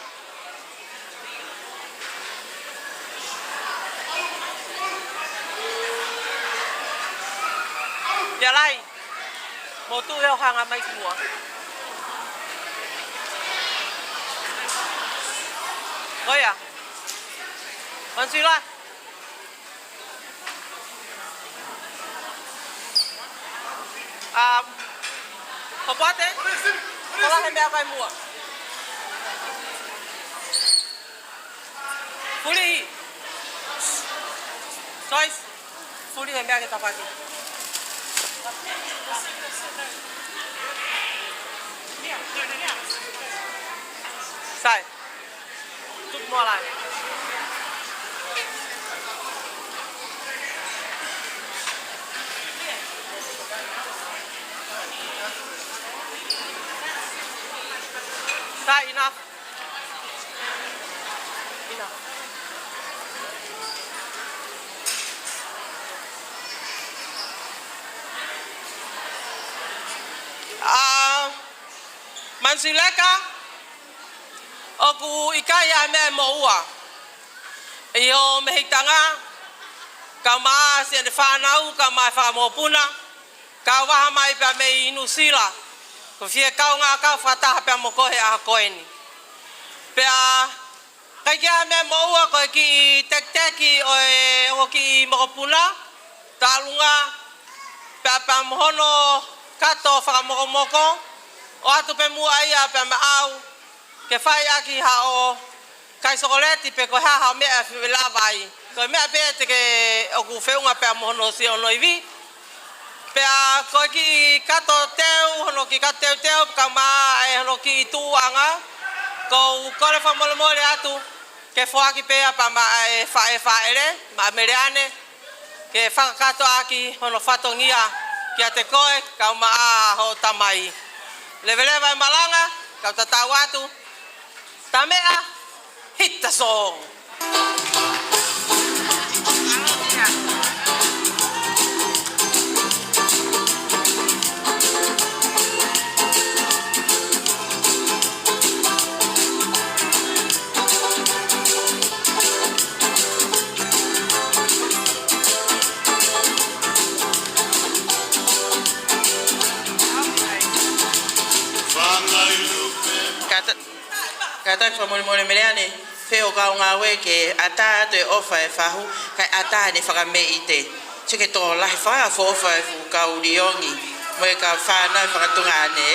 ʻIa Lai, mou tuʻu ē ʻo hanga mai ki muʻa. ʻOia. Mansila. Um, Hopoate, kole he meʻa kai muʻa. Fuli. Joyce, fuli he meʻa ke tafaki. Sai. Tuku muʻa Lai. Sai, enough. Enough. Ah, Mansileka, ʻoku ʻikai ha meʻa ʻe moʻua ʻi hoʻo mehikitanga, kau maʻa siʻene fānau, kau maʻa e fanga mokopuna, kau vaha mai pea mei Nuʻusila, ko e fie kaungā kau fakataha pea mo koe he ʻaho ko eni. Pea ʻikai ke ʻi ai ha meʻa ʻe moʻua ko e kiʻi tekiteki ʻo e ongo kiʻi mokopuna, Taʻalunga, pea pea mo hono kato fakamokomoko, ʻoatu pē muʻa ia pea maʻau, ke fai ʻaki haʻo kai sokoleti pe ko e hā haʻo meʻa ʻe fie lava ai. Ko e meʻa pē te ke ʻoku feʻunga pea mo hono siʻi hono ivi. Pea ko e kiʻi kato teu, hono kiʻi kato teuteu, kau maʻa e hono kiʻi tuʻuʻanga. ʻOku ou kole fakamolemole atu, ke foaki pē ia pea maʻa e faʻē fāʻele, maʻa Meleane, ke fakakakato ʻaki hono fatongia kiate koe, kau maʻa hoʻo tamai. Leveleva e malanga, kau tatau atu. Tameʻa, hit the song. Kātaki, kātaki fakamolemole Meleane, fē hoʻo kaungāue ke ʻatā atu e ʻofa e fahu, kae ʻatā ʻene fakameʻite. Te ke tokolahi fai ʻa e foʻofa ʻa e fuʻu kau liongi mo e kau fānau fakatuongaʻane.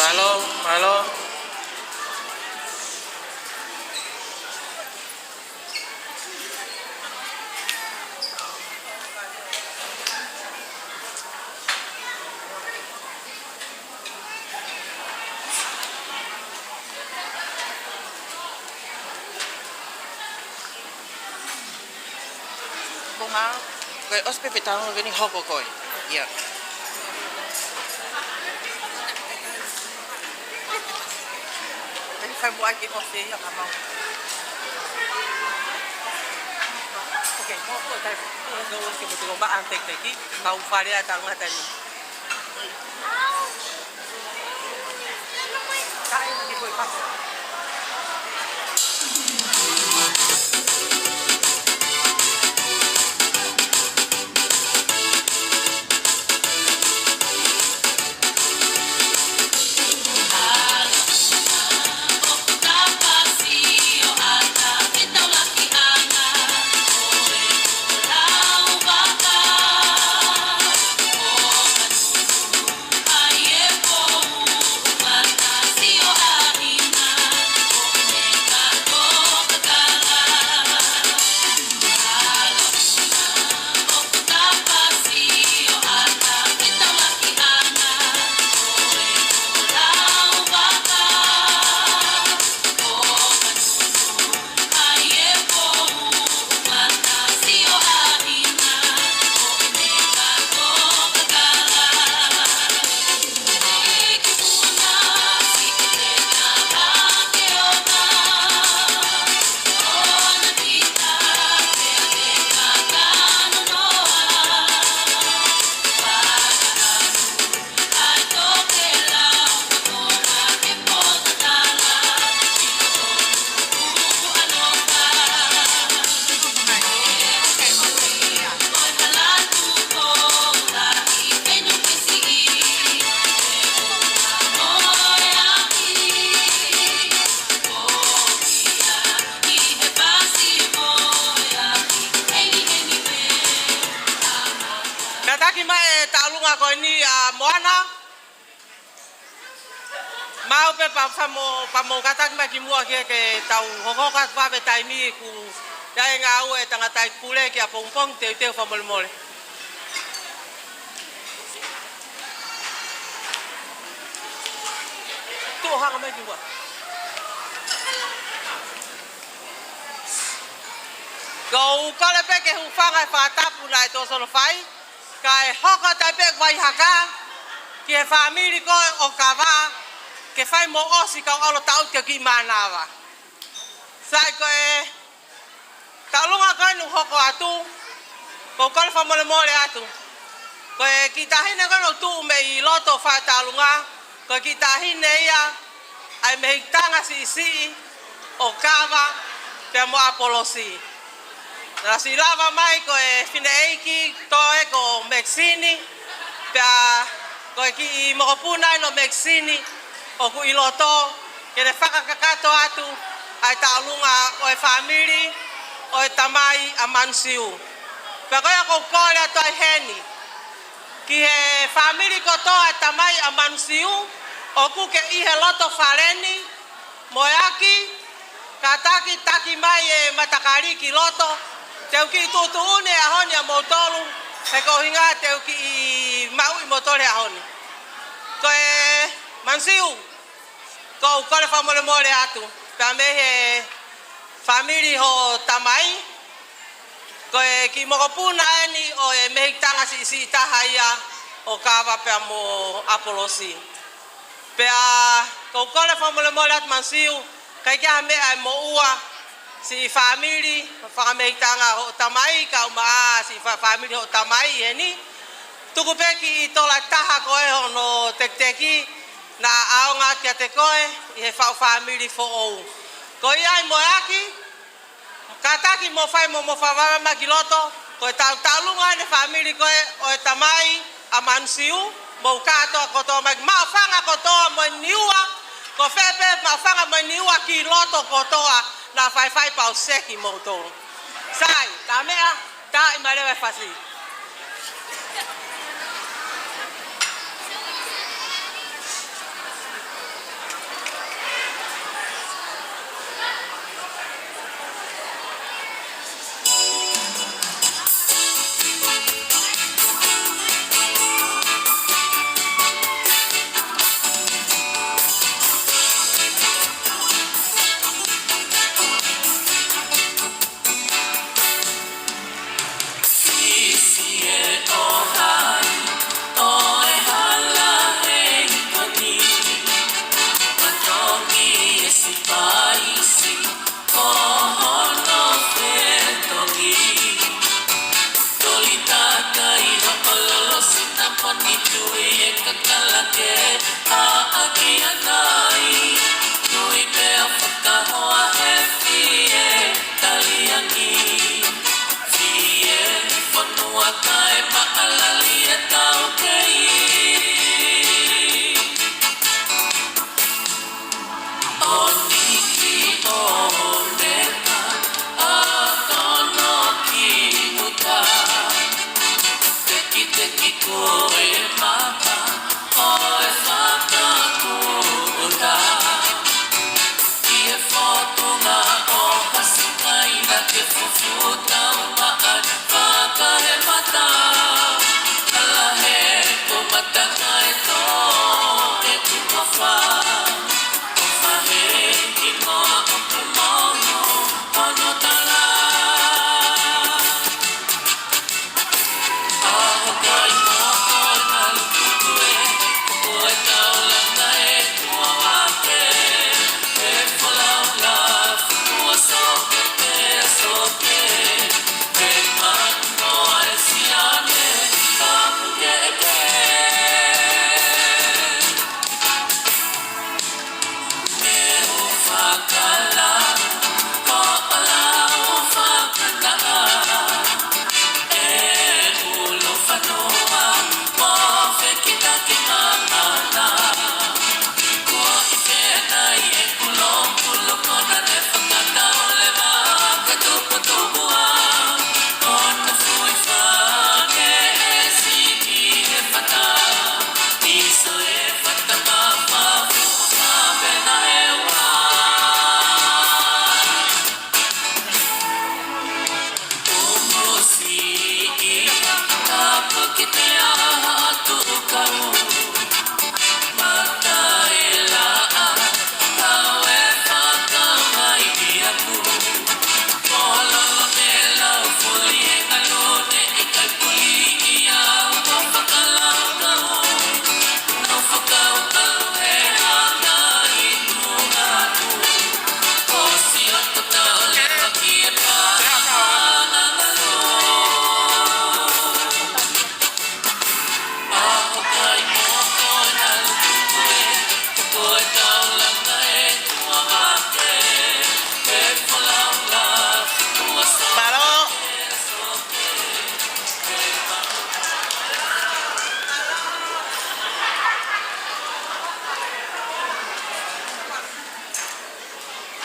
Mālō, mālō. Ko e hā? Ko e ʻosi pē pē taua ko eni hoko ko ē. ʻIa. Pea fai muʻa ke ʻosi ia ka mau. Ok, mau ko tai. Ko no ke mo te ko ma an tek teki. Mau fale ʻa e taʻu ngata ni. Kātaki mai e taʻu ʻulungaanga ko eni ʻa Moana. Mau pē pea famo, pea mou kātaki mai ki muʻa ke, ke tau hokohoko atu pē taimi kuo ʻi ai e ngāue ʻa e tangataʻeiki pule ki ʻapongipongi, teuteu fakamolemole. Ko u kole pē ke hūfanga he fakatapu naʻe toki solo fai, kae hoko atu ai pē ʻeku vaihaka ki he fāmili ko ē ʻo Kava, ke fai mo ʻosi kau ʻalu ʻo tauʻuti ke u kiʻi mānava. Sai, ko e taʻolunga ko ē naʻe hoko atu, ko u kole fakamolemole atu. Ko e kiʻi taʻahine ko ē naʻe tuʻu mei loto faʻa taʻolunga, ko e kiʻi taʻahine ia ʻa e mehikitanga siʻisiʻi ʻo Kava pea mo ʻApolosi. Naʻe siʻi lava mai ko e fineʻeiki toe ko Mekisini, pea ko e kiʻi mokopuna ʻeni ʻo Mekisini ʻoku ʻi loto, ke ne fakakakato atu ʻa e taʻolunga ʻo e fāmili ʻo e tamai ʻa Manusiu. Pea ko ia ko u kole atu ai heni ki he fāmili kotoa ʻa e tamai ʻa Manusiu, ʻoku ke ʻi he loto fale ni, mo e ʻaki, kātaki taki mai e matakali ki loto, te u kiʻi tuʻutuʻuni he ʻaho ni ʻa moutolu, he ko e ʻuhinga te u kiʻi maʻu ʻi moutolu he ʻaho ni. Ko e Manusiu, ko u kole fakamolemole atu, pea mei he fāmili hoʻo tamai, ko e kiʻi mokopuna ʻeni ʻo e mehikitanga siʻisiʻi taha ia ʻo Kava pea mo ʻApolosi. Pea ko u kole fakamolemole atu Manusiu, ʻikai ke ʻi ai ha meʻa ʻe moʻua, siʻi fāmili fakamehikitanga hoʻo tamai, kae ʻumaʻā siʻi fa-, fāmili hoʻo tamai ʻeni. Tuku pē kiʻi tola taha ko ē hono tekiteki, naʻa ʻaonga kiate koe ʻi he faʻu fāmili foʻou. Ko ia ai mo e ʻaki, kātaki mo fai mo, mo fakavave mai ki loto, ko e tau taʻolunga ʻeni e fāmili ko ē ʻo e tamai ʻa Manusiu, mo kātoa kotoa mai, maʻufanga kotoa mo e Niua, ko fē pē maʻufanga mo e Niua ki loto kotoa, naʻa faifai pau seki moutolu. Sai, tā meʻa, tā ʻi maleva e fasi.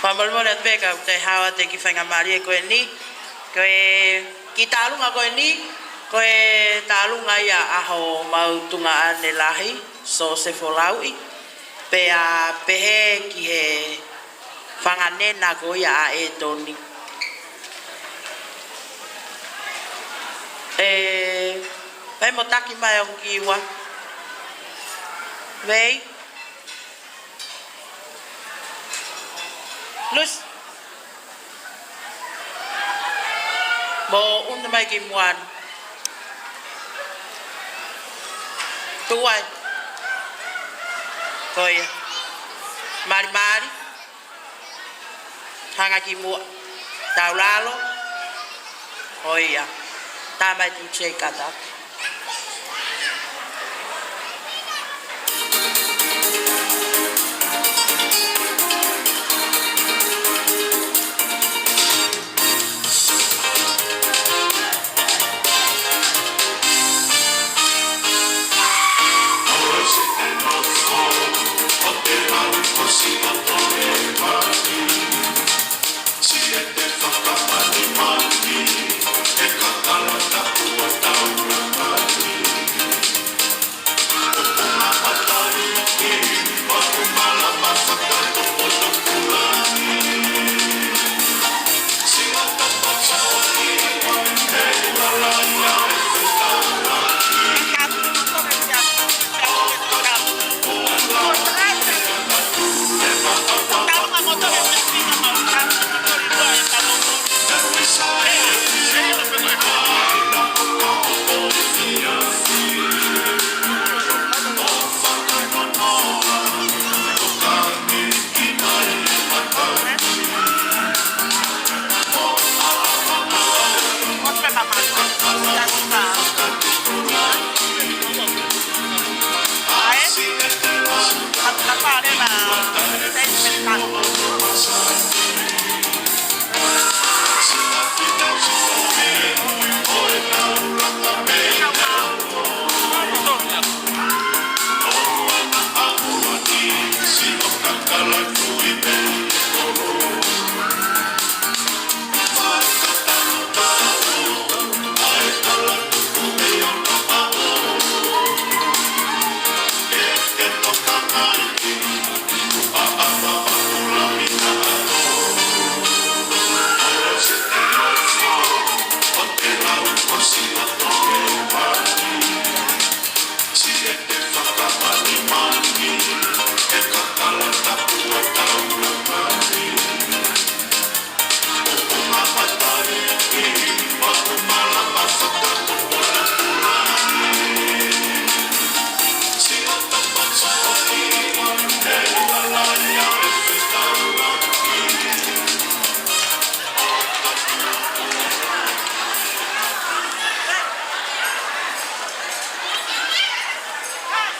Fakamolemole atu pē ka ʻoku ʻikai hao atu e kiʻi faingamālie ko eni. Ko e kiʻi tālunga ko eni, ko e tālunga ia ʻa homau tuongaʻane lahi, Sosefo Lauʻi. Pea pehē ki he fanga nena ko ia ʻa ʻEtoni. ʻE, pea mo taki mai ʻo kiwa. Vei. Lucy. Mo ʻunu mai ki muʻa ni. Tuʻu ai. Ko ia. Malimali. Hanga ki muʻa. Taulalo. Ko ia. Tā mai tu che kata.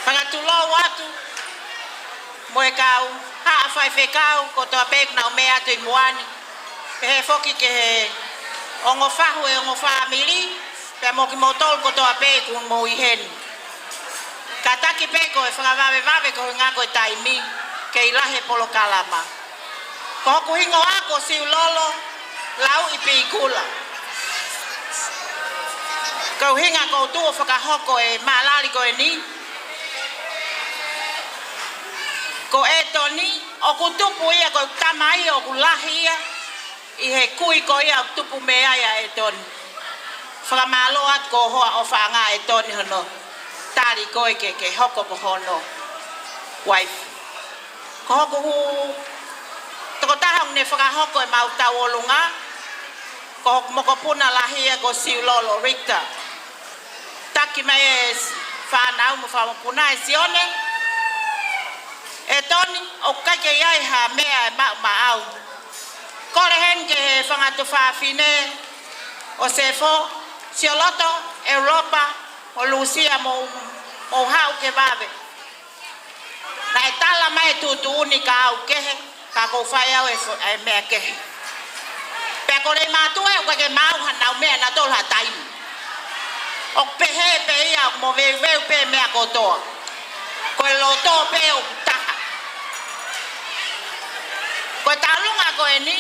Fakatulou atu mo e kau haʻa faifekau kotoa pē kuo nau meʻa atu ʻi muʻa ni. Pehē foki ki he ongo fahu ʻe ongo fāmili, pea mo kimoutolu kotoa pē kuo mou ʻi heni. Kātaki pē ko e fakavavevave ko e ngako e taimi, kei lahi e polokalama. Ko hoku hingoa ko Siulolo Lauʻi Pikula. Ko e ʻuhinga ko u tuʻu ʻo fakahoko e mālali ko eni. Ko ʻEtoni, ʻoku tupu ia ko e tama ia ʻoku lahi ia ʻi he kui ko ia ʻoku tupu mei ai ʻa ʻEtoni. Fakamālō atu ko hoa ʻofaʻanga ʻEtoni hono tali koe ke, ke hoko ko hono wife. Ko hoku hū tokotaha ʻoku ne fakahoko ʻemau tauʻolunga, ko hoku mokopuna lahi ia ko Siulolo Rita. Taki mai e fānau mo e fanga mokopuna ʻe Sione. ʻEtoni, ʻoku ʻikai ke ʻi ai ha meʻa ʻe maʻumaʻau. Kole heni ki he fanga tuofāfine ʻo Sefo, sio loto, ʻEulopa, ʻo Lusia mo, mo haʻu ke vave. Naʻe tala mai e tuʻutuʻuni ka ʻoku kehe, ka ʻoku ou fai au e fo-, e meʻa kehe. Pea ko e lelei mātuʻa ʻoku ʻikai ke maʻu haʻanau meʻa naʻa tolu ha taimi. ʻOku pehē pē ia ʻoku moveuveu pē meʻa kotoa. Ko e loto pē ʻoku taha. Ko e tālunga ko ni,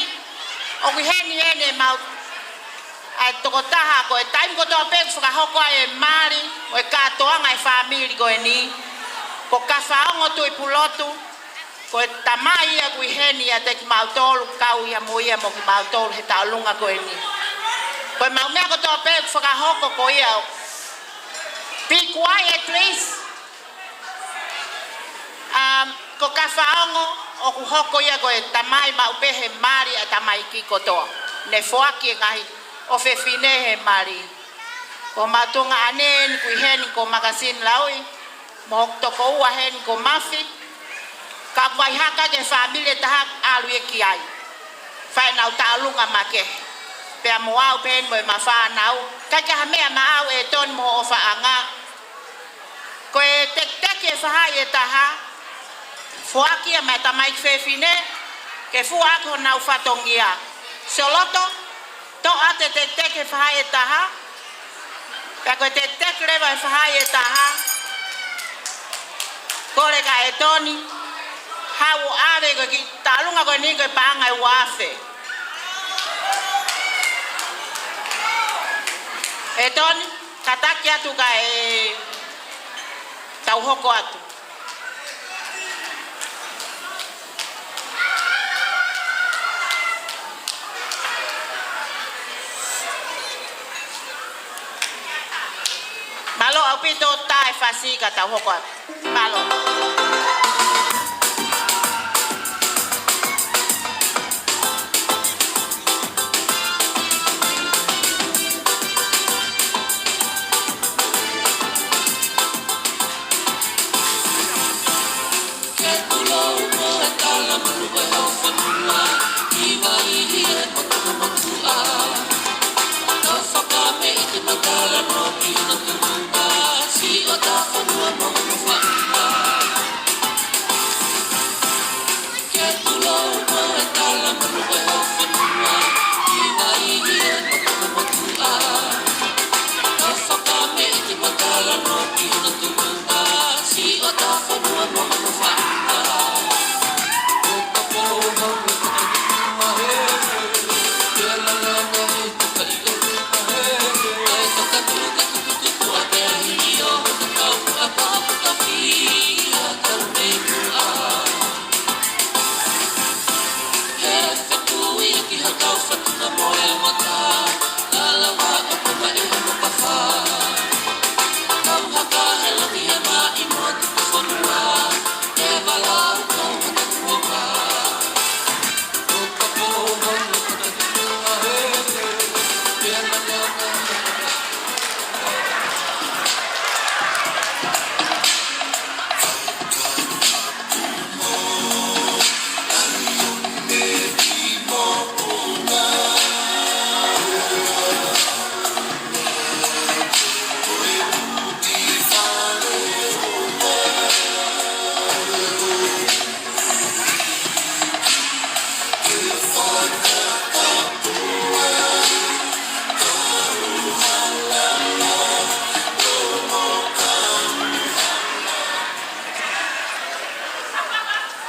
ʻoku ʻi heni ʻeni ʻemau, ʻa e tokotaha ko e taimi kotoa pē ʻoku fakahoko ai e mali ʻo e kātoanga e fāmili ko eni. Ko Kafaongo Tuʻipulotu, ko e tamai ia ʻoku ʻi heni ʻiate kimautolu, kau ia mo ia mo kimautolu he taʻolunga ko eni. Ko ʻemau meʻa kotoa pē ʻoku fakahoko ko ia ʻoku, be quiet, please. Um, ko Kafaongo, ʻoku hoko ia ko e tamai maʻu pē he mali ʻa e tamaiki kotoa. Ne foaki e ngaahi ʻofefine he mali. Ko homau tuongaʻane ʻeni ʻoku ʻi heni ko Makasini Lauʻi, mo hoku tokoua heni ko Mafi. Ka ʻoku ʻi ai ha taha he fāmili ʻe taha ʻalu ia ki ai. Fai ʻenau taʻolunga makehe. Pea mo au pē ʻeni mo ʻema fānau. Kae ʻikai ha meʻa maʻau ʻEtoni mo hoʻo ʻofaʻanga. Ko e tekiteki e fahaʻi ʻe taha, foaki ia maʻa e tamaiki fefine, ke fua ʻaki honau fatongia. Soloto, toʻo atu e tekiteki e fahaʻi ʻe taha, pea ko e tekiteki leva e fahaʻi ʻe taha, kole kia ʻEtoni, haʻu ʻo ʻave ko e kiʻi taʻolunga ko eni ko e paʻanga ʻe ua afe. ʻEtoni, kātaki atu kae tau hoko atu. Mālō ʻaupito, tā e fasi ka tau hoko atu. Mālō.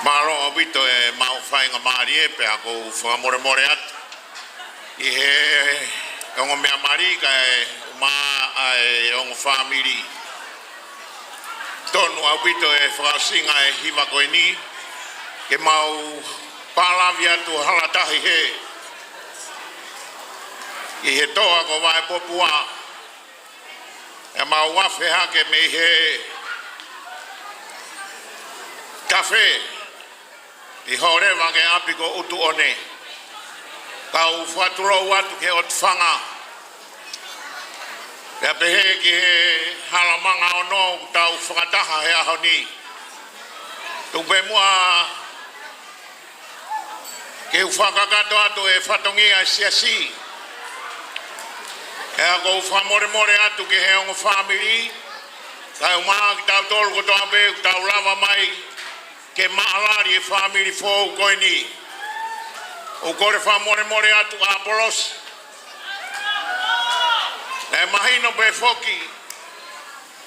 Mālō ʻaupito ʻemau faingamālie, pea ʻoku ou fakamolemole atu ʻi he ongo meʻa mali kae ʻumaʻā e ongo fāmili. Tonu ʻaupito e fakaʻosinga e hiva ko eni, ke mau pālavi atu hala tahi hē ʻi he toa ko Vaepopua, ʻemau afe hake mei he kafe ʻi Hōleva ki he ʻapi ko ʻUtuʻone. Kau fakatulou atu ki he ʻOtu Fanga, pea pehē ki he Hala Manga Ono ʻoku tau fakataha he ʻaho ni. Tuku pē muʻa ke u fakakakato atu e fatongia e siasi. Pea ʻoku ou fakamolemole atu ki he ongo fāmili, kae ʻumaʻā kitautolu kotoa pē ʻoku tau lava mai ke maʻalali e fāmili foʻou ko eni. ʻOku ou kole fakamolemole atu ʻApolosi. Naʻe mahino pē foki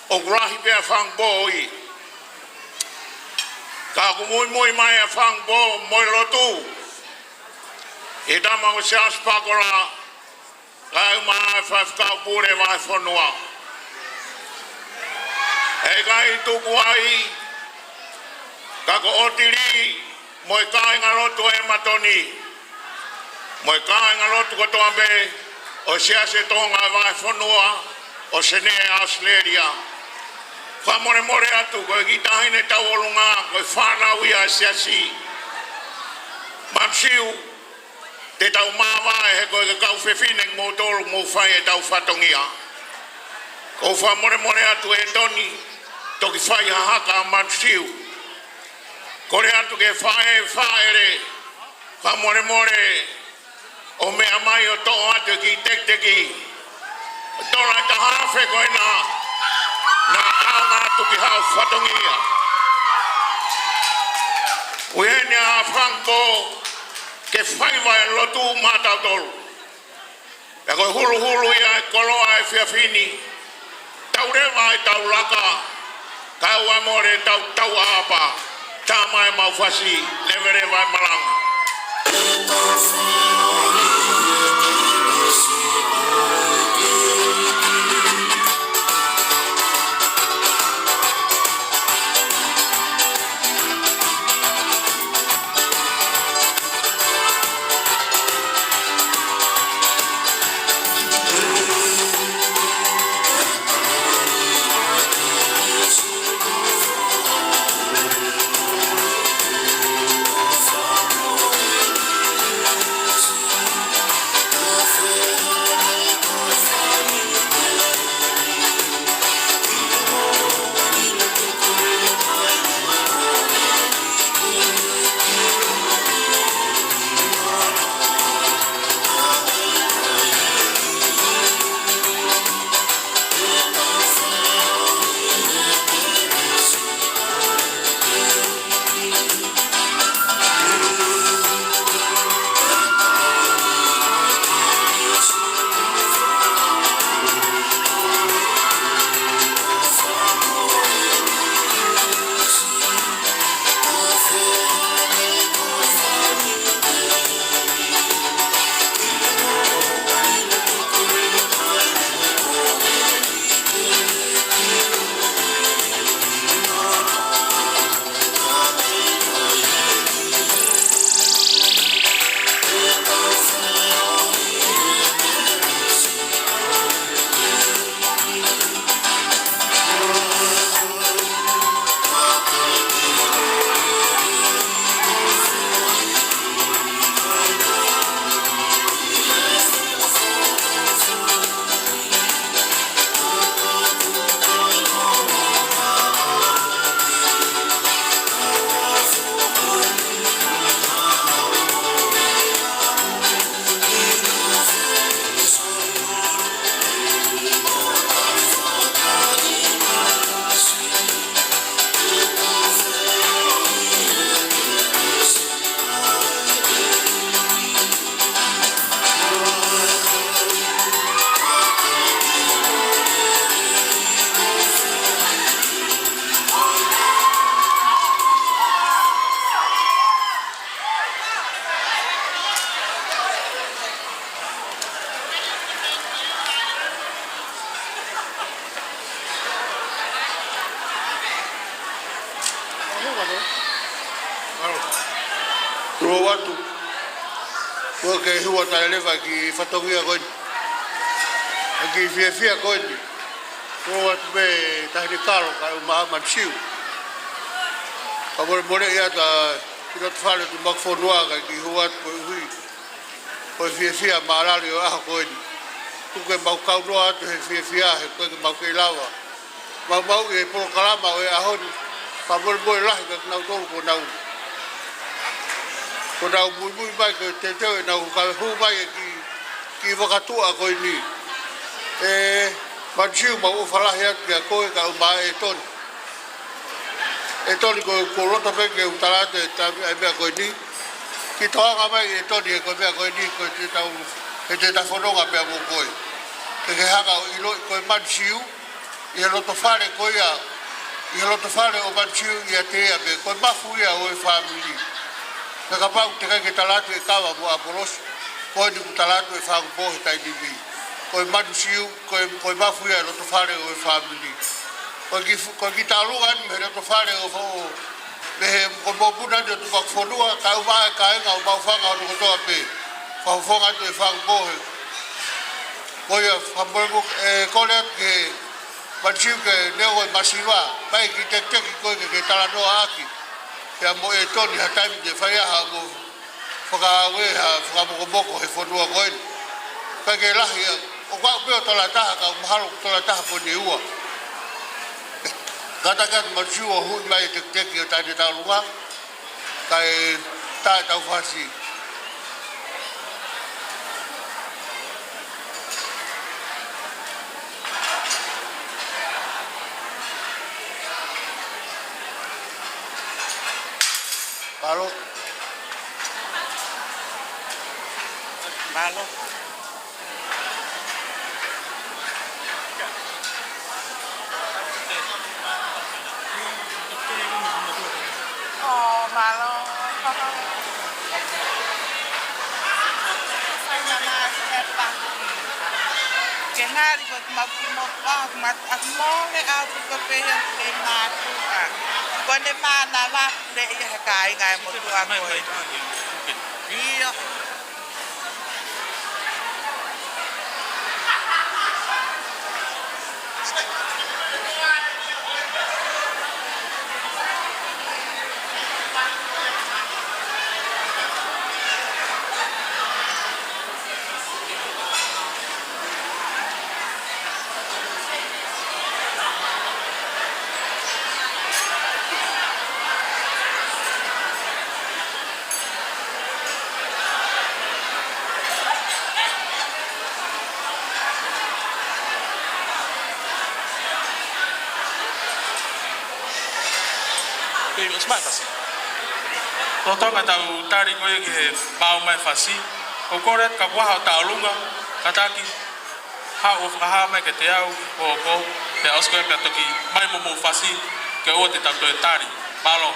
ʻoku lahi pē ʻa Fangupō ʻi. Ka ʻoku muimui mai ʻa Fangupō mo e lotu. ʻE tama ʻo Siaosi Pakola, kae ʻumaʻā e faifekau pule vahefonua. ʻE ʻikai tuku ai, ka ko ʻOtili mo e kāingalotu ʻo ʻEmatoni, mo e kāingalotu kotoa pē ʻo e Siasi ʻo Tonga ʻi he vahefonua ʻo Senē, ʻAositelēlia. Fakamolemole atu, ko e kiʻi taʻahine tauʻolunga, ko e fānau ia ʻa e Siasi. Manu Siu, te tau māvae he ko e kau fefine kimoutolu ʻoku mou fai ʻetau fatongia. ʻOku ou fakamolemole atu ʻEtoni, toki fai ha haka ʻa Manu Siu. Kole atu ki he faʻē Faʻele, fakamolemole ʻo meʻa mai ʻo toʻo atu e kiʻi tekiteki, tola ʻe taha afe ko ena, naʻa tau ʻaonga atu ki haʻo fatongia. ʻOku ʻi heni ʻa Fangpo ke faiva e lotu maʻatautolu. Pea ko e huluhulu ia e koloa ʻo e efiafi ni, tau leva ʻetau laka, kae ʻoua mole tau tauʻaʻapa. Tā mai ʻemau fasi, Leveleva e Malanga. Tulou atu. Kuo ke hua taʻeleva ki he fatongia ko eni, ki he fiefia ko eni. Tulou atu pē Taʻahine Kalo kae ʻumaʻā Manu Siu. Fakamolemoleʻi atu ʻa e kiʻi loto fale ʻo e tuʻumaʻu fonua kae kiʻi hua atu koeʻuhi ko e fiefia mālali ʻo e ʻaho ko eni. Tuku ke mau kaunoa atu he fiefia he ʻoku ʻikai ke mau kei lava maumauʻi e polokalama ʻo e ʻaho ni. Fakamolemole lahi kiate kinautolu kuo nau, kuo nau muimui mai, ko e teuteu ʻenau kau hū mai e kiʻi, kiʻi vakatuʻa ko eni. ʻE Manu Siu, mau ʻofa lahi atu kiate koe kae ʻumaʻā ʻEtoni. ʻEtoni, ko, ʻoku ou loto pē ke u tala atu e ta-, e meʻa ko eni. Kiʻi toʻonga mai ʻEtoni he ko e meʻa ko eni, ko e te tau, he te tau fononga pea mo koe. Ke ke hanga ʻo ʻiloʻi ko e Manu Siu, ʻi he loto fale ko ia, ʻi he loto fale ʻo Manu Siu ʻiate ia pē, ko e mafu ia ʻo e fāmili. Pea kapau te ke ʻikai ke tala atu e kava mo ʻApolosi, Ko eni kuo tala atu ʻe Fakapohe he taimi ni, ko e Manu Siu, ko e, ko e mafu ia ʻo e loto fale ʻo e fāmili. Ko e kiʻi fu-, ko e kiʻi taʻalunga eni mei he loto fale ʻo, ʻo, mei he, ko e mokopuna eni ʻo Tupakifonua, kae ʻumaʻā e kāinga ʻo Maʻufanga hono kotoa pē. Fakafofonga atu ʻe Fakapohe. Ko ia, fakamolemole, ʻe, kole atu ki he Manu Siu ke neongo e masiva, ʻomai e kiʻi tekiteki ko ē ke, ke talanoa ʻaki. Pea mo ʻEtoni ha taimi te fai ai haʻamo fakaaue ha fakamokomoko he fonua ko eni. ʻIkai ke lahi ia, ʻoku ou pehē ʻoku tola taha, ka mahalo ʻoku tola taha pe ʻe ua. Kātaki atu Manu Siu ʻo hū mai e tekiteki ʻo taʻe ne taʻalunga, kae tā ʻetau fasi. Mālō. Mālō. ʻŌ, mālō. Sai na ma hepa. Ke ngali ko ma ki mo pa, ma, a mo le a tu ko pe ia ke ma tu a. Ko ne ma na va le ia he kāinga e motuʻa ko ē. ʻIo. Pei, ʻosi mai e fasi. Lolotonga ʻetau tali ko ē ki he maʻu mai e fasi, ʻoku ou kole atu kapau ʻoku ʻi ai ha taʻalunga, kātaki haʻu ʻo fakahā mai kiate au, ʻo ko, pea ʻosi ko ia pea toki ʻomai mo hoʻomou fasi, ke ʻoua te tau toe tali. Mālō.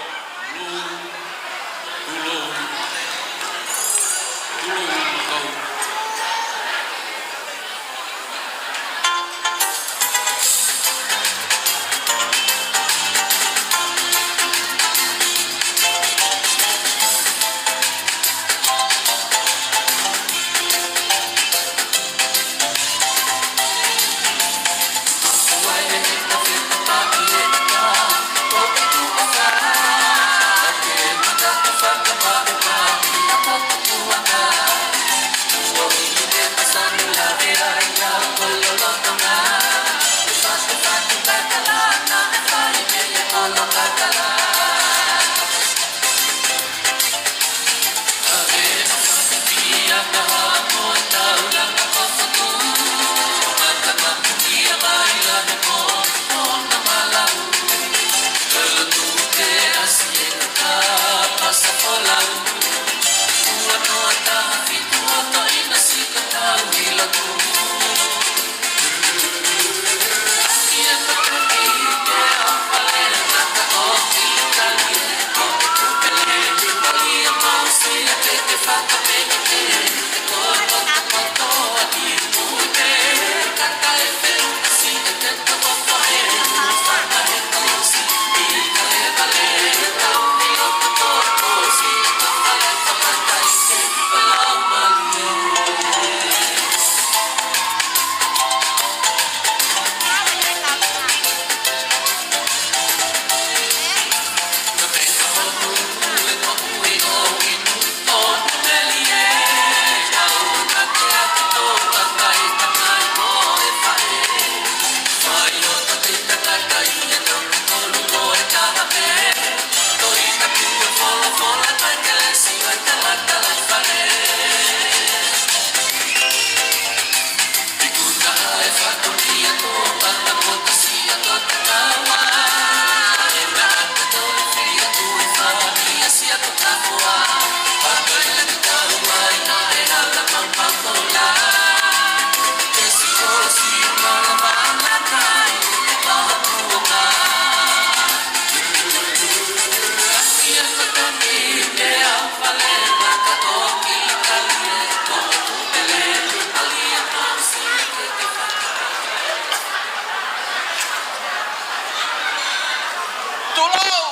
Tulou,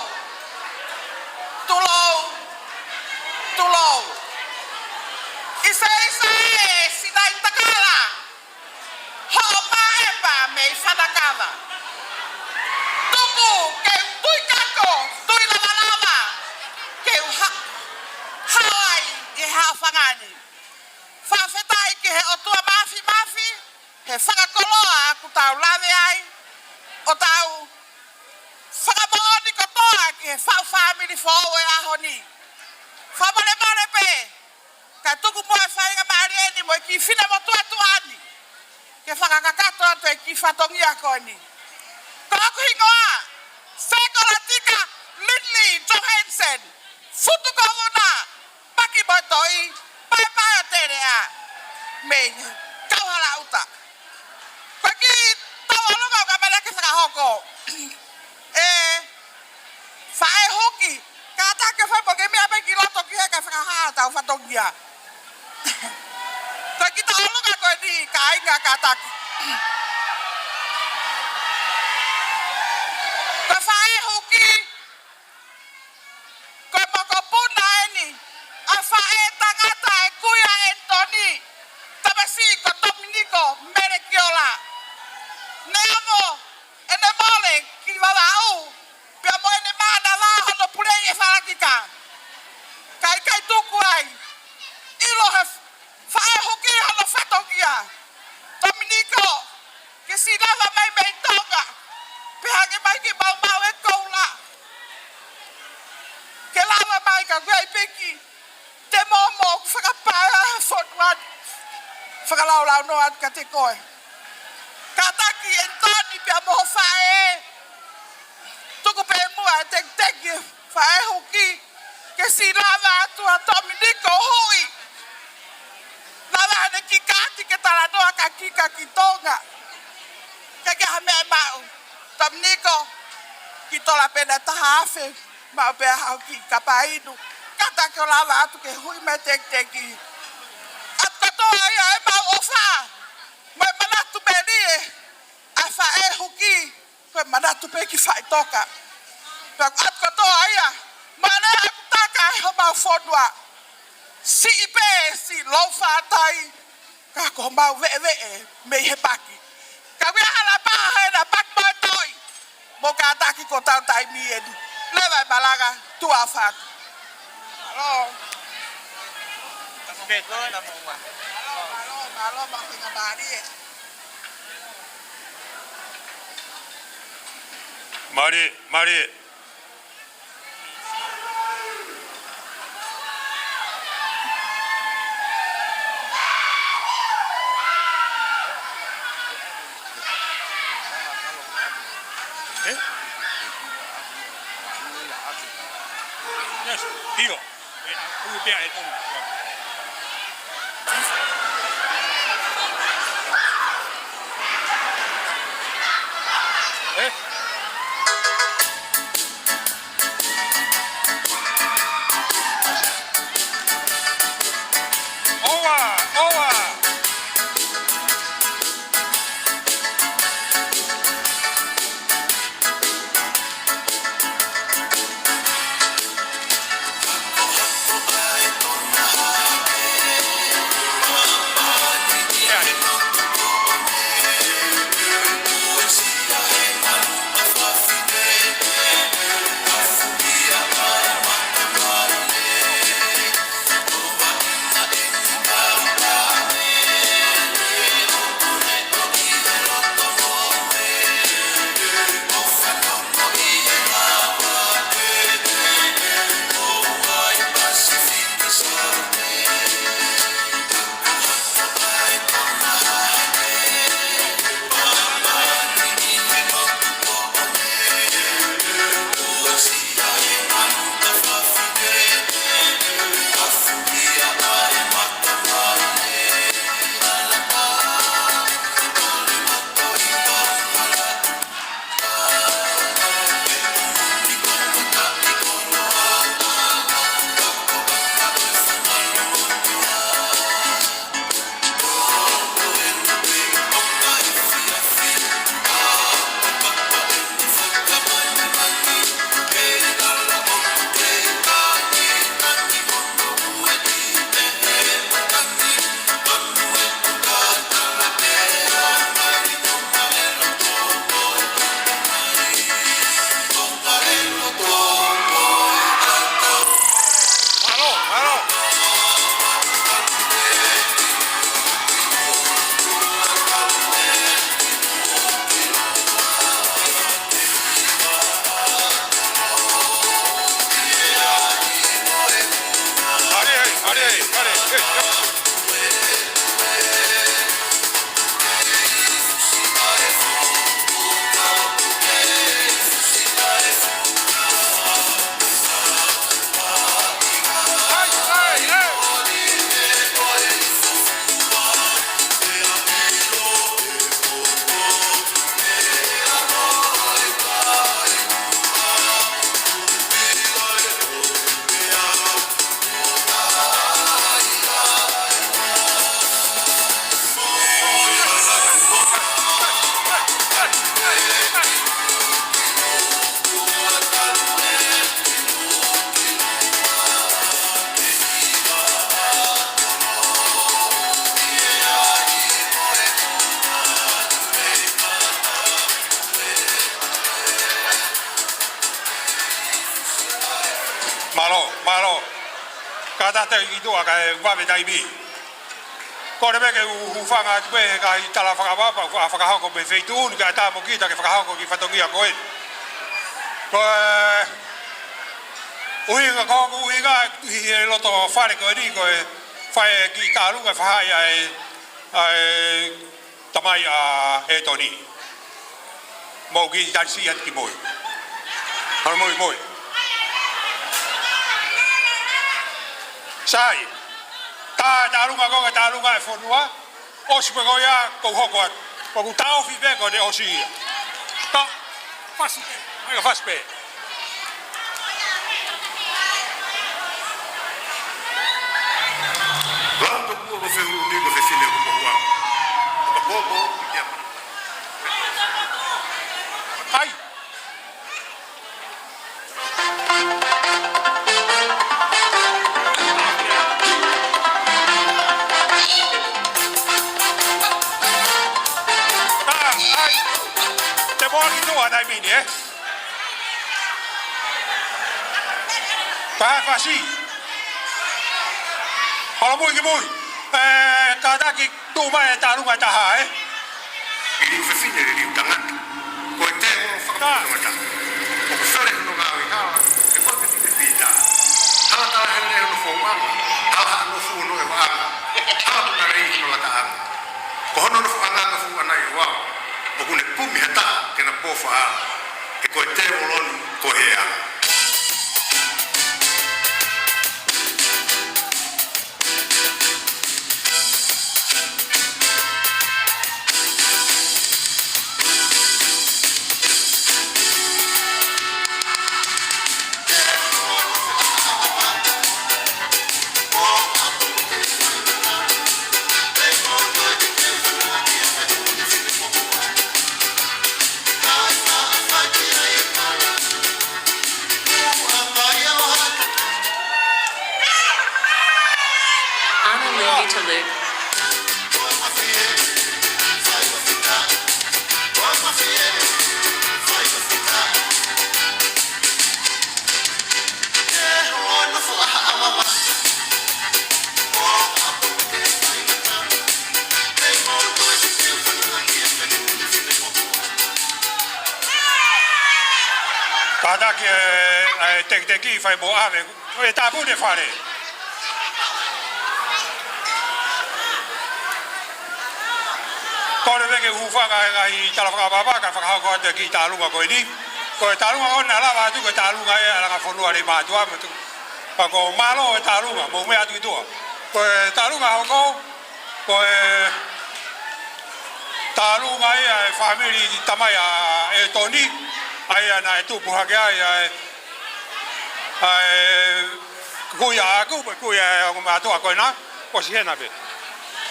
tulou, tulou. ʻIsa, ʻisa ē, Sinaitakala, hoʻo māʻepa mei Fanakava. Tuku ke u tui kako, tui lavalava, ke u ha-, hao ai ʻi he haʻofanga ni. Fakafetaʻi ki he ʻOtua Māfimafi, he fakakoloa kuo tau lave ai, ʻo tau fakamoʻoni kotoa ki he faʻu fāmili foʻou ʻo e ʻaho ni. Fakamolemole pē, kae tuku muʻa e faingamālie ni mo e kiʻi finemotuʻa tuʻa ni ke fakakakato atu e kiʻi fatongia ko eni. Ko hoku hingoa, Sekolatika Lindley Johansen, Futu Kōvuna, Paki mo e Toʻi, Paepae ʻo Teleʻa, mei Kauhalaʻuta. Ko e kiʻi tauʻolunga ʻoku ou kole ke fakahoko. ʻE faʻē Huki, kātaki fai pē ke meʻa mai ki loto ki he kae fakahā ʻetau fatongia. Ko e kiʻi tauʻolunga ko eni, kāinga, kātaki. Ko e faʻē Huki, ko e mokopuna eni ʻa e faʻē tangata ʻa e kui ʻa ʻEnitoni, tamasiʻi ko Tominiko Melekiola. Naʻe amo ʻene mole ki Vavaʻu, pea mo ʻene mānava hono puleʻi e falakika. Kae ʻikai tuku ai, ʻilo he faʻē Huki hono fatongia. Tominiko, ke siʻi lava mai mei Tonga, pea hake mai ke maumau e koula. Ke lava mai ka kuai peki te momo ku fakapae ʻa e fonua ni. Fakalaulaunoa atu kiate koe. Kātaki ʻEnitoni pea mo ho faʻē. Tuku pē muʻa e tekiteki faʻē Huki, ke siʻi lava atu ʻa Tominiko ʻo hui. Lava ʻene kikati ke talanoa ka kika ki Tonga. Ke ke ha meʻa maʻu. Tominiko, kiʻi tola pē ʻe taha afe, maʻu pē haʻo kiʻi kapa inu. Kātaki ʻo lava atu ke hui mai e tekiteki. ʻOatu kotoa ia ʻemau ʻofa mo e manatu melie ʻa e faʻē Huki, ko e manatu pē ki faʻitoka. Pea ʻoatu kotoa ia, male aku taka ʻe homau fonua. Siʻi pē, siʻi lou fatai, ka ko homau veʻeveʻe mei he paki. Ka ʻoku ʻi ai hala pā he na Paki mo e Toʻi. Mo kātaki ko tau taimi eni. Leva e malanga, tuʻa ʻofa atu. Mālō. Mālō, mālō, mālō, mālō, mālō, mālō. Mālie, mālie. Eh? Yes, ʻio. Mālō, mālō. Kātaki ʻi tuʻa kae vave taimi. Kole pē ke u hūfanga atu pē he ngaahi tala fakapapa, ʻa e fakahoko mei he feituʻu ni kae ʻatā mo kita ke fakahoko e kiʻi fatongia ko eni. Ko e ʻuhinga, ko hoku ʻuhinga ʻi he loto fale ko eni ko e fai e kiʻi tālunga ʻe fahaʻi ʻa e, ʻa e tamai ʻa ʻEtoni. Mou kiʻi tali siʻi atu ki mui. Halo mui, mui. Sai. Tā e tālunga ko e tālunga ʻa e fonua. ʻOsi pē ko ia, kou hoko atu. Ko ʻeku taʻofi pē ko ʻene ʻosi ia. Ka, fasi pē. Mai ka fasi pē. Lau tokua ko Fehuluni ko Fefine ko Mohuanga. Ka popo, ia. Ai. Ai. Te mō ki tuʻa taimi ni, ē? Pea fasi. Holo mui ki mui. Ē, kātaki tuʻu mai e tālunga ʻe taha, ē? Liliu fefine, liliu tangata. Ko e tēvolo fakamoʻui tangata. ʻOku fele hono ngāue hala, ʻe koe pē te pita. Hala tala hele hono fouʻanga, hala haʻanofo hono ʻevaʻanga, hala tuna lei hono lataʻanga. Ko hono nofoʻanga ka fuʻu ʻana ʻi ʻOao, ʻoku ne kumi ha taha ke na pō faʻa. He ko e tēvolo ni ko e hea. Honolulu to Luke. Kātaki e, e tekiteki fai mo ʻave, ʻe tāpuni e fale. Kole pē ke u hūfanga he ngaahi tala fakapapa kae fakahoko atu e kiʻi tālunga ko eni. Ko e tālunga ko ena naʻa lava atu ko e tālunga ʻa e langa fonua Leimātuʻa mo tu. Pea ko mālō e tālunga, mou meʻa atu ki tuʻa. Ko e tālunga hoko, ko e tālunga ia ʻa e fāmili tamai ʻa ʻEtoni, ʻa ia naʻe tupu hake ai ʻa e, ʻa e kui ʻaʻaku, mo e kui ʻa e ongo mātuʻa ko ena, ʻosi hena pē.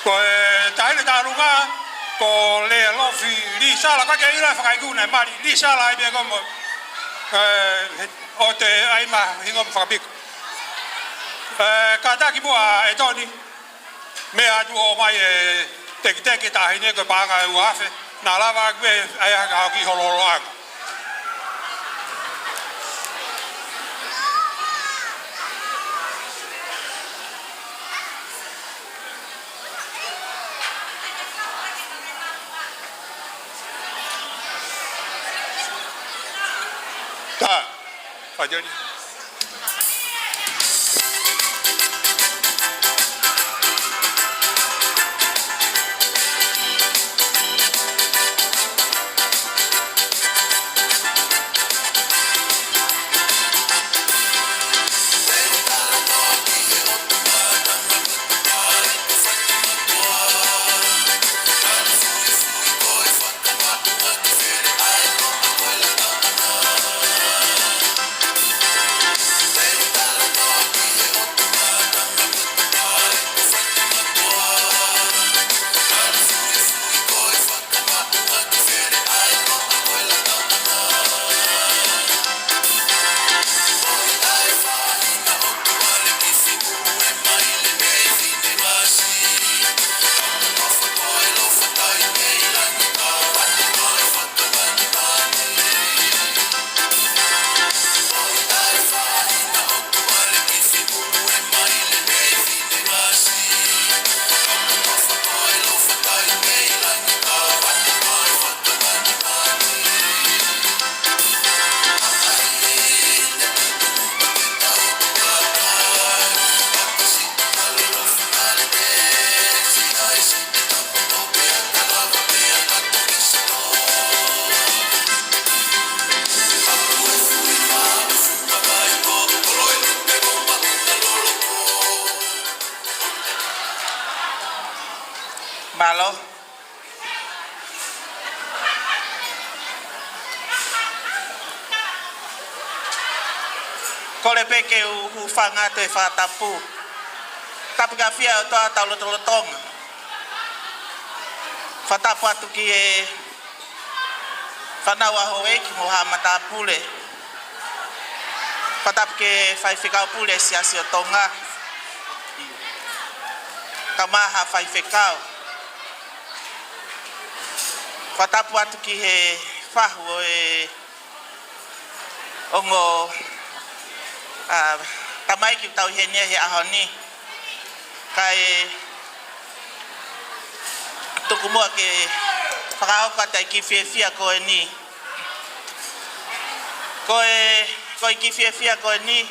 Ko e taʻahine tālunga, ko Lealofi Lisala, ka ke ila fakaiku naʻe mali, Lisala ai pē ko mo, ē, he, ʻoua te ʻai mai hingoa mo fakapiko. Ē, kātaki muʻa ʻEtoni, meʻa atu ʻo ʻomai e tekiteki taʻahine ko e paʻanga ʻe ua afe, naʻa lava ʻaki pē ʻa e haka hao ki holoholoʻanga. Tā, fai tēni. Mālō. Kole pē ke u hūfanga atu he fakatapu. Tapu ki he ʻafio ʻa e ʻOtua ʻi hotau lotolotonga. Fakatapu atu ki he fānau ʻa houʻeiki mo haʻa matāpule. Fakatapu ki he faifekau pule Siasi ʻo Tonga. Kae ʻumaʻā haʻa faifekau. Fakatapu atu ki he fahu ʻo e ongo, ā, tamaiki ʻoku tau ʻi heni he ʻaho ni. Kae tuku muʻa ke fakahoko atu e kiʻi fiefia ko eni. Ko e, ko e kiʻi fiefia ko eni,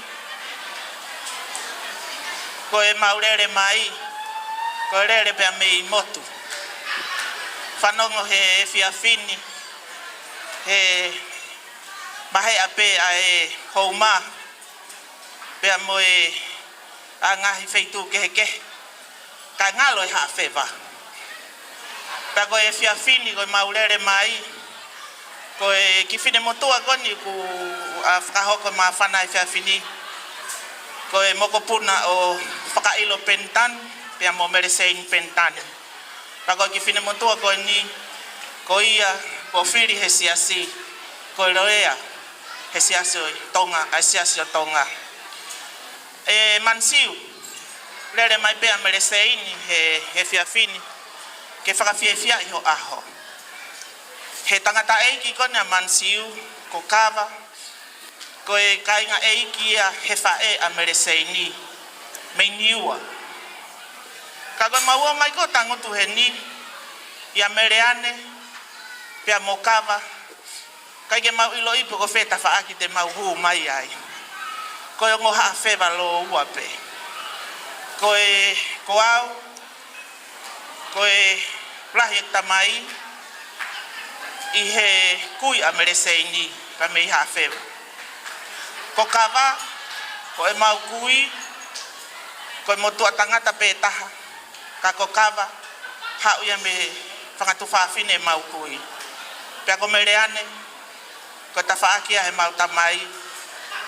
ko ʻemau lele mai, ko e lele pē mei motu. Fanongo he efiafi ni, he maheʻa pē ʻa e houma, pea mo e ʻa e ngaahi feituʻu kehekehe. Kae ngalo e haʻa feva. Pea ko e efiafi ni ko ʻemau lele mai, ko e kiʻi finemotuʻa ko eni kuo, ā, fakahoko e māfana he efiafi ni. Ko e mokopuna ʻo Fakaʻilo Penitani, pea mo Meleseini Penitani. Pea ko e kiʻi finemotuʻa ko eni, ko ia kuo fili he siasi, ko e loea he Siasi ʻo Tonga, ʻa e Siasi ʻo Tonga. ʻE Manisiu, lele mai pē ʻa Meleseini he, he efiafi ni, ke fakafiefiaʻi ho ʻaho. He tangataʻeiki ko eni ʻa Manisiu, ko Kava, ko e kāinga ʻeiki ia he faʻē ʻa Meleseini, mei Niua. Ka ko ʻemau ō mai ko ē ʻo tangutu heni, ʻia Meleane, pea mo Kava, ʻikai ke mau ʻiloʻi pe ko fē tafaʻaki te mau hū mai ai. Ko e ongo haʻa feva lōua pē. Ko e, ko au, ko e lahi e tamai ʻi he kui ʻa Meleseini, pea mei haʻa feva. Ko Kava, ko ʻemau kui, ko e motuʻa tangata pē taha, ka ko Kava, haʻu ia mei he fanga tuofāfine ʻemau kui. Pea ko Meleane, ko e tafaʻaki ia heʻemau tamai,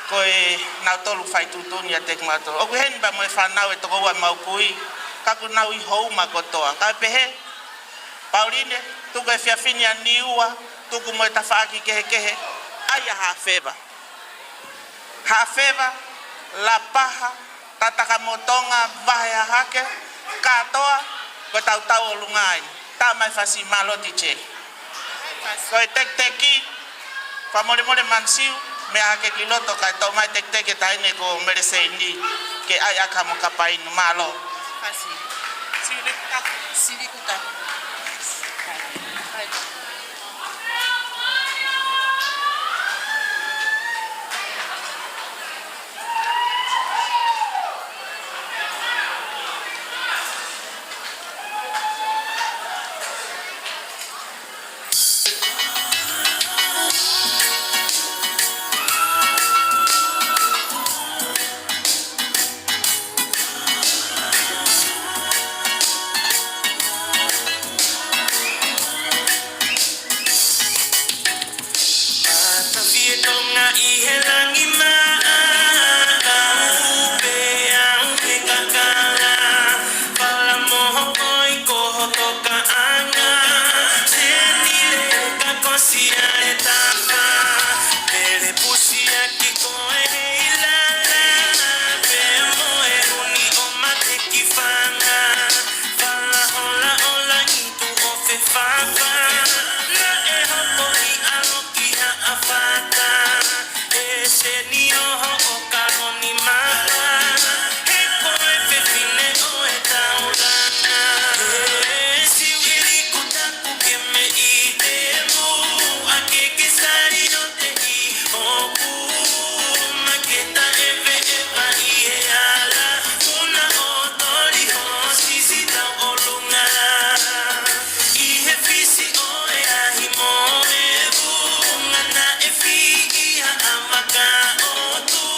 ko e nautolu fai tuʻutuʻuni ʻiate kimautolu. ʻOku ʻi heni pea mo e fānau ʻe toko ua ʻemau kui, ka kuo nau ʻi houma kotoa. Kae pehē, Pauline, tuku e efiafi ni ʻa Niua, tuku mo e tafaʻaki kehekehe, ʻai ʻa haʻa feva. Haʻa feva, Lapaha, Tatakamotonga, Vahe Hahake, kātoa, ko e tautau ʻolunga eni. Tā mai fasi. Mālō Tise. Ko e tekiteki, fakamolemole Manisiu, meʻa hake ki loto kae toʻo mai e tekiteki ʻa e taʻahine ko Meleseini, ke ʻai ʻaki mo e kapa inu. Mālō. Fasi. Sivikuta. Sivikuta. Mata fie Tonga ʻi he langi maʻa, ka upe au he kakala. Fala moho koi ko ho tokaʻanga. Senile ka kosi ʻa e tafa. Pele pusi ʻaki ko e ʻi lala, pea mo e ʻuni ʻo mate ki fanga. Fala hola ʻo langi tuʻo fefafa, naʻe hopo ʻi ʻalo ki Haʻafata. ʻE Seni ʻo hoʻo kaloni mata, he ko e fefine ʻo e taulanga. ʻE Siu ʻIliku taku ke me ʻi te mu, ʻa ke ke sali ʻo te ʻi ʻoku, ma ke taʻeveʻeva ʻi he ala, una ʻo toli ho sisi tau ʻolunga. ʻI he fisi ʻo e ahi mo e vunga naʻe fiʻi ha ʻamaka ʻo tu.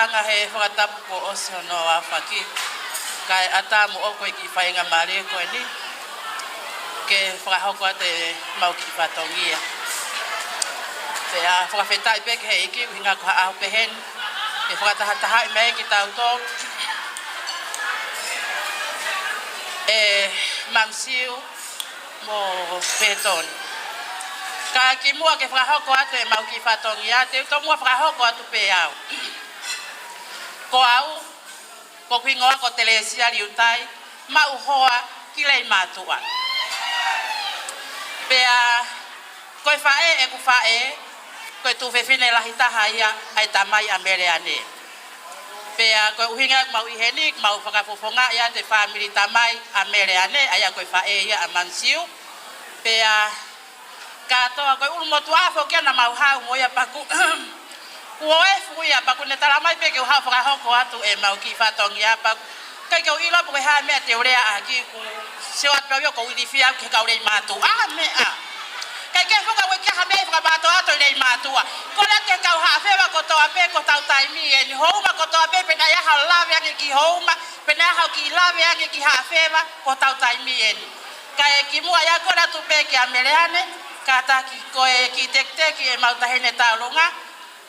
Anga he fakatapu kuo ʻosi hono aofaki, kae ʻatā moʻoku e kiʻi faingamālie ko eni ke fakahoko atu ʻemau kiʻi fatongia. Pea fakafetaʻi pē ki he ʻEiki ʻuhinga ko ha ʻaho peheni ke fakatahatahaʻi mai kitautolu ʻe Mami Siu mo Petoni. Ka kimuʻa ke fakahoko atu ʻemau kiʻi fatongia, te u tomuʻa fakahoko atu pē au. Ko au, ko hoku hingoa ko Telesia Liutai, maʻu hoa ki Leimātuʻa. Pea ko e faʻē ʻeku faʻē, ko e tuofefine lahi taha ia ʻa e tamai ʻa Meleane. Pea ko e ʻuhinga ʻemau ʻi heni, mau fakafofongaʻi atu e fāmili tamai ʻa Meleane, ʻa ia ko e faʻē ia ʻa Mami Siu. Pea kātoa ko e ʻulumotuʻa foki ia naʻa mau haʻu mo ia pea kuo, kuo efu ia pea kuo ne talamai pē ke u haʻu fakahoko atu ʻemau kiʻi fatongia pea ʻikai ke u ʻilo pe ko e hā e meʻa te u lea ʻaki, kuo u sio atu pē au ia kuo u ilifia au ki he kau Leimātuʻa meʻa. ʻIkai ke fuka ue kia ha meʻa ʻi fakapātoato ʻi Leimātuʻa. Kole atu ki he kau Haʻafeva kotoa pē ko hotau taimi eni, hoʻo uma kotoa pē, pe naʻe ʻi ai haʻo lave ange ki hoʻo uma, pe naʻe ʻi ai haʻo kiʻi lave ange ki Haʻafeva ko hotau taimi eni. Kae kimuʻa ia kole atu pē kia Meleane, kātaki ko e kiʻi tekiteki ʻemau taʻahine tauʻolunga,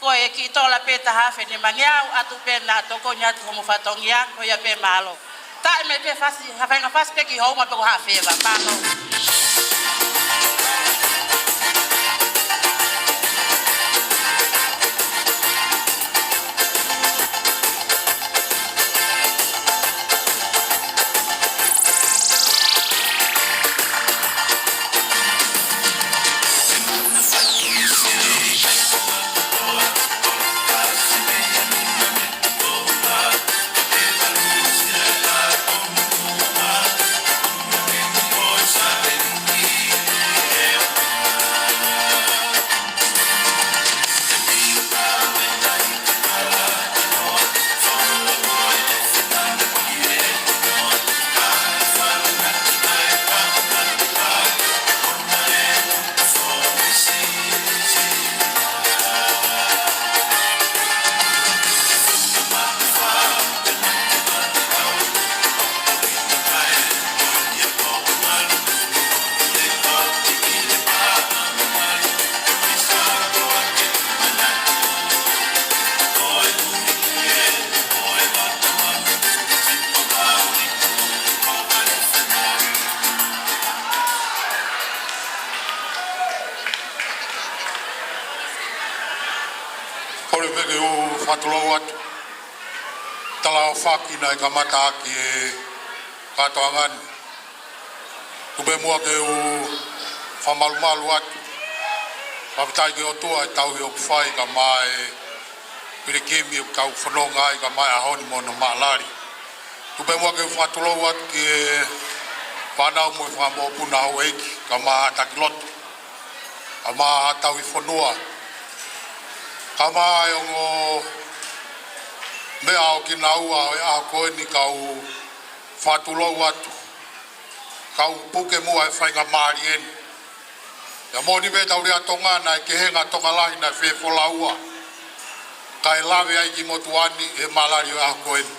ko e kiʻi tola pē taha afe nimangeau atu pē naʻa tokoni atu homo fatongia, ko ia pē mālō. Taʻe mai pē fasi, ha faʻahinga fasi pē ki hoʻo uma pe ko Haʻafeva, mālō. Kole pē ke u fakatulou atu. Talaʻofa ki he naʻe kamata ʻaki e kātoanga ni. Tuku pē muʻa ke u fakamalumalu atu. Fakafetaʻi ki he ʻOtua e tauhi ʻoku fai kae ʻumaʻā e pilikimi ʻoku tau fononga ai kae ʻumaʻā e ʻaho ni mo hono maʻalali. Tuku pē muʻa ke u fakatulou atu ki he fānau mo e fanga mokopuna houʻeiki kae ʻumaʻā e taki lotu, kae ʻumaʻā e tauhi fonua, kae ʻumaʻā e ongo meʻa ʻo kinaua ʻo e ʻaho ko eni, kau fakatulou atu. Kau puke muʻa e faingamālie ni. ʻIo, moʻoni pē ʻetau lea Tonga, naʻe kehe ngaahi tokolahi naʻe fefolaua kae lave ai ki motuʻa ni he maʻalali ʻo e ʻaho ko eni.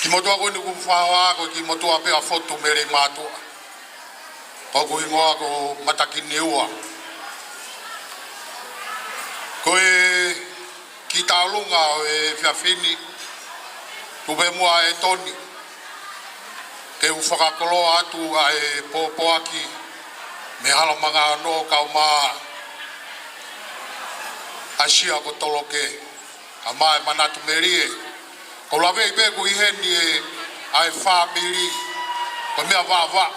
Ki motuʻa ko eni ʻoku fahoa ko e ki motuʻa pē ʻa Fotu mei Leimātuʻa. Ko hoku hingoa ko Matakiniua. Ko e kiʻi tauʻolunga ʻo e efiafi ni, tuku pē muʻa ʻEtoni ke u fakakoloa atu ʻa e pōpoaki mei Halamanga Ono kae ʻumaʻā ʻa Sia ko Toloke, kae ʻumaʻā e manatu melie. Ko e lave pē ʻoku ʻi heni ʻa e fāmili, ko e meʻa vāvā.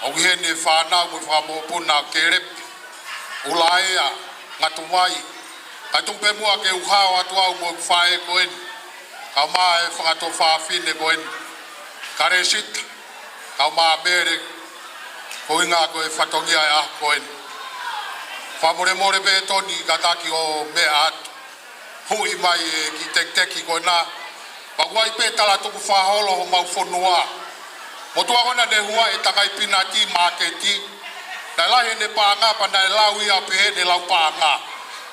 ʻOku ʻi heni e fānau mo e fanga mokopuna ʻo Kelepi, ʻUlaea, Ngatumai. Kae tuku pē muʻa ke u hao atu au mo e faʻē ko eni, kae ʻumaʻā e fanga tuofāfine ko eni, Kalesita kae ʻumaʻā Mele, ko e ʻuhinga ko e fatongia e ʻaho ko eni. Fakamolemole pē ʻEtoni, kātaki ʻo meʻa atu. Huʻi mai e kiʻi tekiteki ko ena. Pea ʻoku ʻi ai pē tala tukufakaholo homau fonua. Motuʻa ko ena naʻe hū ai e takai pinati māketi. Naʻe lahi ʻene paʻanga pea naʻe lau ia pehē ʻene lau paʻanga.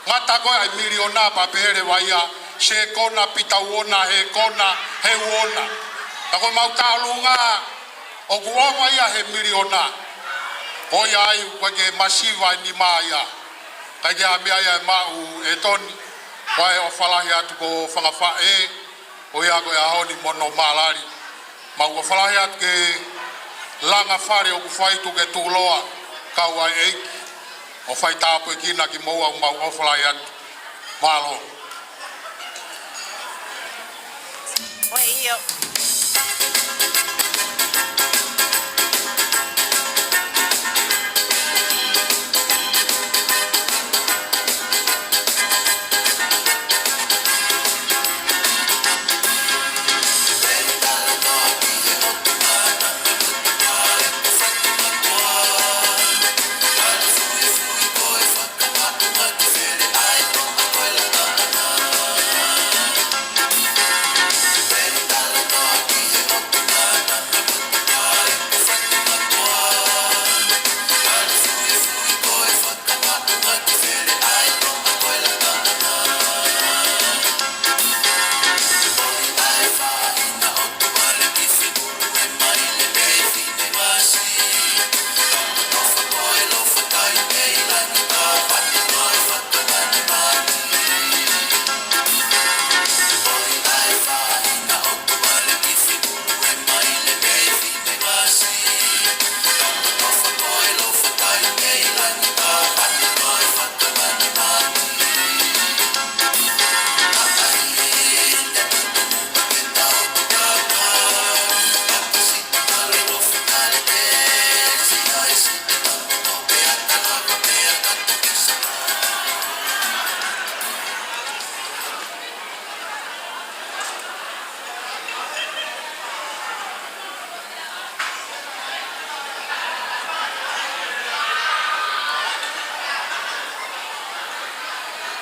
Ngata ko ē ʻa e miliona pea pehē leva ia, sekona, pitauona, hekona, heuona. Ka ko e mau taʻolunga, ʻoku ʻova ia he miliona. Ko ia ai ʻoku ʻikai ke masiva e nima ia. ʻIkai ke ʻi ai ha meʻa ia ʻe maʻu ʻe Toni. Ko e ʻofa lahi atu ko Fangafaʻē, ko ia ko e ʻaho ni mo hono malali. Mau ʻofa lahi atu ki he langa fale ʻoku fai tuku ke tuʻuloa, kau ai ʻEiki. ʻO fai tāpuekina kimoua, mau ʻofa lahi atu. Mālō. ʻOi ʻio.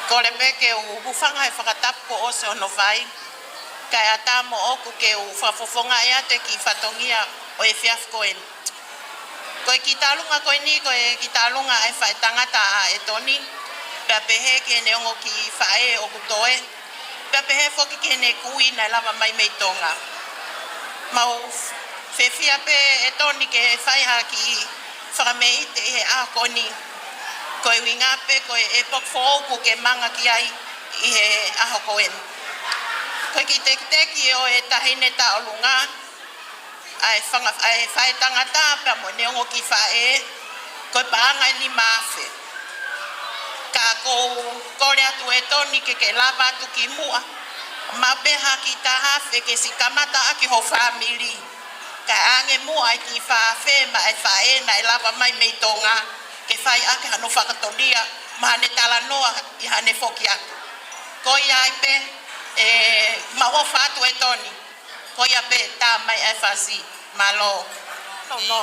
Kole pē ke u hūfanga he fakatapu kuo ʻosi hono fai, kae ʻatā moʻoku ke u fakafofongaʻi atu e kiʻi fatongia ʻo e efiafi ko eni. Ko e kiʻi taʻolunga ko eni, ko e kiʻi taʻolunga ʻa e faʻētangata ʻa ʻEtoni, pea pehē ki heʻene ongo kiʻi faʻē ʻoku toe, pea pehē foki ki heʻene kui naʻe lava mai mei Tonga. Mau fiefia pē ʻEtoni ke fai ha kiʻi fakameʻite ʻi he ʻaho ko eni. Ko e ʻuhinga pē ko e ʻepoki foʻou ʻoku ke manga ki ai ʻi he ʻaho ko eni. Ko e kiʻi tekiteki ʻo e taʻahine taʻolunga, ʻa e fanga-, ʻa e faʻētangata pea mo ʻene ongo kiʻi faʻē, ko e paʻanga ʻe nima afe. Ka ʻoku ou kole atu ʻEtoni ke ke lava atu ki muʻa, maʻu pē ha kiʻi taha afe ke siʻi kamata ʻaki ho fāmili. Kae ʻange muʻa e kiʻi fā afe maʻa e faʻē naʻe lava mai mei Tonga, ke fai ʻaki hano fakatolia mo haʻane talanoa ʻi haʻane foki atu. Ko ia ai pē, ē, mau ʻofa atu ʻEtoni. Ko ia pē, tā mai e fasi. Mālō. No, no.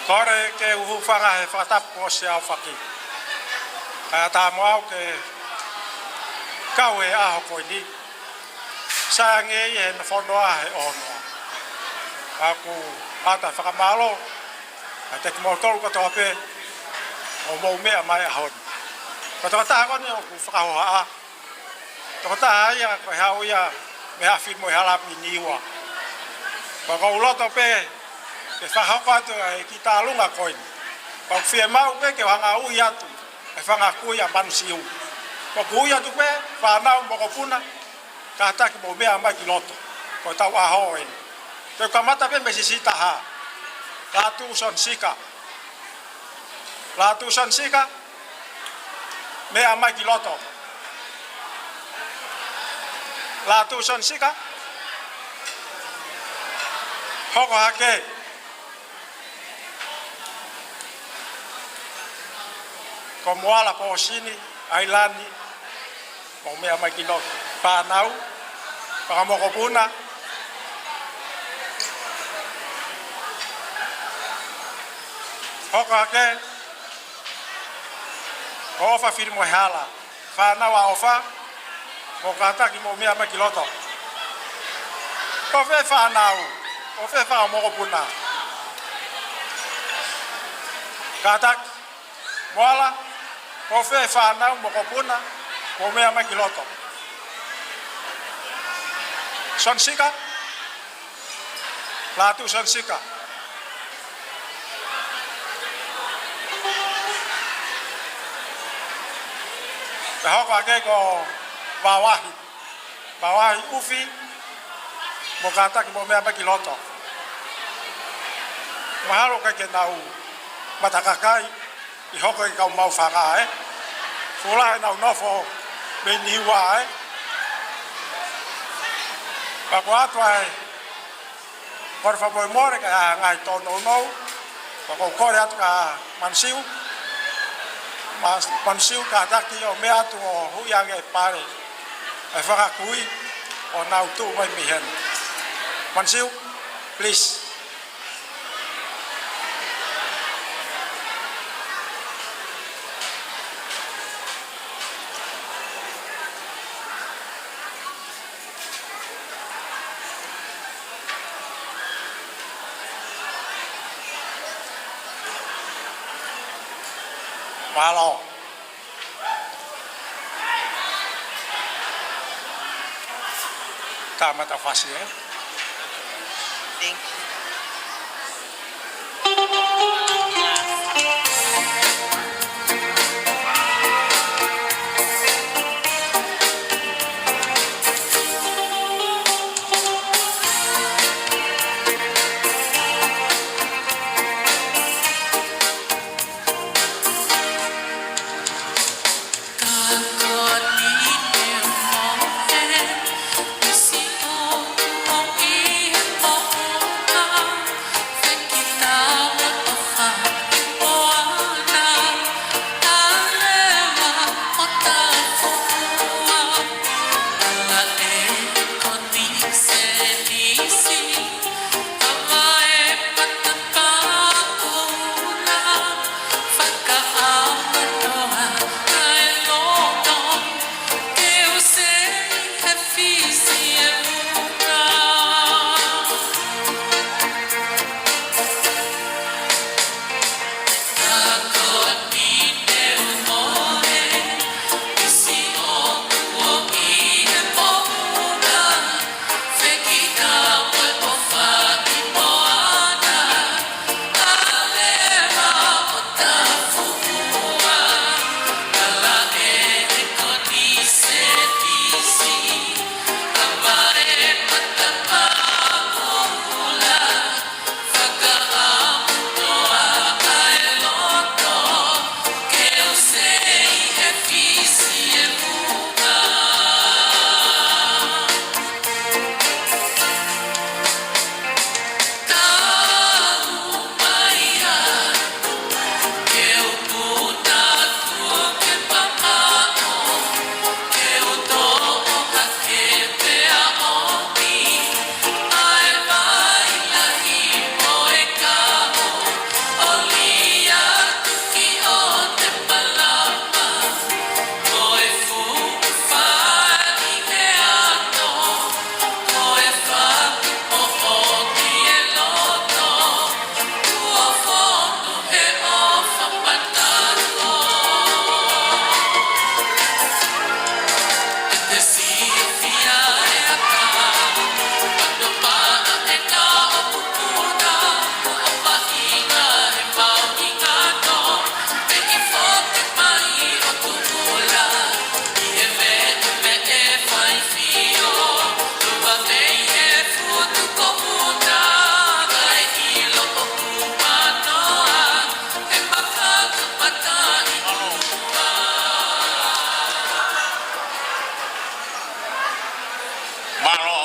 Kole ke u hūfanga he fakatapu ʻosi ʻaofaki. Kae ʻatā mo au ke kau he ʻaho ko eni. Sai ange ʻi he nofonoa he ʻohonoa. Ka ʻoku ʻatā e fakamālō kiate kimoutolu kotoa pē ʻoku mou meʻa mai he ʻaho ni. Ko e tokotaha ko eni ʻoku fakahohaʻa. Tokotaha ia ko e haʻu ia mei he Fili mo e Hala mei Niua. Pea ʻoku ou loto pē ke fakahoko atu e kiʻi tālunga ko eni. Pea ʻoku fiemaʻu pē ke u hanga ʻo ui atu e fanga kui ʻa Manisiu. Pea ʻoku ou ui atu pē fānau mokopuna, kātaki mou meʻa mai ki loto. Ko ʻetau ʻaho eni. Te u kamata pē mei he siʻisiʻi taha. Lātū Sonisika. Lātū Sonisika, meʻa mai ki loto. Lātū Sonisika, hoko hake. Ko Moala Pōsini, ʻAilani, mou meʻa mai ki loto. Fānau, fanga mokopuna. Hoko hake. Ko ʻOfa Fili mo e Hala. Fānau ʻa ʻOfa, mou kātaki mou meʻa mai ki loto. Ko fē fānau, ko fē fanga mokopuna. Kātaki. Moala, ko fē fānau mokopuna, mou meʻa mai ki loto. Sonisika, Lātū Sonisika. Pea hoko hake ko Vavahi. Vavahi ʻUfi, mou kātaki mou meʻa mai ki loto. Mahalo ʻikai ke nau matakakai, ʻi hoʻo kau maʻu fanga, ē? Fuʻu lahi ʻenau nofo mei Niua, ē? Pea ko ʻAtua ē, kole fakamolemole ka ʻi ai ha ngaahi tōnounou, pea ʻoku ou kole atu kia Manisiu. Mas-, Manisiu kātaki ʻo meʻa atu ʻo huʻi ange e pale e fanga kui ʻo nau tuʻu mai mei heni. Manisiu, please. Mālō. Kamata fasi, ē? Thank you.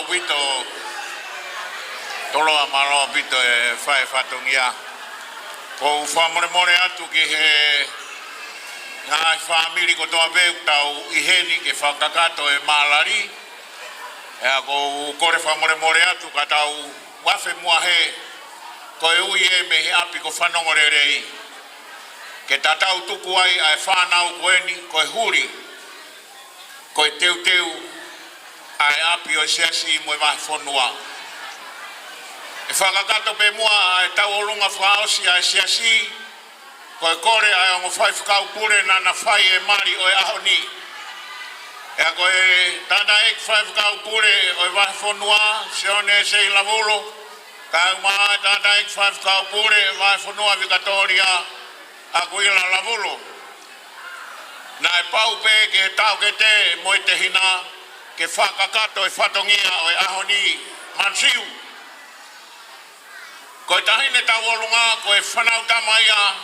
ʻaupito, Toloa, mālō ʻaupito e fai fatongia. ʻOku ou fakamolemole atu ki he ngaahi fāmili kotoa pē ʻoku tau ʻi heni ke fakakakato e malanga. ʻA ia ʻoku ou kole fakamolemole atu ka tau afe muʻa he ko e ui ē mei he ʻapi ko Fanongo Lelei. Ke tatau tuku ai ʻa e fānau ko eni, ko e huli, ko e teuteu ʻa e ʻapi ʻo e siasi mo e vahefonua. ʻE fakakakato pē muʻa ʻa e tauʻolunga fakaʻosi ʻa e siasi, ko e kole ʻa e ongo faifekau pule naʻa na fai e mali ʻo e ʻaho ni. ʻA ia ko e tangataʻeiki faifekau pule ʻo e vahefonua, Sione Sei Lavulo, kae ʻumaʻā e tangataʻeiki faifekau pule vahefonua Vikatōlia, ʻAkuila Lavulo. Naʻe pau pē ki he taʻokete mo e tehina ke fakakakato e fatongia ʻo e ʻaho ni, Manasiu. Ko e taʻahine tauʻolunga, ko e fānau tama ia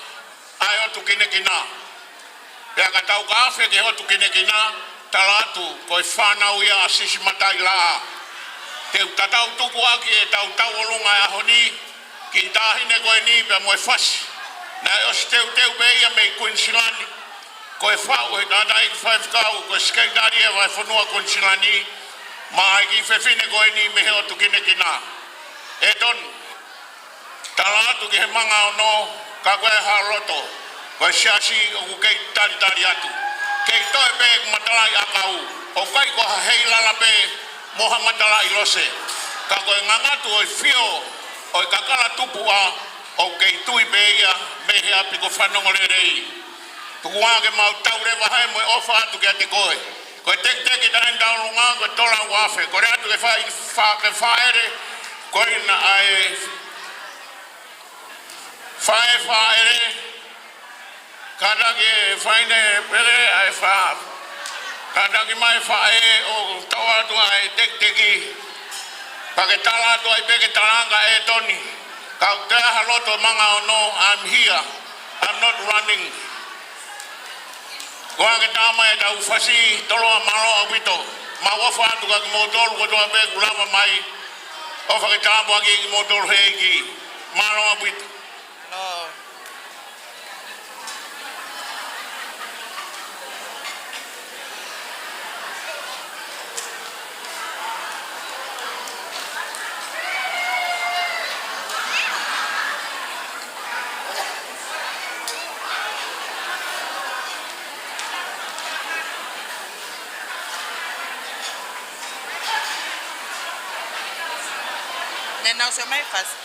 ʻa e ʻOtu Kinekina. Pea ka tau ka afe ki he ʻOtu Kinekina, tala atu ko e fānau ia ʻa Sisi Mataʻilaʻā. Te u tatau tuku ʻaki ʻetau tauʻolunga e ʻaho ni ki he taʻahine ko eni pea mo e fasi. Naʻe ʻosi teuteu pē ia mei Kuinisilani. Ko e faʻu ʻe he tangataʻeiki faifekau, ko e sekelitali ʻa e vahefonua Kuinisilani, maʻa e kiʻi fefine ko eni mei he ʻOtu Kinekina. ʻEtoni, tala atu ki he Manga Ono, ka ko e hā loto, ko e siasi ʻoku kei talitali atu. Kei toe pē ʻeku matalaʻi ʻakau, ʻoku ʻikai ko ha heilala pē mo ha matalaʻi lose. Ka ko e ngangatu ʻo e fio ʻo e kakala tupuʻa, ʻoku kei tui pē ia mei he ʻapi ko Fanongo Lelei. Tuku ā ke mau tau leva hē mo e ʻofa atu kiate koe. Ko e tekiteki taʻahine tauʻolunga, ko e tolu ua afe. Kole atu ke fai, fa-, ke fāʻele, ko ena ʻa e faʻē fāʻele, kātaki e faʻē pele, ʻa e fa-, kātaki mai faʻē ʻo tau atu ʻa e tekiteki, pea ke tala atu ai pē ke talanga ʻEtoni. Ka ʻoku toe ʻi ai ha loto Manga Ono, I'm here. I'm not running. Ko ā ke tā mai ʻetau fasi, Toloa, mālō ʻaupito. Mau ʻofa atu kiate kimoutolu kotoa pē kuo lava mai. ʻOfa ke tāpuakiʻi kimoutolu ʻe he ʻEiki. Mālō ʻaupito. Naʻa nau sio mai fasi.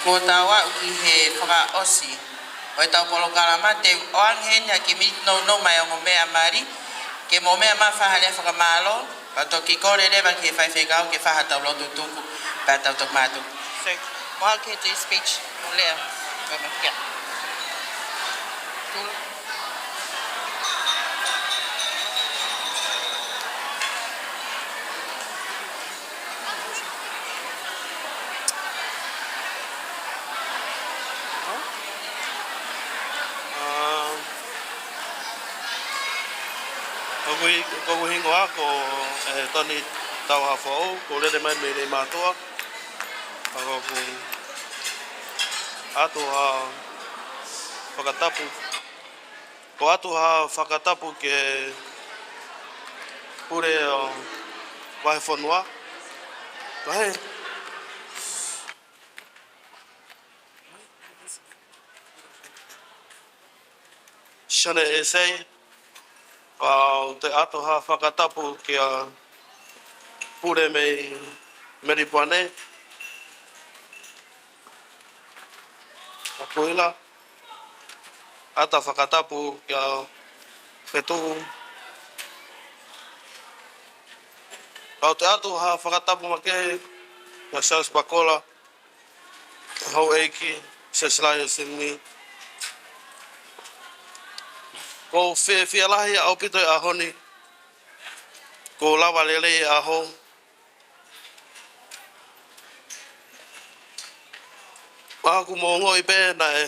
Kuo tau aʻu ki he fakaʻosi ʻo ʻetau polokalama, te u ʻoange heni ha kiʻi miniti nounou mai ongo meʻa mali, ke mou meʻa mai fai ha lea fakamālō, pea toki kole leva ki he faifekau ke fai haʻatau lotu tuku, pea tau toki mātuku. Sorry. Mo haʻu ki he speech, mo lea. Mo lea. ʻA, ko hoku hi-, ko hoku hingoa ko, ē, Tony Tauhaʻafoʻou, ko u lele mai mei Leimātuʻa. ʻA, ko ʻeku ʻatu ha fakatapu Ko u ʻatu ha fakatapu ki he pule ʻo e vahefonua. Kae Sione ʻEsei, ʻa, ʻoku ou ʻatu ha fakatapu kia pule mei Melipoane, ʻa Kuila, ʻatu fakatapu kia Fetuʻu. Pea ʻoku ou ʻatu ha fakatapu makehe kia Charles Pakola, Houʻeiki Siasi Lahi ʻo Sini. ʻOku ou fiefia lahi ʻaupito he ʻaho ni. Kuo lava lelei e ʻaho. Pea ʻoku mou ongoʻi pē naʻe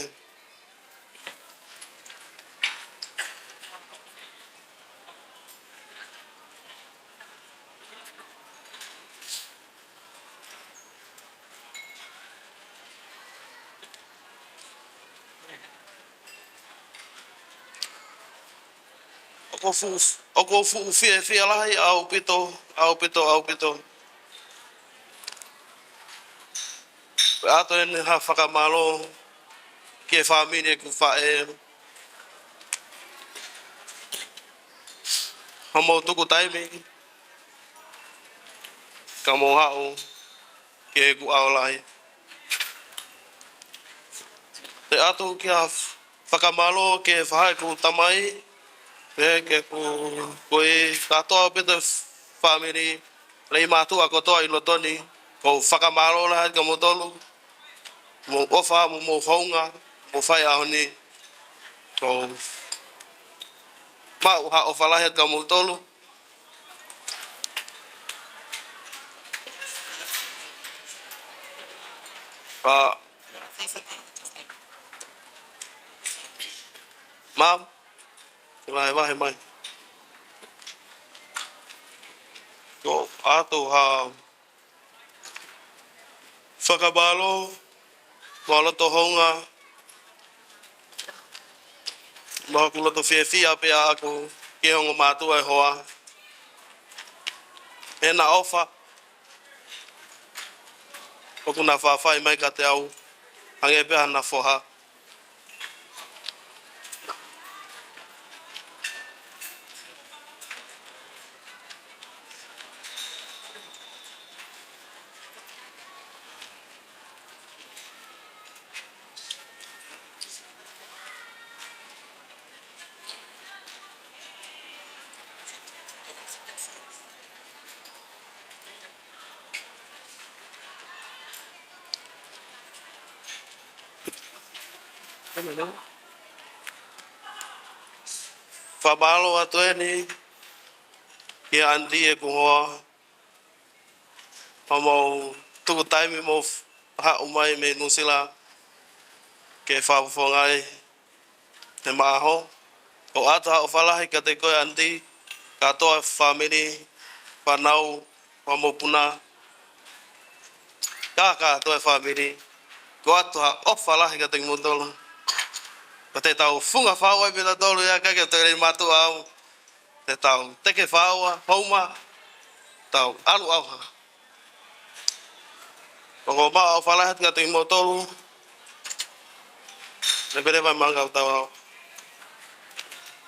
ʻOku ou fuʻu, ʻoku ou fuʻu fiefia lahi ʻaupito, ʻaupito, ʻaupito. Pea ʻoatu eni ha fakamālō ki he fāmili ʻeku faʻē. Hoʻomou tuku taimi, ka mou haʻu ki heʻeku ʻaho lahi. Te u ʻatu ki ha fakamālō ki he faʻē ʻeku tamai, pea ki heʻeku kui, kātoa ʻaupito e fāmili Leimātuʻa kotoa ʻi loto ni, ʻoku ou fakamālō lahi kia moutolu, mo e ʻofa, mo hoʻomou hounga, mo e fai ʻaho ni, ʻoku ou maʻu ha ʻofa lahi kia moutolu. Pea, Mum, vahevahe mai. Kuo u ʻatu ha fakamālō, mo e loto hounga, mo hoku loto fiefia pē ʻaʻaku ki he ongo mātuʻa ʻo e hoa. ʻEna ʻofa ʻoku na faifai mai kiate au, hangē pē haʻana foha. Fakamālō atu eni kia ʻAniti ʻeku hoa, hoʻomou tuku taimi mo haʻu mai mei Nuʻusila ke fakafofongaʻi ʻema ʻaho. ʻOku ou ʻatu ha ʻofa lahi kiate koe ʻAniti, kātoa e fāmili, fānau, mo e mokopuna, ka kātoa e fāmili. ʻOku ou ʻatu ha ʻofa lahi kiate kimoutolu. Ka te tau funga fāua pē tautolu ia, ʻikai ke toe lele mātuʻa au. Te tau teke fāua, houma, tau ʻalu ʻauha. ʻOku ou maʻu ha ʻofa lahi atu kiate kimoutolu. Leveleva mai ka u tau au.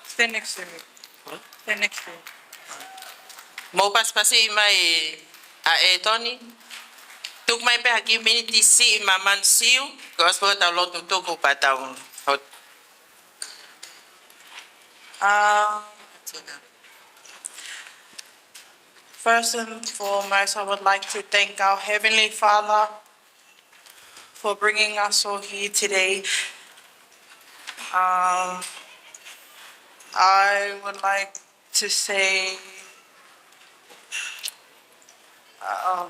Stand next to me. Huh? Stand next to me. Mou pasipasi mai ʻa e Tony. Tuku mai pē ha kiʻi miniti siʻi Māmani Siu, ko e ʻosi pē ʻetau lotu tuku pea tau hot-, uh, first and foremost, I would like to thank our Heavenly Father for bringing us all here today. Um, I would like to say, uh,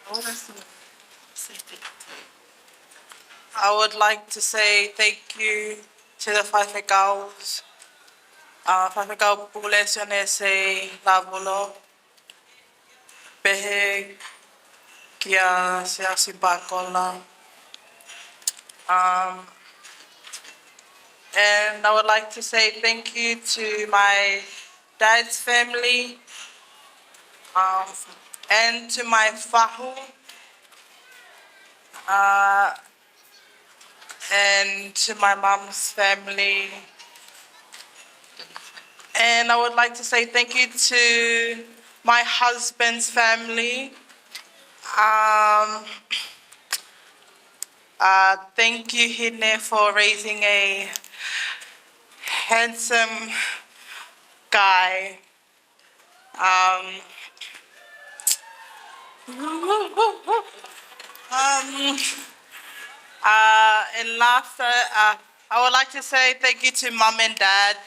what is the, say thank you. I would like to say thank you to the Faifekau, uh, Faifekau Pule Sionese Lavulo, pehē kia Siaosi Pakola. Um, and I would like to say thank you to my dad's family, um, and to my fahu, uh, and to my mom's family. And I would like to say thank you to my husband's family. Um, uh, thank you, Hine, for raising a handsome guy. Um, um, uh, and last, uh, uh, I would like to say thank you to Mum and Dad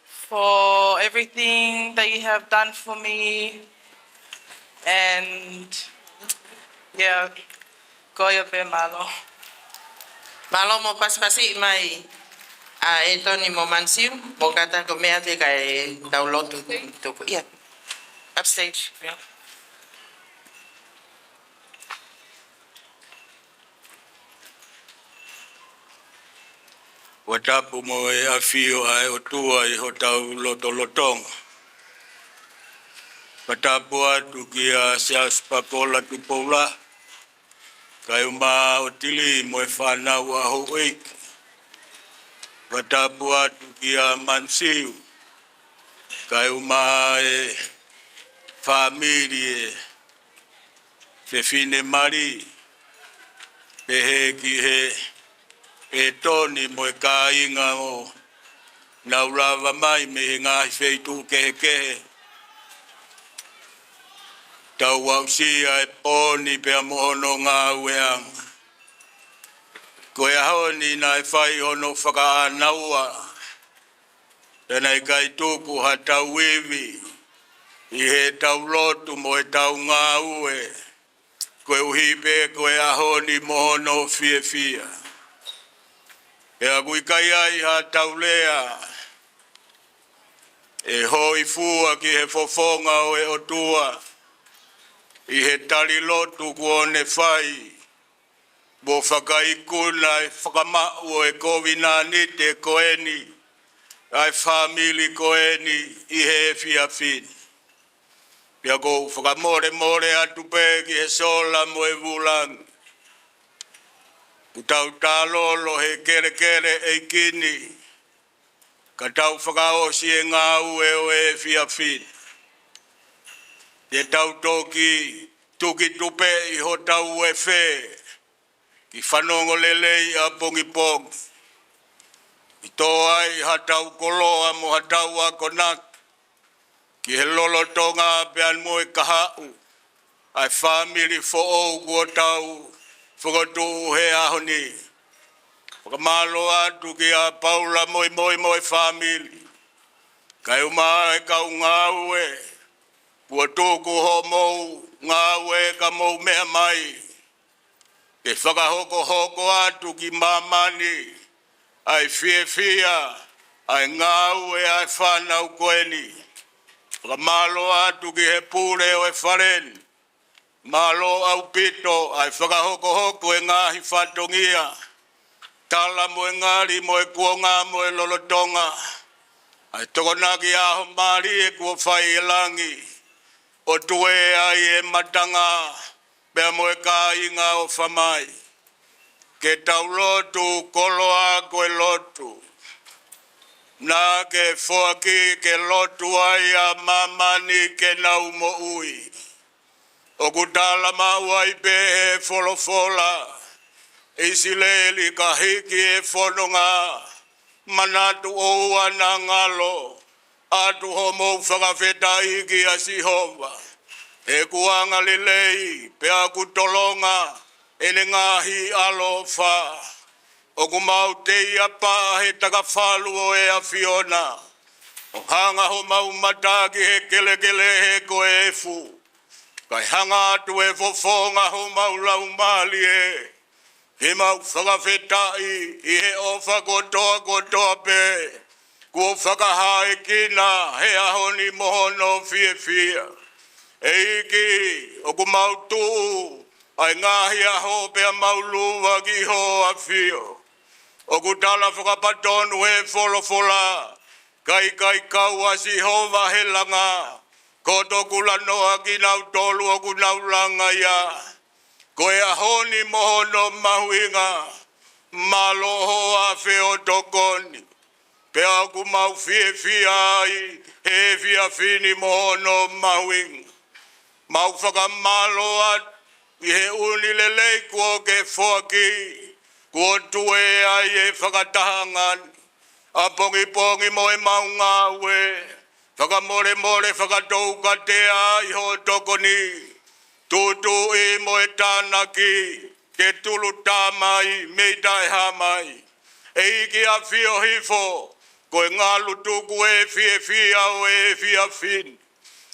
for everything that you have done for me. And, yeah, ko ia pē, mālō. Mālō mo pasipasi mai ʻa ʻEtoni mo Māmani Siu, mo kata ko e meʻa te ka e tau lotu tuku ia. Upstage, yeah. Fakatapu mo e ʻafio ʻa e ʻOtua ʻi hotau lotolotonga. Fakatapu atu kia Siaosi Pakola Tupoula, kae ʻumaʻā ʻa ʻOtili mo e fānau ʻa houʻeiki. Fakatapu atu kia Māmani Siu, kae ʻumaʻā e fāmili, e fefine mali, pehē ki he ʻEtoni mo e kāinga ʻoku nau lava mai mei he ngaahi feituʻu kehekehe. Tau aʻusia e pō ni pea mo hono ngāueʻanga. Ko e ʻaho ni naʻe fai hono fakaʻānaua, pea naʻe ʻikai tuku ha tau ivi ʻi heʻetau lotu mo ʻetau ngāue, koeʻuhi pē ko e ʻaho ni mo hono fiefia. Pea ʻoku ʻikai ai ha tau lea ʻe hōifua ki he fofonga ʻo e ʻOtua ʻi he tali lotu kuo ne fai, mo fakaikuna e fakamaʻu ʻo e kovinānite ko eni ʻa e fāmili ko eni ʻi he efiafi ni. Pea ʻoku ou fakamolemole atu pē ki he sola mo e vūlangi. ʻOku tau tālolo he kelekele ʻeiki ni, ka tau fakaʻosi e ngāue ʻo e efiafi ni. Te tau toki tuki tupeʻi hotau uefe ki fanongo lelei ʻapongipongi, ʻi tō ai hatau koloa mo hatau akonaki ki he lolotonga pea mo e kahaʻu ʻa e fāmili foʻou kuo tau fokotuʻu he ʻaho ni. Fakamālō atu kia Paula Moimoi mo e fāmili, kae ʻumaʻā e kau ngāue kuo tuku hoʻomou ngāue ka mou meʻa mai ke fakahokohoko atu ki māmani ʻa e fiefia ʻa e ngāue ʻa e fānau ko eni. Fakamālō atu ki he pule ʻo e fale ni. Mālō ʻaupito ʻa e fakahokohoko e ngaahi fatongia, tala mo e ngali mo e kuonga mo e lolotonga ʻa e Tokonaki ʻAho Mālie kuo fai ʻe langi, ʻo tuē ai e matanga pea mo e kāinga ʻofa mai. Ke tau lotu koloa ko e lotu. Naʻa ke foaki ke lotu ai ʻa māmani ke nau moʻui. ʻOku tala maʻu ai pē he folofola, ʻIsileli ka hiki e fononga, manatu ʻoua naʻa ngalo, ʻatu hoʻomou fakafetaʻi kia Sihova. He ʻoku angalelei, pea ʻoku tolonga ʻene ngaahi ʻaloʻofa. ʻOku mau teiapaʻa he takafalu ʻo e ʻAfiona, ʻo hanga homau mata ki he kelekele he ko e efu. Kae hanga atu e fofonga homau laumālie, ke mau fakafetaʻi ʻi he ʻofa kotoa kotoa pē, kuo fakahā ʻe kina he ʻaho ni mo hono fiefia. ʻEiki, ʻoku mau tuʻu ʻa e ngaahi ʻaho pea mau luva ki ho ʻAfio. ʻOku tala fakapatonu he folofola, ka ʻikai kau ʻa Sihova he langa, ko e tokula noa kinautolu ʻoku nau langa ia. Ko e ʻaho ni mo hono mahuʻinga, mālō hoʻo afe ʻo tokoni. Pea ʻoku mau fiefia ai he efiafi ni mo hono mahuʻinga. Mau fakamālō atu ʻi he ʻuni lelei kuo ke foaki, kuo tue ai e fakatahaʻanga ni. ʻApongipongi mo ʻemau ngāue, fakamolemole fakatoukatea ʻi hoʻo tokoni. Tuʻutuʻuni mo e tānaki, ke tulu tā mai mei taʻehāmai. ʻEiki ʻAfio hifo, ko e ngalu tuku e fiefia ʻo e efiafi ni.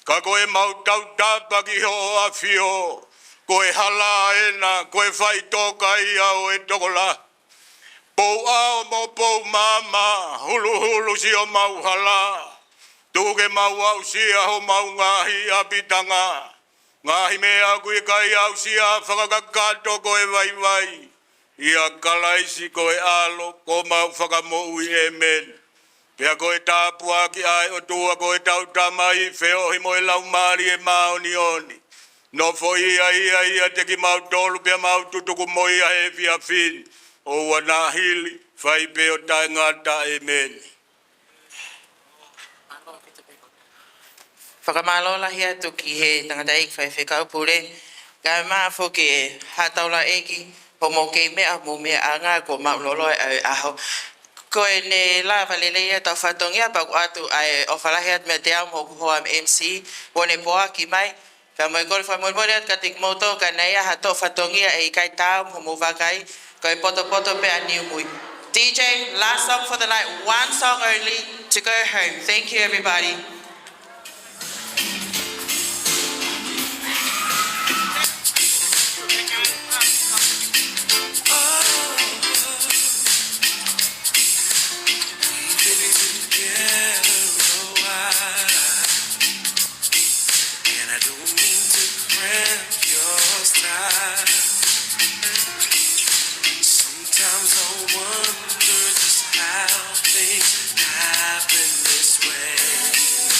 Ka ko ʻemau tautapa ki hoʻo ʻAfio, ko e hala ena, ko e faʻitoka ia ʻo e tokolahi. Pou ʻao mo pou maama, huluhulu siʻomau hala. Tuku ke mau aʻusia homau ngaahi ʻapitanga. Ngaahi meʻa ʻoku ʻikai aʻusia fakakakato ko e vaivai. ʻIa Kalaisi ko e ʻAlo, ko homau Fakamoʻui, ʻēmeni. Pea ko e tāpuaki ʻa e ʻOtua ko ʻetau Tamai, feohi mo e Laumālie Māʻoniʻoni, nofoʻia ia ʻiate kimautolu pea mau tutuku mo ia he efiafi ni, ʻoua naʻa hili, fai pē ʻo taʻengata, ʻēmeni. Fakamālō lahi atu ki he tangataʻeiki faifekau pule, kae ʻumaʻā foki e haʻa taulaʻeiki, hoʻomou kei meʻa, mou meʻa anga, kuo mau loloa e ʻaho. Ko ʻene lava lelei ʻetau fatongia, pea ʻoku ʻoatu ʻa e ʻofa lahi atu meiate au mo hoku hoa mo e M C, ʻo ne poaki mai, pea mo e kole fakamolemole atu kiate kimoutolu ka naʻe ʻi ai ha toe fatongia ʻe ʻikai taau mo hoʻomou vakai, ko e potopoto pē ʻa Niumui. D J, last song for the night, one song only to go home. Thank you, everybody. And I don't mean to cramp your style. Sometimes I wonder just how things happen this way.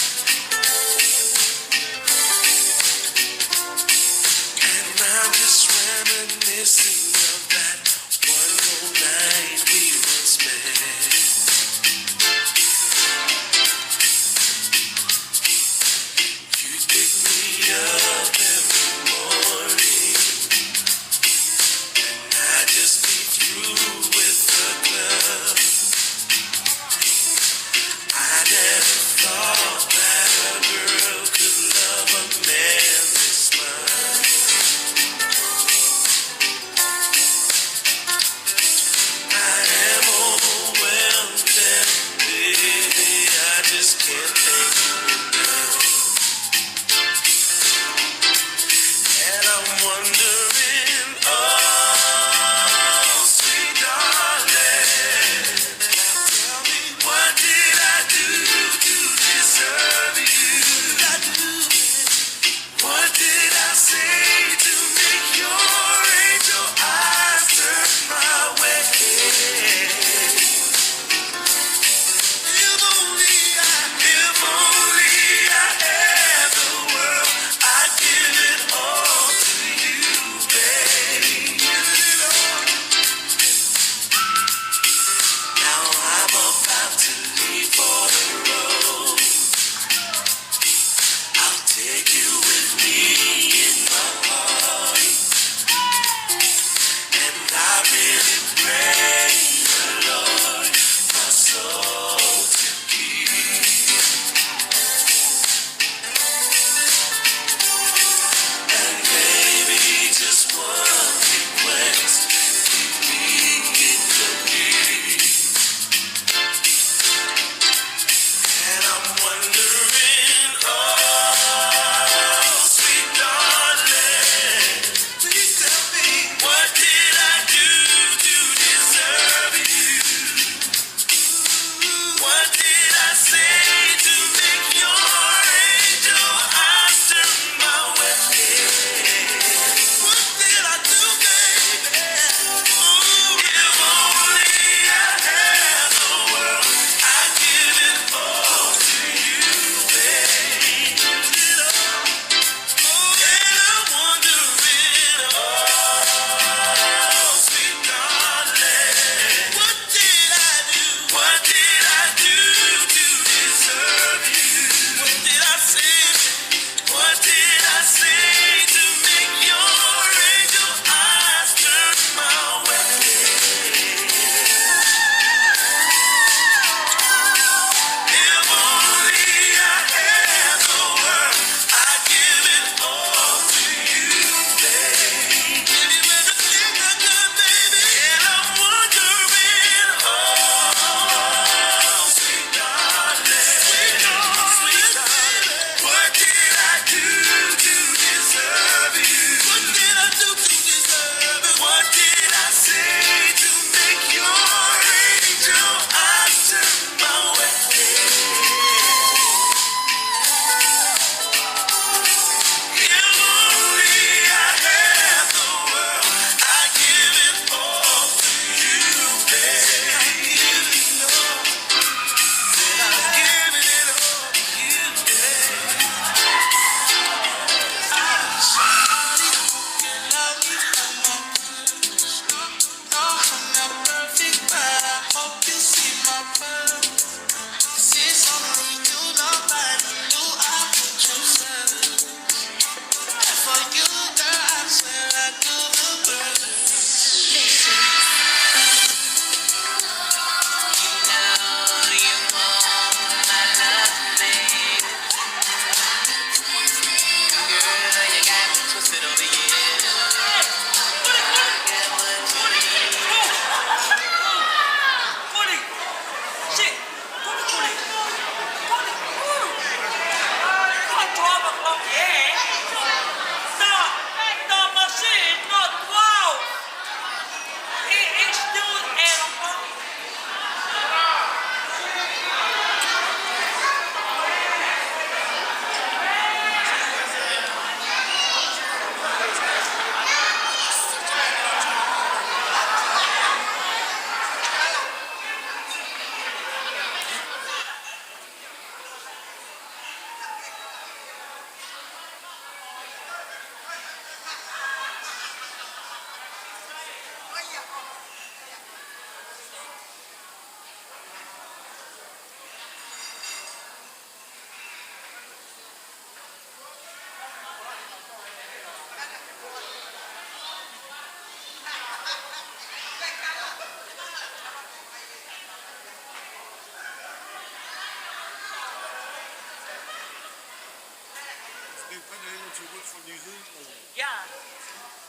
You've been able to watch from New Zealand, or? Yeah.